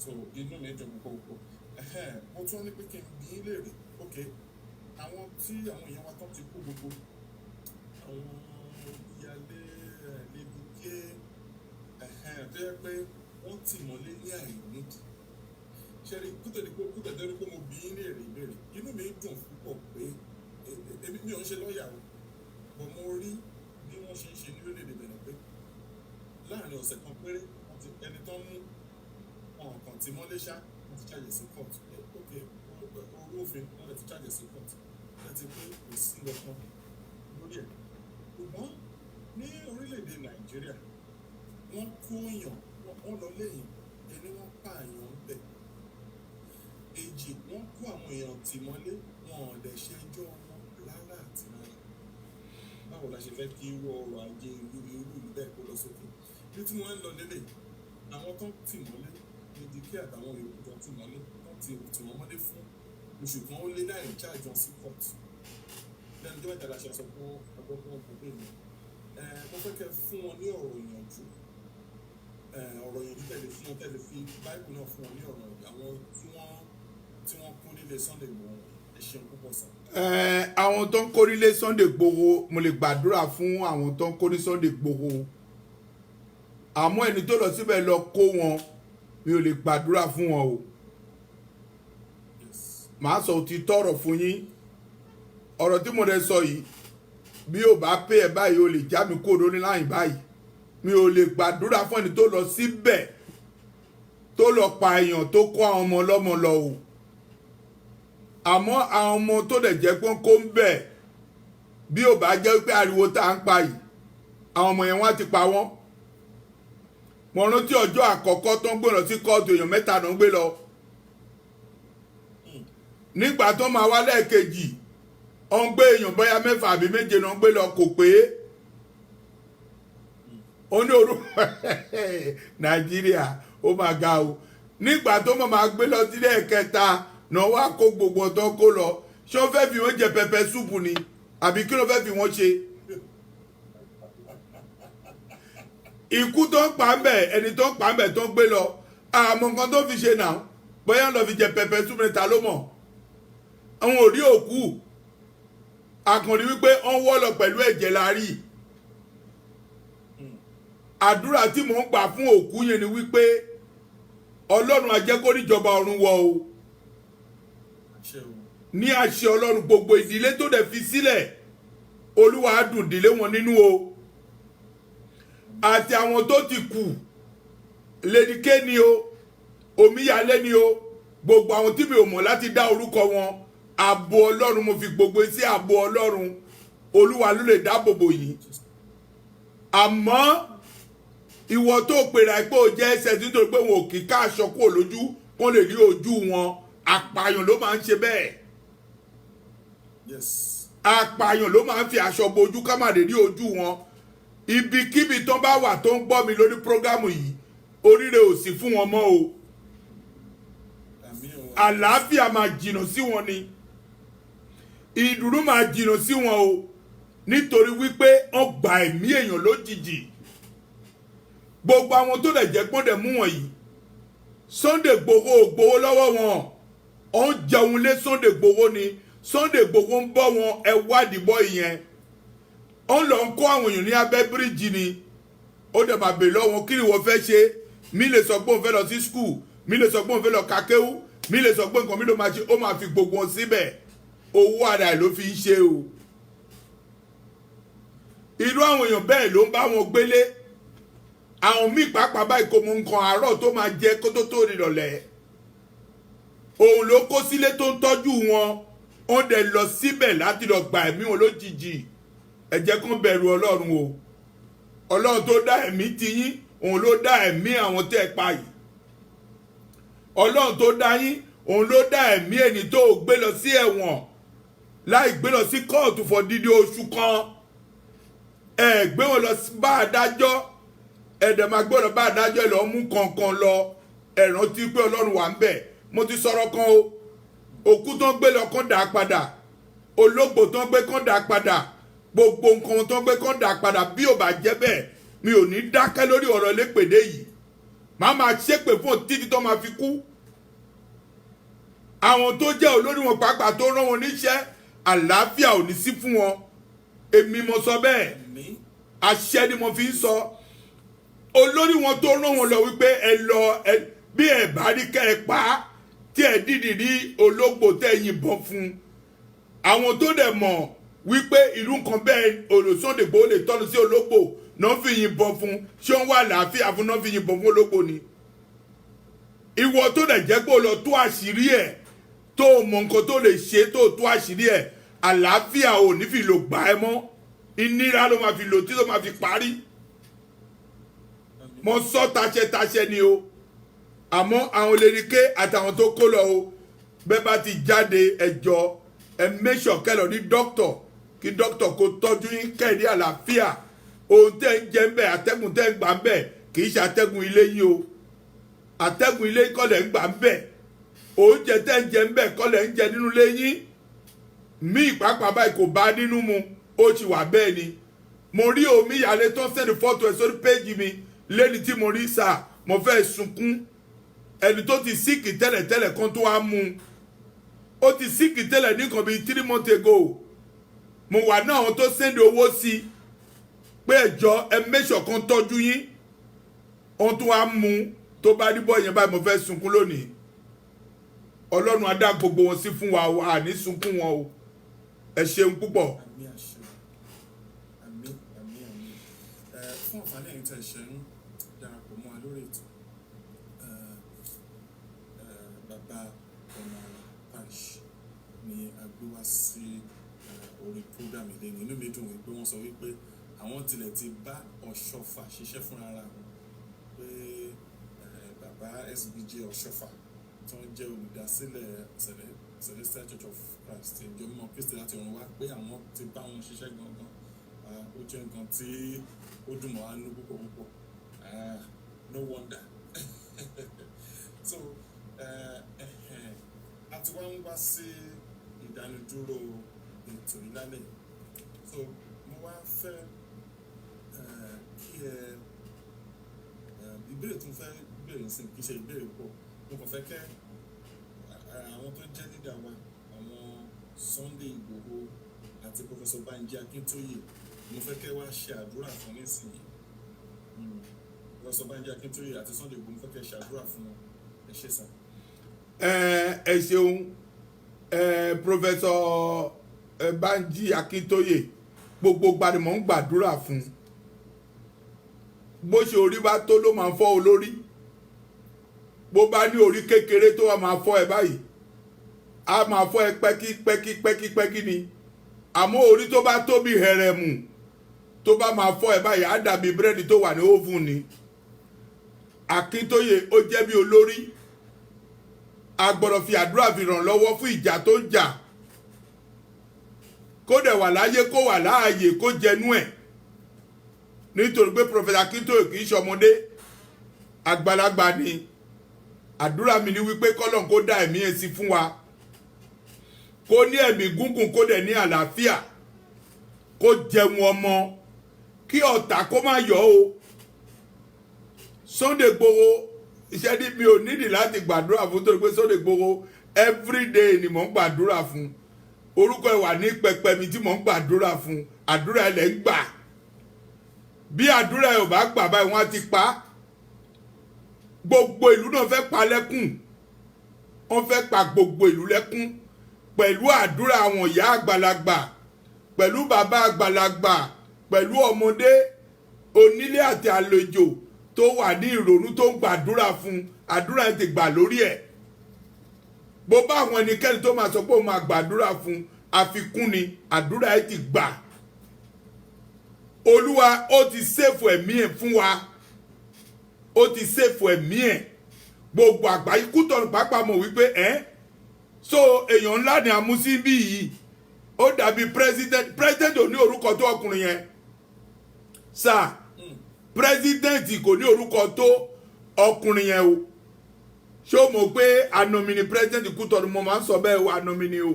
So inú mi dùn púpọ̀ púpọ̀. Mo tún ní pé kí n bí léèrè. Ok, àwọn tí àwọn èèyàn wa tán ti kú, gbogbo àwọn ìyálé lébùké tó yẹ pé wọ́n tì mọ́lé ní àìnídìí ṣẹ́rí, kó tó di pé mo bí léèrè ìbéèrè, inú mi dùn púpọ̀ pé èmi mi ò ń ṣe lọ́ọ̀yà o, but mo rí bí wọ́n ṣe ń ṣe ní orílẹ̀-èdè Benin pé láàrin ọ̀sẹ̀ kan péré, wọ́n ti ẹni tán mú wọn kàn tí mọ́lé ṣá, wọ́n ti charge sí court. Ok, orú òfin, wọ́n lè ti charge sí court láti pé kò sí ọkàn lórí ẹ̀. Ṣùgbọ́n ní orílẹ̀-èdè Nàìjíríà, wọ́n kó èèyàn, wọ́n lọ léèyàn, ẹni wọ́n pààyàn ń bẹ̀. Èjì, wọ́n kó àwọn èèyàn tì mọ́lé, wọn ò dẹ̀ ṣẹjọ́ wọn rárá àti rárá. Báwo la ṣe fẹ́ kí irú ọrọ̀ ajé irú ìlú bẹ́ẹ̀ kó lọ sókè? Bí tí wọ́n ń lọ lélẹ̀, àwọn tó ń tì mọ́lé ní kí àtàwọn yòókù tó ń tì mọ́lé, wọ́n ti tì wọ́n mọ́lé fún oṣù kan ó lé láì charge wọn sí court. Lẹ́nu tó mẹ́ta la ṣe sọ fún agbọ́gbọ́n kò pè mí. Mo fẹ́ kẹ́ fún wọn ní ọ̀rọ̀ ìyànjú, ọ̀rọ̀ ìyànjú tẹ̀lé fún wọn, tẹ̀lé fi báìbù náà fún wọn ní ọ̀rọ̀, àwọn tí wọ́n kún nílé Sunday Igboho. Ẹ ṣeun púpọ̀ sàn. Àwọn tó ń kórílé Sunday Igboho, mo lè gbàdúrà fún àwọn tó ń kórí Sunday Igboho, àmọ́ ẹni tó lọ síbẹ̀ lọ kó wọn, mi ò lè gbàdúrà fún wọn o. Màá sọ òtítọ́ ọ̀rọ̀ fún yín. Ọ̀rọ̀ tí mo rẹ sọ yìí, bí ò bá pé ẹ báyìí, o lè já mi kúrò lórí láyìn báyìí. Mi ò lè gbàdúrà fún ẹni tó lọ síbẹ̀ tó lọ pa èèyàn, tó kó àwọn ọmọ ọlọ́mọ lọ o. Àmọ́ àwọn ọmọ tó dẹ̀ jẹ́ pé kó ń bẹ̀, bí ò bá jẹ́ pé ariwo tá à ń pa yìí, àwọn ọmọ yẹn, wọ́n á ti pa wọ́n. Mo rántí ọjọ́ àkọ́kọ́ tó ń gbé lọ sí kóòtù, èèyàn mẹ́ta ló ń gbé lọ. Nígbà tó máa wá lẹ́ẹ̀kejì, ó ń gbé èèyàn bóyá mẹ́fà àbí méje náà ń gbé lọ, kò pé. Ó ní orú Nàìjíríà, ó máa ga o. Nígbà tó máa gbé lọ sílẹ̀ kẹta náà, wá kó gbogbo ọ̀tọ̀ kó lọ. Ṣé ó fẹ́ fi wọ́n jẹ pepper soup ni, àbí kí ló fẹ́ fi wọ́n ṣe? Ikú tó ń pa ń bẹ̀, ẹni tó ń pa ń bẹ̀ tó ń gbé lọ, àmọ́ nǹkan tó fi ṣe náà, bóyá ń lọ fi jẹ pepper soup ni, ta ló mọ̀? Àwọn ò rí òkú, àkànrí wípé wọ́n wọ́ lọ pẹ̀lú ẹ̀jẹ̀ la rí. Àdúrà tí mò ń gbà fún òkú yẹn ni wípé Ọlọ́run á jẹ́ kó níjọba ọ̀run wọ̀ o. Àṣẹ o. Ní àṣẹ Ọlọ́run, gbogbo ìdílé tó dẹ̀ fi sílẹ̀, Olúwa á dùn ìdílé wọn nínú o, àti àwọn tó ti kù, Lady K ni o, omíyalé ni o, gbogbo àwọn tí mi ò mọ̀ láti dá orúkọ wọn, ààbò Ọlọ́run, mo fi gbogbo sí ààbò Ọlọ́run. Olúwa ló lè dáàbò bò yín. Àmọ́ ìwọ tó pèrè pé o jẹ́ ẹsẹ̀ nítorí pé wọn ò kì í ká aṣọ kúrò lójú kó lè rí ojú wọn, àpààyàn ló máa ń ṣe bẹ́ẹ̀. Apààyàn ló máa ń fi aṣọ bojú ká má lè rí ojú wọn. Ibikíbi tó bá wà tó ń gbọ́ mi lórí program yìí, oríire ò sí fún wọn mọ́ o. Àmín o. Àlàáfíà máa jìnnà sí wọn ni, ìdùnnú máa jìnnà sí wọn o, nítorí wípé wọ́n gba ẹ̀mí èèyàn lójijì. Gbogbo àwọn tó lè jẹ́ pọ́n dẹ̀ mú wọn yìí, Sunday Igboho ò gbowó lọ́wọ́ wọn, ó ń jẹun lé Sunday Igboho ni. Sunday Igboho ń bọ́ wọn. Ẹ wádìí bọ́ ìyẹn, ó ń lọ ń kó àwọn èèyàn ní abẹ́ bíríìjì ni. Ó dẹ̀ máa bèèrè lọ́wọ́, kí ni wọ́n fẹ́ ṣe? Mi lè sọ pé òun fẹ́ lọ sí school, mi lè sọ pé òun fẹ́ lọ kakéwú, mi lè sọ pé nǹkan mi ló máa ṣe. Ó máa fi gbogbo wọn síbẹ̀, owó ara ẹ̀ ló fi ń ṣe o. Irú àwọn èèyàn bẹ́ẹ̀ ló ń bá wọn gbélé. Àwọn míì pàápàá báyìí, kò mọ nǹkan àárọ̀ tó máa jẹ kó tó tó ìrọ̀lẹ́. Òun ló kó sílé tó ń tọ́jú wọn. Ó dẹ̀ lọ síbẹ̀ láti lọ gba ẹ̀mí wọn lójijì. Ẹ jẹ́ kán bẹ̀rù Ọlọ́run o. Ọlọ́run tó dá ẹ̀mí tiyín, òun ló dá ẹ̀mí àwọn tẹ́ ẹ pa yìí. Ọlọ́run tó dá yín, òun ló dá ẹ̀mí ẹni tó gbé lọ sí ẹ̀wọ̀n láì gbé lọ sí kóòtù fún dídí oṣù kan. Ẹ gbé wọn lọ bá adájọ́, ẹ dẹ̀ máa gbé wọn lọ bá adájọ́, ẹ lọ mú kankan lọ. Ẹ rántí pé Ọlọ́run wà ń bẹ̀. Mo ti sọ̀rọ̀ kan o. Òkú tó ń gbé lọ, kán dà á padà. Ológbò tó ń gbé, kán dà á padà. Gbogbo nǹkan tó ń gbé, kán dà á padà. Bí ò bá jẹ́ bẹ́ẹ̀, mi ò ní dákẹ́ lórí ọ̀rọ̀ lépèdé yìí. Màá máa ṣépè fún òun títí tó máa fi kú. Àwọn tó jẹ́ olórí wọn pàápàá tó rán wọn níṣẹ́, àlàáfíà ò ní sí fún wọn. Èmi mo sọ bẹ́ẹ̀. Àmín. Àṣẹ ni mo fi ń sọ. Olórí wọn tó rán wọn lọ wípé ẹ lọ, ẹ bí ẹ bá rí kẹ́ ẹ pa á, tí ẹ dìdì rí ológbò tẹ́ ẹ yìnbọn fún. Àwọn tó dẹ̀ mọ̀ wípé irú nǹkan bẹ́ẹ̀ Sunday Igboho lè tọ́nu sí ológbò náà fi yìnbọn fún. Ṣé wọ́n wà láàfíà fún náà fi yìnbọn fún ológbò ni? Ìwọ tó dẹ̀ jẹ́ pé o lọ tú àṣírí ẹ̀, tó o mọ nǹkan tó lè ṣe, tó o tú àṣírí ẹ̀, àlàáfíà ò ní fi lò gbà ẹ mọ́. Ìnira ló máa fi lò tí ló máa fi parí. Mo sọ taṣẹtaṣẹ ni o. Àmọ́ àwọn olèrìké àtàwọn tó kó lọ o, bẹ́ẹ̀ bá ti jáde, ẹjọ́ ẹ mẹ́sọ̀ kẹlọ̀ ní dókítọ̀, kí dókítọ̀ kó tọ́jú yín kẹ́ẹ̀rí àlàáfíà. Ohun tẹ́ ń jẹ ń bẹ̀, atẹ́gùn tẹ́ ń gbà ń bẹ̀, kì í ṣe atẹ́gùn ilé yín o. Atẹ́gùn ilé kọ́ lẹ̀ ń gbà ń bẹ̀. Oúnjẹ tẹ́ ń jẹ ń bẹ̀ kọ́ lẹ̀ ń jẹ nínú ilé yín. Mí ìpápá báyìí kò bá nínú mu, ó ti wà bẹ́ẹ̀ ni. Mo rí omi ìyàlẹ́ tó ń send fọ́tò ẹ̀ sórí péjì mi lẹ́ni tí mo rí sà, mo fẹ́ sunkún. Ẹni tó ti sick tẹ́lẹ̀tẹ́lẹ̀ kan tó wá mú un, ó ti sick tẹ́lẹ̀ ní nǹkan bíi 3 months ago. Mo wà náà àwọn tó send owó sí pé ẹjọ́ ẹ mẹ́sọ̀ kan tọ́jú yín, ohun tó wá mú tó bá rí bọ́ yẹn báyìí, mo fẹ́ sunkún lónìí. Ọlọ́run á dá gbogbo wọn sí fún wa o, àní sunkún wọn o. Ẹ ṣeun púpọ̀. Àmín, àṣẹ. Àmín, àmín, àmín. Ẹ fún àǹfààní ẹ̀yin tẹ́ ṣe ń darapọ̀ mọ́ wa lórí ètò, ẹ ẹ bàbá Ọ̀nà Àrà Parish ni a gbé wá sí orí program ilé ní. Inú mi dùn wípé wọ́n sọ wípé àwọn tilẹ̀ ti bá Ọ̀ṣọ́fà ṣiṣẹ́ fúnra ara wọn, pé bàbá SBJ Ọ̀ṣọ́fà tí wọ́n jẹ́ olùdásílẹ̀ Celestial Church of Christ, Ìjọ Mímọ́ Kristi láti ọ̀run wá, pé àwọn ti bá wọn ṣiṣẹ́ gangan. Ó jẹ́ nǹkan tí ó dùn mọ́ wa nínú púpọ̀ púpọ̀. No wonder. So a ti wá ń wá sí ìdánudúró ètò ìlálẹ̀. So mo wá fẹ́ kí ẹ ìbéèrè tí mo fẹ́ béèrè sí kì í ṣe ìbéèrè púpọ̀. Mo kàn fẹ́ kẹ́ àwọn tó jẹ́ leader wa, àwọn Sunday Igboho àti Professor Banji Akintoye, mo fẹ́ kẹ́ wá ṣe àdúrà fún nísìnyí. Professor Banji Akintoye àti Sunday Igboho, mo fẹ́ kẹ́ ṣe àdúrà fún wọn. Ẹ ṣé sir. Ẹ ẹ ṣeun. Ẹ Professor Banji Akintoye, gbogbo gbanimọ̀ ń gbàdúrà fún. Bó ṣe orí bá tó ló máa fọ́ olórí. Bó bá ní orí kékeré tó wà máa fọ́ ẹ báyìí, a máa fọ́ ẹ pẹ́kí pẹ́kí pẹ́kí pẹ́kí ni. Àmọ́ orí tó bá tóbi hẹrẹ̀mù, tó bá máa fọ́ ẹ báyìí, á dàbí búrẹ́dì tó wà ní oven ni. Akíntóyè, ó jẹ́ bí olórí, a gbọ́dọ̀ fi àdúrà fi ràn lọ́wọ́ fún ìjà tó ń jà, kó dẹ̀ wà láyé, kó wà láàyè, kó jẹnu ẹ̀, nítorí pé Prophet Akíntóyè kì í ṣọmọdé, àgbàlagbà ni. Àdúrà mi ni wípé kọ́lọ́n kó dá ẹ̀mí ẹ̀ sí fún wa, kó ní ẹ̀mí gúngùn, kó dẹ̀ ní àlàáfíà, kó jẹun ọmọ, kí ọ̀tá kó má yọ̀ o. Sunday Igboho, iṣẹ́ ní mi ò nídìí láti gbàdúrà fún, torí pé Sunday Igboho, everyday ni mò ń gbàdúrà fún. Orúkọ ẹ̀ wà ní pẹpẹ mi tí mò ń gbàdúrà fún. Àdúrà ẹ̀ lẹ́ ń gbà. Bí àdúrà ẹ̀ ò bá gbà báyìí, wọ́n á ti pa á. Gbogbo ìlú náà fẹ́ pa lẹ́kùn, wọ́n fẹ́ pa gbogbo ìlú lẹ́kùn. Pẹ̀lú àdúrà àwọn ìyá àgbàlagbà, pẹ̀lú bàbá àgbàlagbà, pẹ̀lú ọmọdé, onílé àti àlejò tó wà ní ìrònú tó ń gbàdúrà fún, àdúrà ẹ̀ ti gbà lórí ẹ̀. Bó bá àwọn ẹnikẹ́ni tó máa sọ pé òun máa gbàdúrà fún, àfikún ni àdúrà ẹ̀ ti gbà. Olúwa ó ti save ẹ̀mí ẹ̀ fún wa, ó ti save ẹ̀mí ẹ̀. Gbogbo àgbáyé, Kútọ̀nù pàápàá mọ̀ wípé ẹ́ so èèyàn ńlá ni àmúsí bí yìí. Ó dàbí president. President ò ní orúkọ tó ọkùnrin yẹn sir. President kò ní orúkọ tó ọkùnrin yẹn o. Ṣé o mọ̀ pé anomi ni president Kútọ̀nù? Mo máa ń sọ bẹ́ẹ̀ o, anomi ni o.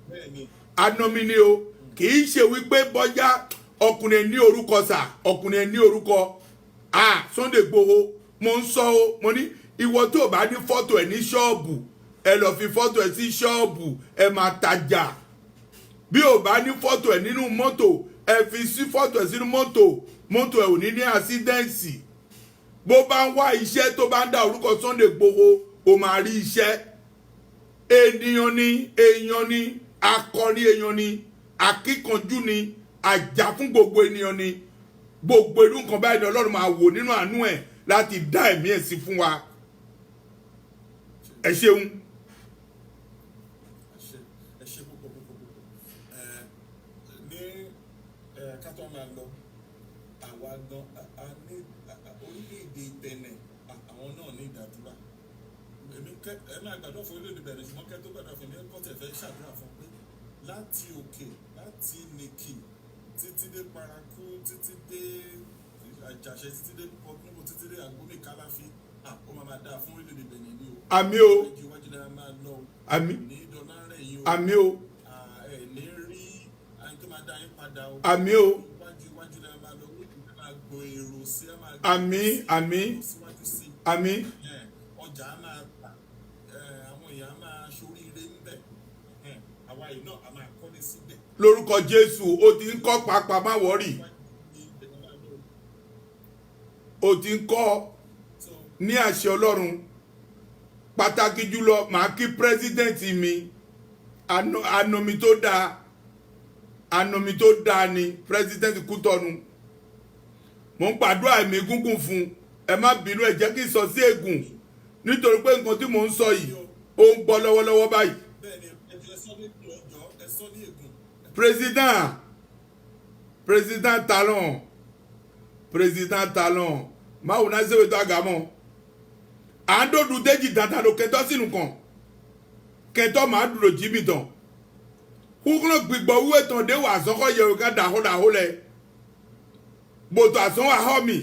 Bẹ́ẹ̀ni. Anomi ni o. Kì í ṣe wípé bọ́yá ọkùnrin ní orúkọ sà, ọkùnrin ní orúkọ. Ah, Sunday Igboho, mo ń sọ o, mo ní ìwọ tó o bá ní fọ́tò ẹ̀ ní ṣọ́ọ̀bù, ẹ lọ fi fọ́tò ẹ̀ sí ṣọ́ọ̀bù, ẹ máa tajà. Bí o bá ní fọ́tò ẹ̀ nínú mọ́tò, ẹ fi sí fọ́tò ẹ̀ sínú mọ́tò, mọ́tò ẹ̀ ò ní ní accident. Bó bá ń wá iṣẹ́, tó bá ń dá orúkọ Sunday Igboho, o máa rí iṣẹ́. Ènìyàn ni, èèyàn ni, akọni èèyàn ni, akíkanjú ni, àjà fún gbogbo ènìyàn ni. Gbogbo irú nǹkan báyìí ni Ọlọ́run máa wò nínú àánú ẹ̀ láti dá ẹ̀mí ẹ̀ sí fún wa. Ẹ ṣeun. Ẹ ṣe, ẹ ṣe púpọ̀ púpọ̀ púpọ̀. Ẹ ní ẹ ká tó máa lọ, àwa gan a ní orílẹ̀-èdè Benin, àwọn náà ní ìdádúrà. Èmi kẹ ẹ máa gbàdúrà fún orílẹ̀-èdè Benin, ṣùgbọ́n kẹ́ tó gbàdúrà fún mi, ẹ kọ́ tẹ̀ fẹ́ ṣàdúrà fún pé láti òkè, láti Nìkì títí dé Paraku, títí dé Àjàṣe, títí dé Port-Novo, títí dé Àgbómi Kálàfí, ó máa máa dáa fún orílẹ̀-èdè Benin ní o. Àmín o. Iwájú iwájú lára máa lọ o. Àmín. Ní dọ́là rẹ̀ yín o. Àmín o. Ẹ ní rí ẹni tó máa dá yín padà o. Àmín o. Iwájú iwájú lára máa lọ, ó máa gbòòrò sí, á máa Àmín, àmín. síwájú sí i. Àmín. Ọjà á máa tà, àwọn èèyàn á máa ṣoríire ńbẹ̀. Àwa yìí náà á máa kọ́lé síbẹ̀. Lórúkọ Jésù. Ó ti ń kọ́ pàápàá, má worry. Iwájú ní ibẹ̀ máa lọ. Ó ti ń kọ́. So Ní àṣẹ Ọlọ́run, pàtàkì jùlọ, màá kí president mi, anomi tó dáa, anomi tó dáa ni president Kútọ́nù. Mò ń gbàdúrà ẹ̀mí gúngùn fún. Ẹ má bínú, ẹ jẹ́ kí n sọ sí ègùn, nítorí pé nǹkan tí mò ń sọ yìí, ó ń gbọ́ lọ́wọ́lọ́wọ́ báyìí. Bẹ́ẹ̀ ni, ẹ jẹ́ sọ ní ọjọ́, ẹ sọ ní ègùn. Président, président Talon, président Talon, máwo náà ṣe wètò àgàmọ́ à ń dòdù déjì dandan ló kẹtọ́ sínú kan kẹtọ́ máa dúró jí mi tán kúkúrò gbígbọ́ wúwé tán dé wà sọ́kọ́ yẹ ká dàhó dàhó lẹ gbòtò àsán wà họ́ mi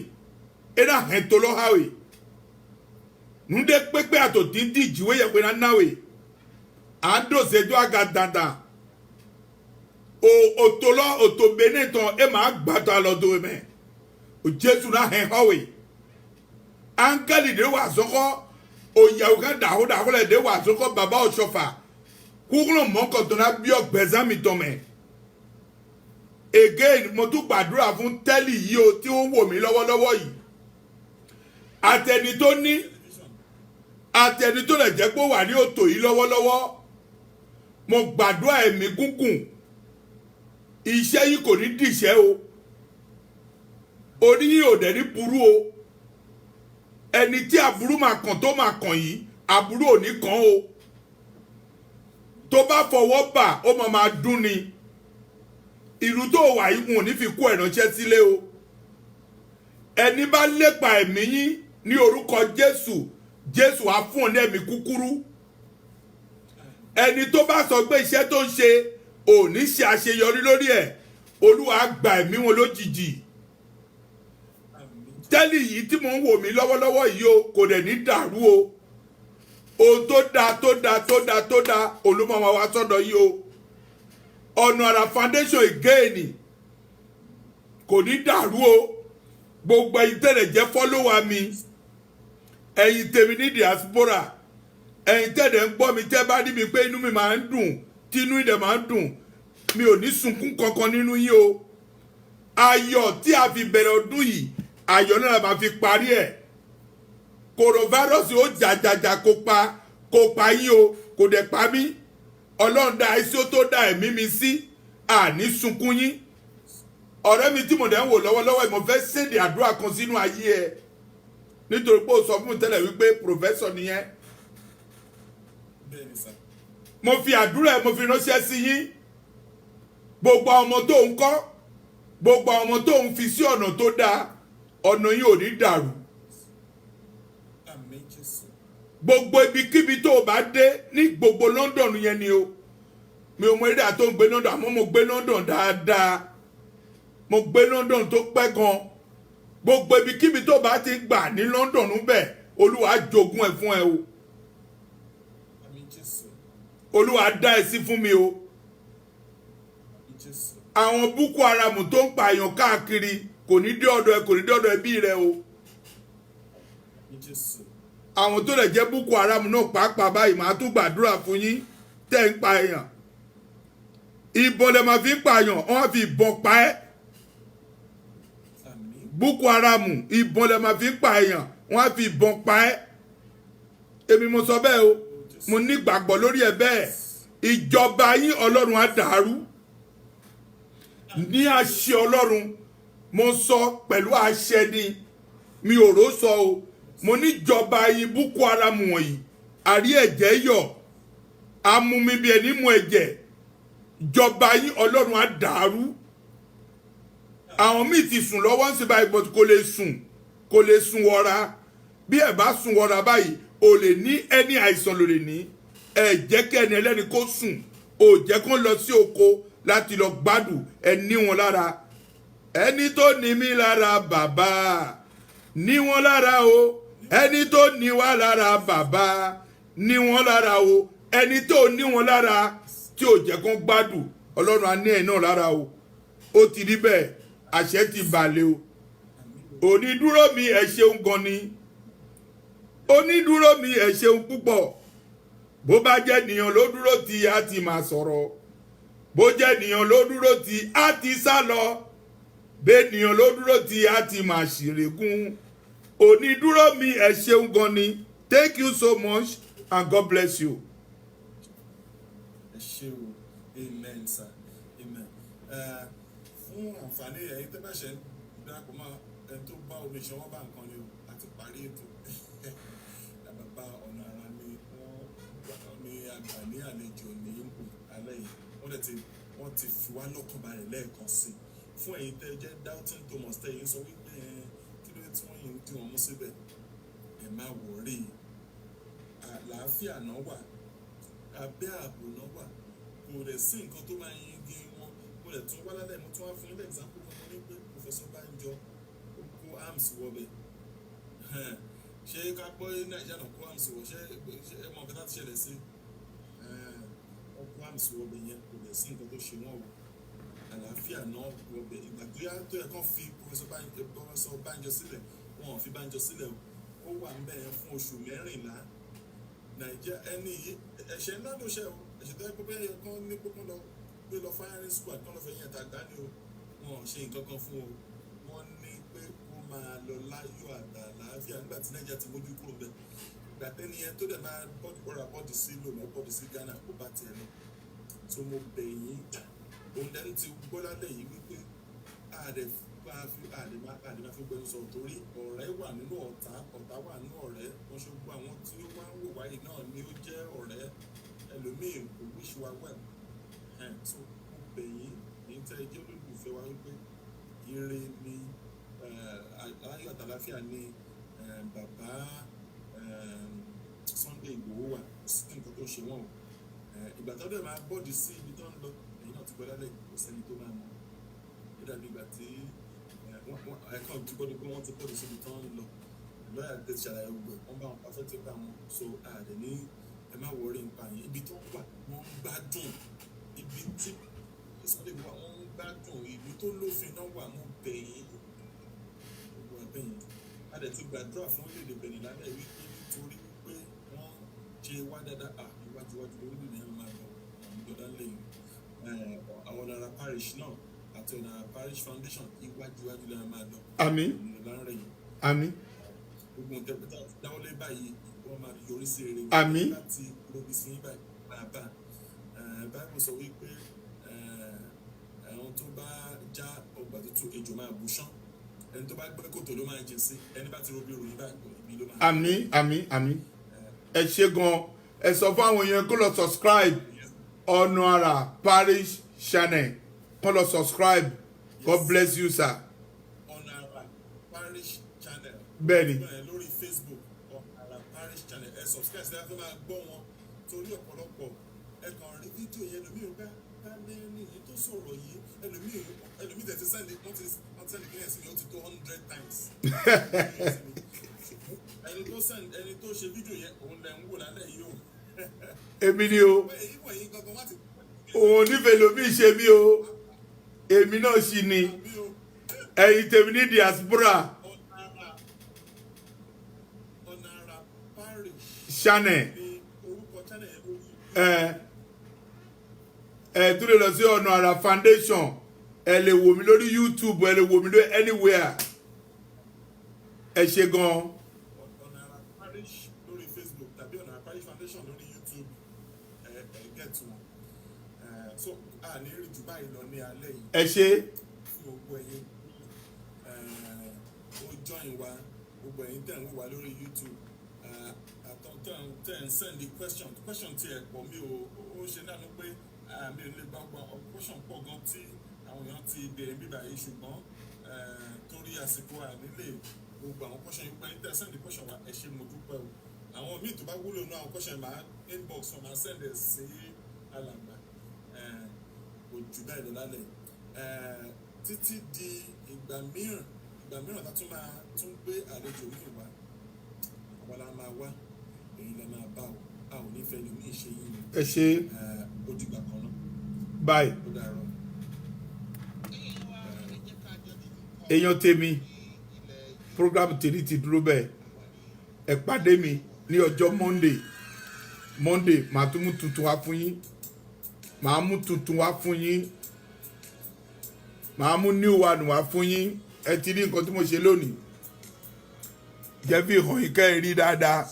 ẹ̀dá hẹ̀ tó lọ́ háwé nùdé pépé àtò dídì ìjìwé yẹ pé náwé à ń dòsè tó àga dandan o òtò lọ òtò benin tán ẹ máa gbàtọ alọ do mẹ o. Jésù náà hẹ̀ họ́wé áńgẹ́lì dé wà sọ́kọ́ òyàwó ká dàhó dàhó lẹ̀ dé wà sọ́kọ́ bàbá ọ̀ṣọ́fà kúkúrò mọ́kàntán náà bí ọ̀gbẹ́sán mi tán mẹ́. Again, mo tún gbàdúrà fún tẹ́lì yìí o tí ó ń wò mí lọ́wọ́lọ́wọ́ yìí, àtẹni tó ní, àtẹni tó lè jẹ́ pé ó wà ní òtò yìí lọ́wọ́lọ́wọ́. Mo gbàdúrà ẹ̀mí gúngùn. Iṣẹ́ yìí kò ní dìṣẹ́ o, orí yìí ò dẹ̀ ní burú o. Ẹni tí aburú máa kàn tó máa kàn yìí, aburú ò ní kàn o. Tó bá fọwọ́ bà, ó máa máa dún ni. Ìlú tó wà yìí, wọn ò ní fi kó ẹ̀ ránṣẹ́ sílé o. Ẹni bá lépa ẹ̀mí yín, ní orúkọ Jésù, Jésù á fún ọ ní ẹ̀mí kúkúrú. Ẹni tó bá sọ pé iṣẹ́ tó ń ṣe ò ní ṣe àṣeyọrí lórí ẹ̀, Olúwa á gba ẹ̀mí wọn lójijì. Tẹ́lì yìí tí mò ń wò mí lọ́wọ́lọ́wọ́ yìí o, kò dẹ̀ ní dàrú o. Ohun tó dáa, tó dáa, tó dáa, tó dáa, olúmọ wa wá sọ́dọ̀ yìí o. Ọ̀nà Àrà Foundation again kò ní dàrú o. Gbogbo ẹ̀yin tẹ́lẹ̀ jẹ́ follower mi, ẹ̀yin tèmi ní diaspora, ẹ̀yin tẹ́lẹ̀ ń gbọ́ mi, tẹ́ bá rí mi pé inú mi máa ń dùn, tí inú ìdẹ̀ máa ń dùn, mi ò ní sunkún kankan nínú yín o. Ayọ̀ tí a fi bẹ̀rẹ̀ ọdún yìí, ayọ̀ náà la máa fi parí ẹ̀. Coronavirus ó jàjàjà kó pa, kó pa yín o, kò dẹ̀ pa mí. Ọlọ́run dá iṣẹ́ tó dá ẹ̀mí mi sí, àní sunkún yín. Ọ̀rẹ́ mi tí mo dẹ̀ ń wò lọ́wọ́lọ́wọ́, mo fẹ́ sédè àdúrà kan sínú ayé ẹ, nítorí pé ó sọ fún mi tẹ́lẹ̀ wípé professor nìyẹn. Bẹ́ẹ̀ ni sà. Mo fi àdúrà ẹ, mo fi ránṣẹ́ sí yín, gbogbo ọmọ tó ń kọ́. Gbogbo àwọn ọmọ tó ń fi sí ọ̀nà tó dáa, ọ̀nà yìí ò ní dàrú. Àmín, Jésù. Gbogbo ibikíbi tó o bá dé ní gbogbo London yẹn ni o. Mi ò mọ eré àtó ń gbé London, àmọ́ mo gbé London dáadáa, mo gbé London tó pẹ́ gan. Gbogbo ibikíbi tó o bá ti gbà ní London bẹ́ẹ̀, Olúwa jogún ẹ̀ fún ẹ o. Àmín, Jésù. Olúwa dá ẹ sí fún mi o. Àmín, Jésù. Àwọn Boko Haram tó ń pààyàn káàkiri kò ní dé ọ̀dọ̀ ẹ, kò ní dé ọ̀dọ̀ ẹbí rẹ o. Àmín, Jésù. Àwọn tó lè jẹ́ Boko Haram náà pàápàá báyìí, màá tún gbàdúrà fún yín tẹ́ ń pa èèyàn. Ìbọn lè máa fi ń pààyàn, wọ́n á fi ìbọn pa ẹ́. Àmín. Boko Haram, ìbọn lè máa fi ń pa èèyàn, wọ́n á fi ìbọn pa ẹ́. Èmi mo sọ bẹ́ẹ̀ o, mo nígbàgbọ́ lórí ẹ̀ bẹ́ẹ̀. Ìjọba yín, Ọlọ́run á dàrú ní àṣẹ Ọlọ́run. Mo sọ pẹ̀lú àṣẹ ni, mi ò rò sọ o. Mo níjọba yín, Boko Haram wọ̀nyí, àrí ẹ̀jẹ̀ yọ̀ amumi bí ẹni mú ẹ̀jẹ̀, ìjọba yín, Ọlọ́run á dàrú. Àwọn míì ti sùn lọ́wọ́ ń ṣe báyìí, but kò lè sùn, kò lè sùn wọra. Bí ẹ bá sùn wọra báyìí, o lè ní ẹni àìsàn ló lè ní. Ẹ jẹ́ kí ẹni ẹlẹ́ni kó sùn, ò jẹ́ kó lọ sí oko láti lọ gbádùn. Ẹ ní wọn lára. Ẹni tó ní mí lára, bàbá, ní wọn lára o. Ẹni tó ní wá lára, bàbá, ní wọn lára o. Ẹni tó ní wọn lára tí ò jẹ́ kó gbádùn, Ọlọ́run á ní ẹ̀ náà lára o. Ó ti rí bẹ́ẹ̀, àṣẹ ti balẹ̀ o. Onídúró mi, ẹ ṣeun gan ni. Onídúró mi, ẹ ṣeun púpọ̀. Bó bá jẹ́ ènìyàn ló dúró tí a ti máa sọ̀rọ̀, bó jẹ́ ènìyàn ló dúró tí a ti sá lọ, bẹ́ẹ̀nìyàn ló dúró tí a ti máa ṣìrègùn. Onídúró mi, ẹ ṣeun gan ni. Thank you so much and God bless you. Ẹ ṣé o. Amen, sir, amen. Fún àǹfààní ẹ̀yin tẹ́ bá ṣe ń darapọ̀ mọ́, ẹni tó bá omi ṣan wọ́n bá nǹkan ni o. Àti parí ètò. Bàbá Ọ̀nà Àrà ni wọ́n ní àgbà ní àlejò ní alẹ́ yìí. Wọ́n dẹ̀ ti wọ́n ti fi wá lọ́kàn balẹ̀ lẹ́ẹ̀kan sí i. Fún ẹ̀yin tẹ́ jẹ́ doubting Thomas, tẹ́ yín sọ wípé ẹ kí ló dé tí wọ́n yìí ń dí wọn mú síbẹ̀, ẹ má worry. Àlàáfíà náà wà, abẹ́ ààbò náà wà, kò dẹ̀ sí nǹkan tó máa yin igi wọn. Mo dẹ̀ tún wá lálẹ́, mo tún wá fún ilé example kan. Mo ní pé Professor Banjo, ó kó arms wọbẹ̀. Ṣé ká gbọ́ Nàìjíríà náà kó arms wọ̀? Ṣé ẹ mọ nǹkan láti ṣẹlẹ̀ sí? Ó kó arms wọbẹ̀ yẹn, kò dẹ̀ sí nǹkan tó ṣe wọ́n o. Àlàáfíà náà wọbẹ̀. Ìgbà tó yá tó yẹ kán fi Professor Banjo sílẹ̀, wọn ò fi Banjo sílẹ̀ o. Ó wà ń bẹ̀ yẹn fún oṣù 14. Nàìjíríà, ẹni yìí, ẹ̀ṣẹ̀ ńlá ló ṣe o. Ẹ̀ṣẹ̀ tó yẹ pé bẹ́ẹ̀ kán ní pé kán lọ gbé lọ firing squad, kán lọ fẹ́ yẹn tàgbá ni o. Wọn ò ṣe nǹkan kan fún o. Wọ́n ní pé kó máa lọ láyọ̀ àtàlàáfíà nígbà tí Nàìjíríà ti mójú kúrò bẹ́ẹ̀. Ìgbà tẹ́ni yẹn tó dẹ̀ máa bọ́ọ̀dì bọ́ọ̀rà bọ́ọ̀dì sí lò bọ́ọ̀dì sí Ghana, kó bá tiẹ̀ lọ. Tó mo bẹ̀ yín, òun dẹ́nu ti gbọ́ lálẹ́ yìí wípé àdè máa fi àdè máa àdè máa fi gbẹnu sọ̀rọ̀, torí ọ̀rẹ́ wà nínú ọ̀tá, ọ̀tá wà nínú ọ̀rẹ́. Wọ́n ṣe gbọ́ àwọn tí ó wá ń wò wáyé náà ni ó jẹ́ ọ̀rẹ́ ẹlòmíì, kò wish wa well. So mo bẹ̀ yín ní tẹ́ ẹ jẹ́ olólùfẹ́ wa wípé ire ni, aláyọ̀ àtàláfíà ni bàbá Sunday Igboho wà. Kò sí nǹkan tó ṣe wọ́n o. Ìgbà tó dẹ̀ máa bọ́ọ̀dì sí ibi tó ń lọ, ẹ̀yin náà ti gbọ́ lálẹ́, kò sẹ́ni tó máa mọ̀. Ó dàbí ìgbà tí ẹ̀kan ti gbọ́dọ̀ pé wọ́n ti bọ́ọ̀dì síbi tó ń lọ. Lọ́yà tẹ̀ ṣàlàyé gbogbo ẹ̀, wọ́n bá wọn pàfẹ́ tó bá wọn. So àdè ní ẹ má worry nípa yẹn. Ibi tó wà, wọ́n ń gbádùn. Ibi tí Sunday Igboho wà, wọ́n ń gbádùn. Ìlú tó lófin náà wà. Mú bẹ̀yìn gbogbo àbẹ̀yìn. A dẹ̀ ti gbàdúrà fún orílẹ̀-èdè Benin lálẹ́ wípé nítorí wípé wọ́n ṣe wá dáadáa, à iwájú iwájú lórílẹ̀-èdè yẹn máa lọ. Àwọn ìjọba lẹ́yìn àwọn Ọ̀nà Àrà Parish náà àti Ọ̀nà Àrà Parish Foundation, iwájú iwájú lẹ́yìn máa lọ. Àmín. Ìlànà rẹ̀ yìí, Àmín. Gbogbo nǹkan tẹ́ dáwọ́lé báyìí, wọ́n máa yọrí sí rere. Àmín. Láti lóbi sí yín báyìí, máa bá Bible sọ wípé àwọn tó bá já ọgbà tuntun, ejò máa bù ṣán. Ẹni tó bá gbẹ́ kòtò ló máa jìn sí. Ẹni bá ti robi ròyìn báyìí, ibi ló máa. Àmín, àmín, àmín. Ẹ ṣe gan. Ẹ sọ fún àwọn èèyàn kó lọ subscribe, Ọ̀nà Àrà Parish Channel, kó lọ subscribe. God bless you, sir. Ọ̀nà Àrà Parish Channel. Bẹ́ẹ̀ni. Bẹ́ẹ̀ lórí Facebook, Ọ̀nà Àrà Parish Channel, ẹ subscribe sí ẹ fẹ́ máa gbọ́ wọn, torí ọ̀pọ̀lọpọ̀ ẹ kàn rí fídíò yẹn, ẹlòmíì bá bá lẹ́ni yìí tó sọ̀rọ̀ yìí, ẹlòmíì tẹ̀ ti send, wọ́n ti send kílẹ̀ sí mi, ó ti tó 100 times. Ẹni tó send, ẹni tó ṣe fídíò yẹn, òun lẹ̀ ń wò lálẹ́ yìí o. Èmi ni o. Èyí wọ̀nyí gangan wá ti Òun onífẹ̀ẹ́ lomi ṣe mí o, èmi náà sì ni. Mí o. Ẹ̀yin tèmi ní diaspora. Ọ̀nà Àrà Parish Channel. ní orúkọ channel yẹn lórí. Ẹ tún lè lọ sí Ọ̀nà Àrà Foundation. Ẹ lè wò mí lórí YouTube, ẹ lè wò mí lórí anywhere. Ẹ ṣe gan. Ọ̀nà Àrà Parish lórí Facebook tàbí Ọ̀nà Àrà Parish Foundation lórí YouTube, ẹ get wọn. So a ní rí jù báyìí lọ ní alẹ́ yìí. Ẹ ṣe. Fún gbogbo ẹ̀yin ó join wa, gbogbo ẹ̀yin tẹ̀ ń wò wá lórí YouTube, àtọ̀ tẹ̀ ń send the question, question tí ẹ̀ pọ̀, mi ò ó ṣe lánàá pé mi ò lè gba ọgbà question pọ̀ gan tí àwọn èèyàn ti bèrè bíbà yìí, ṣùgbọ́n torí àsìkò ànílè gbogbo àwọn question yìí. Gbogbo ẹ̀yin tẹ̀ send the question wa, ẹ ṣé, mo dúpẹ́ o. Àwọn míì tó bá wúlò nínú àwọn question, máa inbox wọn, máa send ẹ̀ sí alàgbà. Kò jù bẹ́ẹ̀ lọ lálẹ́. Títí di ìgbà mìíràn tá tún máa tún gbé àlejò míì wá, àwa la máa wá, èyí la máa bá o. A ò ní fẹ́ lómi ìṣe yín ni. Ẹ ṣe. Ó dìgbà kan náà. Bye. Ó dàárọ̀. Èèyàn tèmi, program tèmi ti dúró bẹ́ẹ̀. Ẹ pàdé mi ní ọjọ́ Monday. Monday, màá tún mú tuntun wá fún yín, màá mú tuntun wá fún yín, màá mú new one wá fún yín. Ẹ ti rí nǹkan tí mo ṣe lónìí, jẹ́ fi hàn yín kẹ́ ẹ rí dáadáa.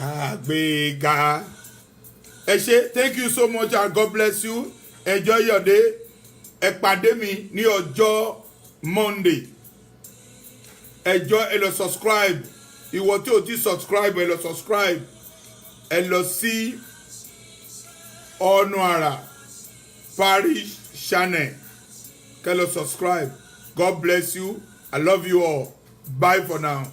Kàgbéga. Ẹ ṣé, thank you so much and God bless you. Enjoy your day. Ẹ pàdé mi ní ọjọ́ Monday. Ẹ jọ̀ọ́, ẹ lọ subscribe. Ìwọ tí o ti subscribe, ẹ lọ subscribe. Ẹ lọ sí Ọ̀nà Àrà Parish Channel, kẹ́ lọ subscribe. God bless you. I love you all. Bye for now.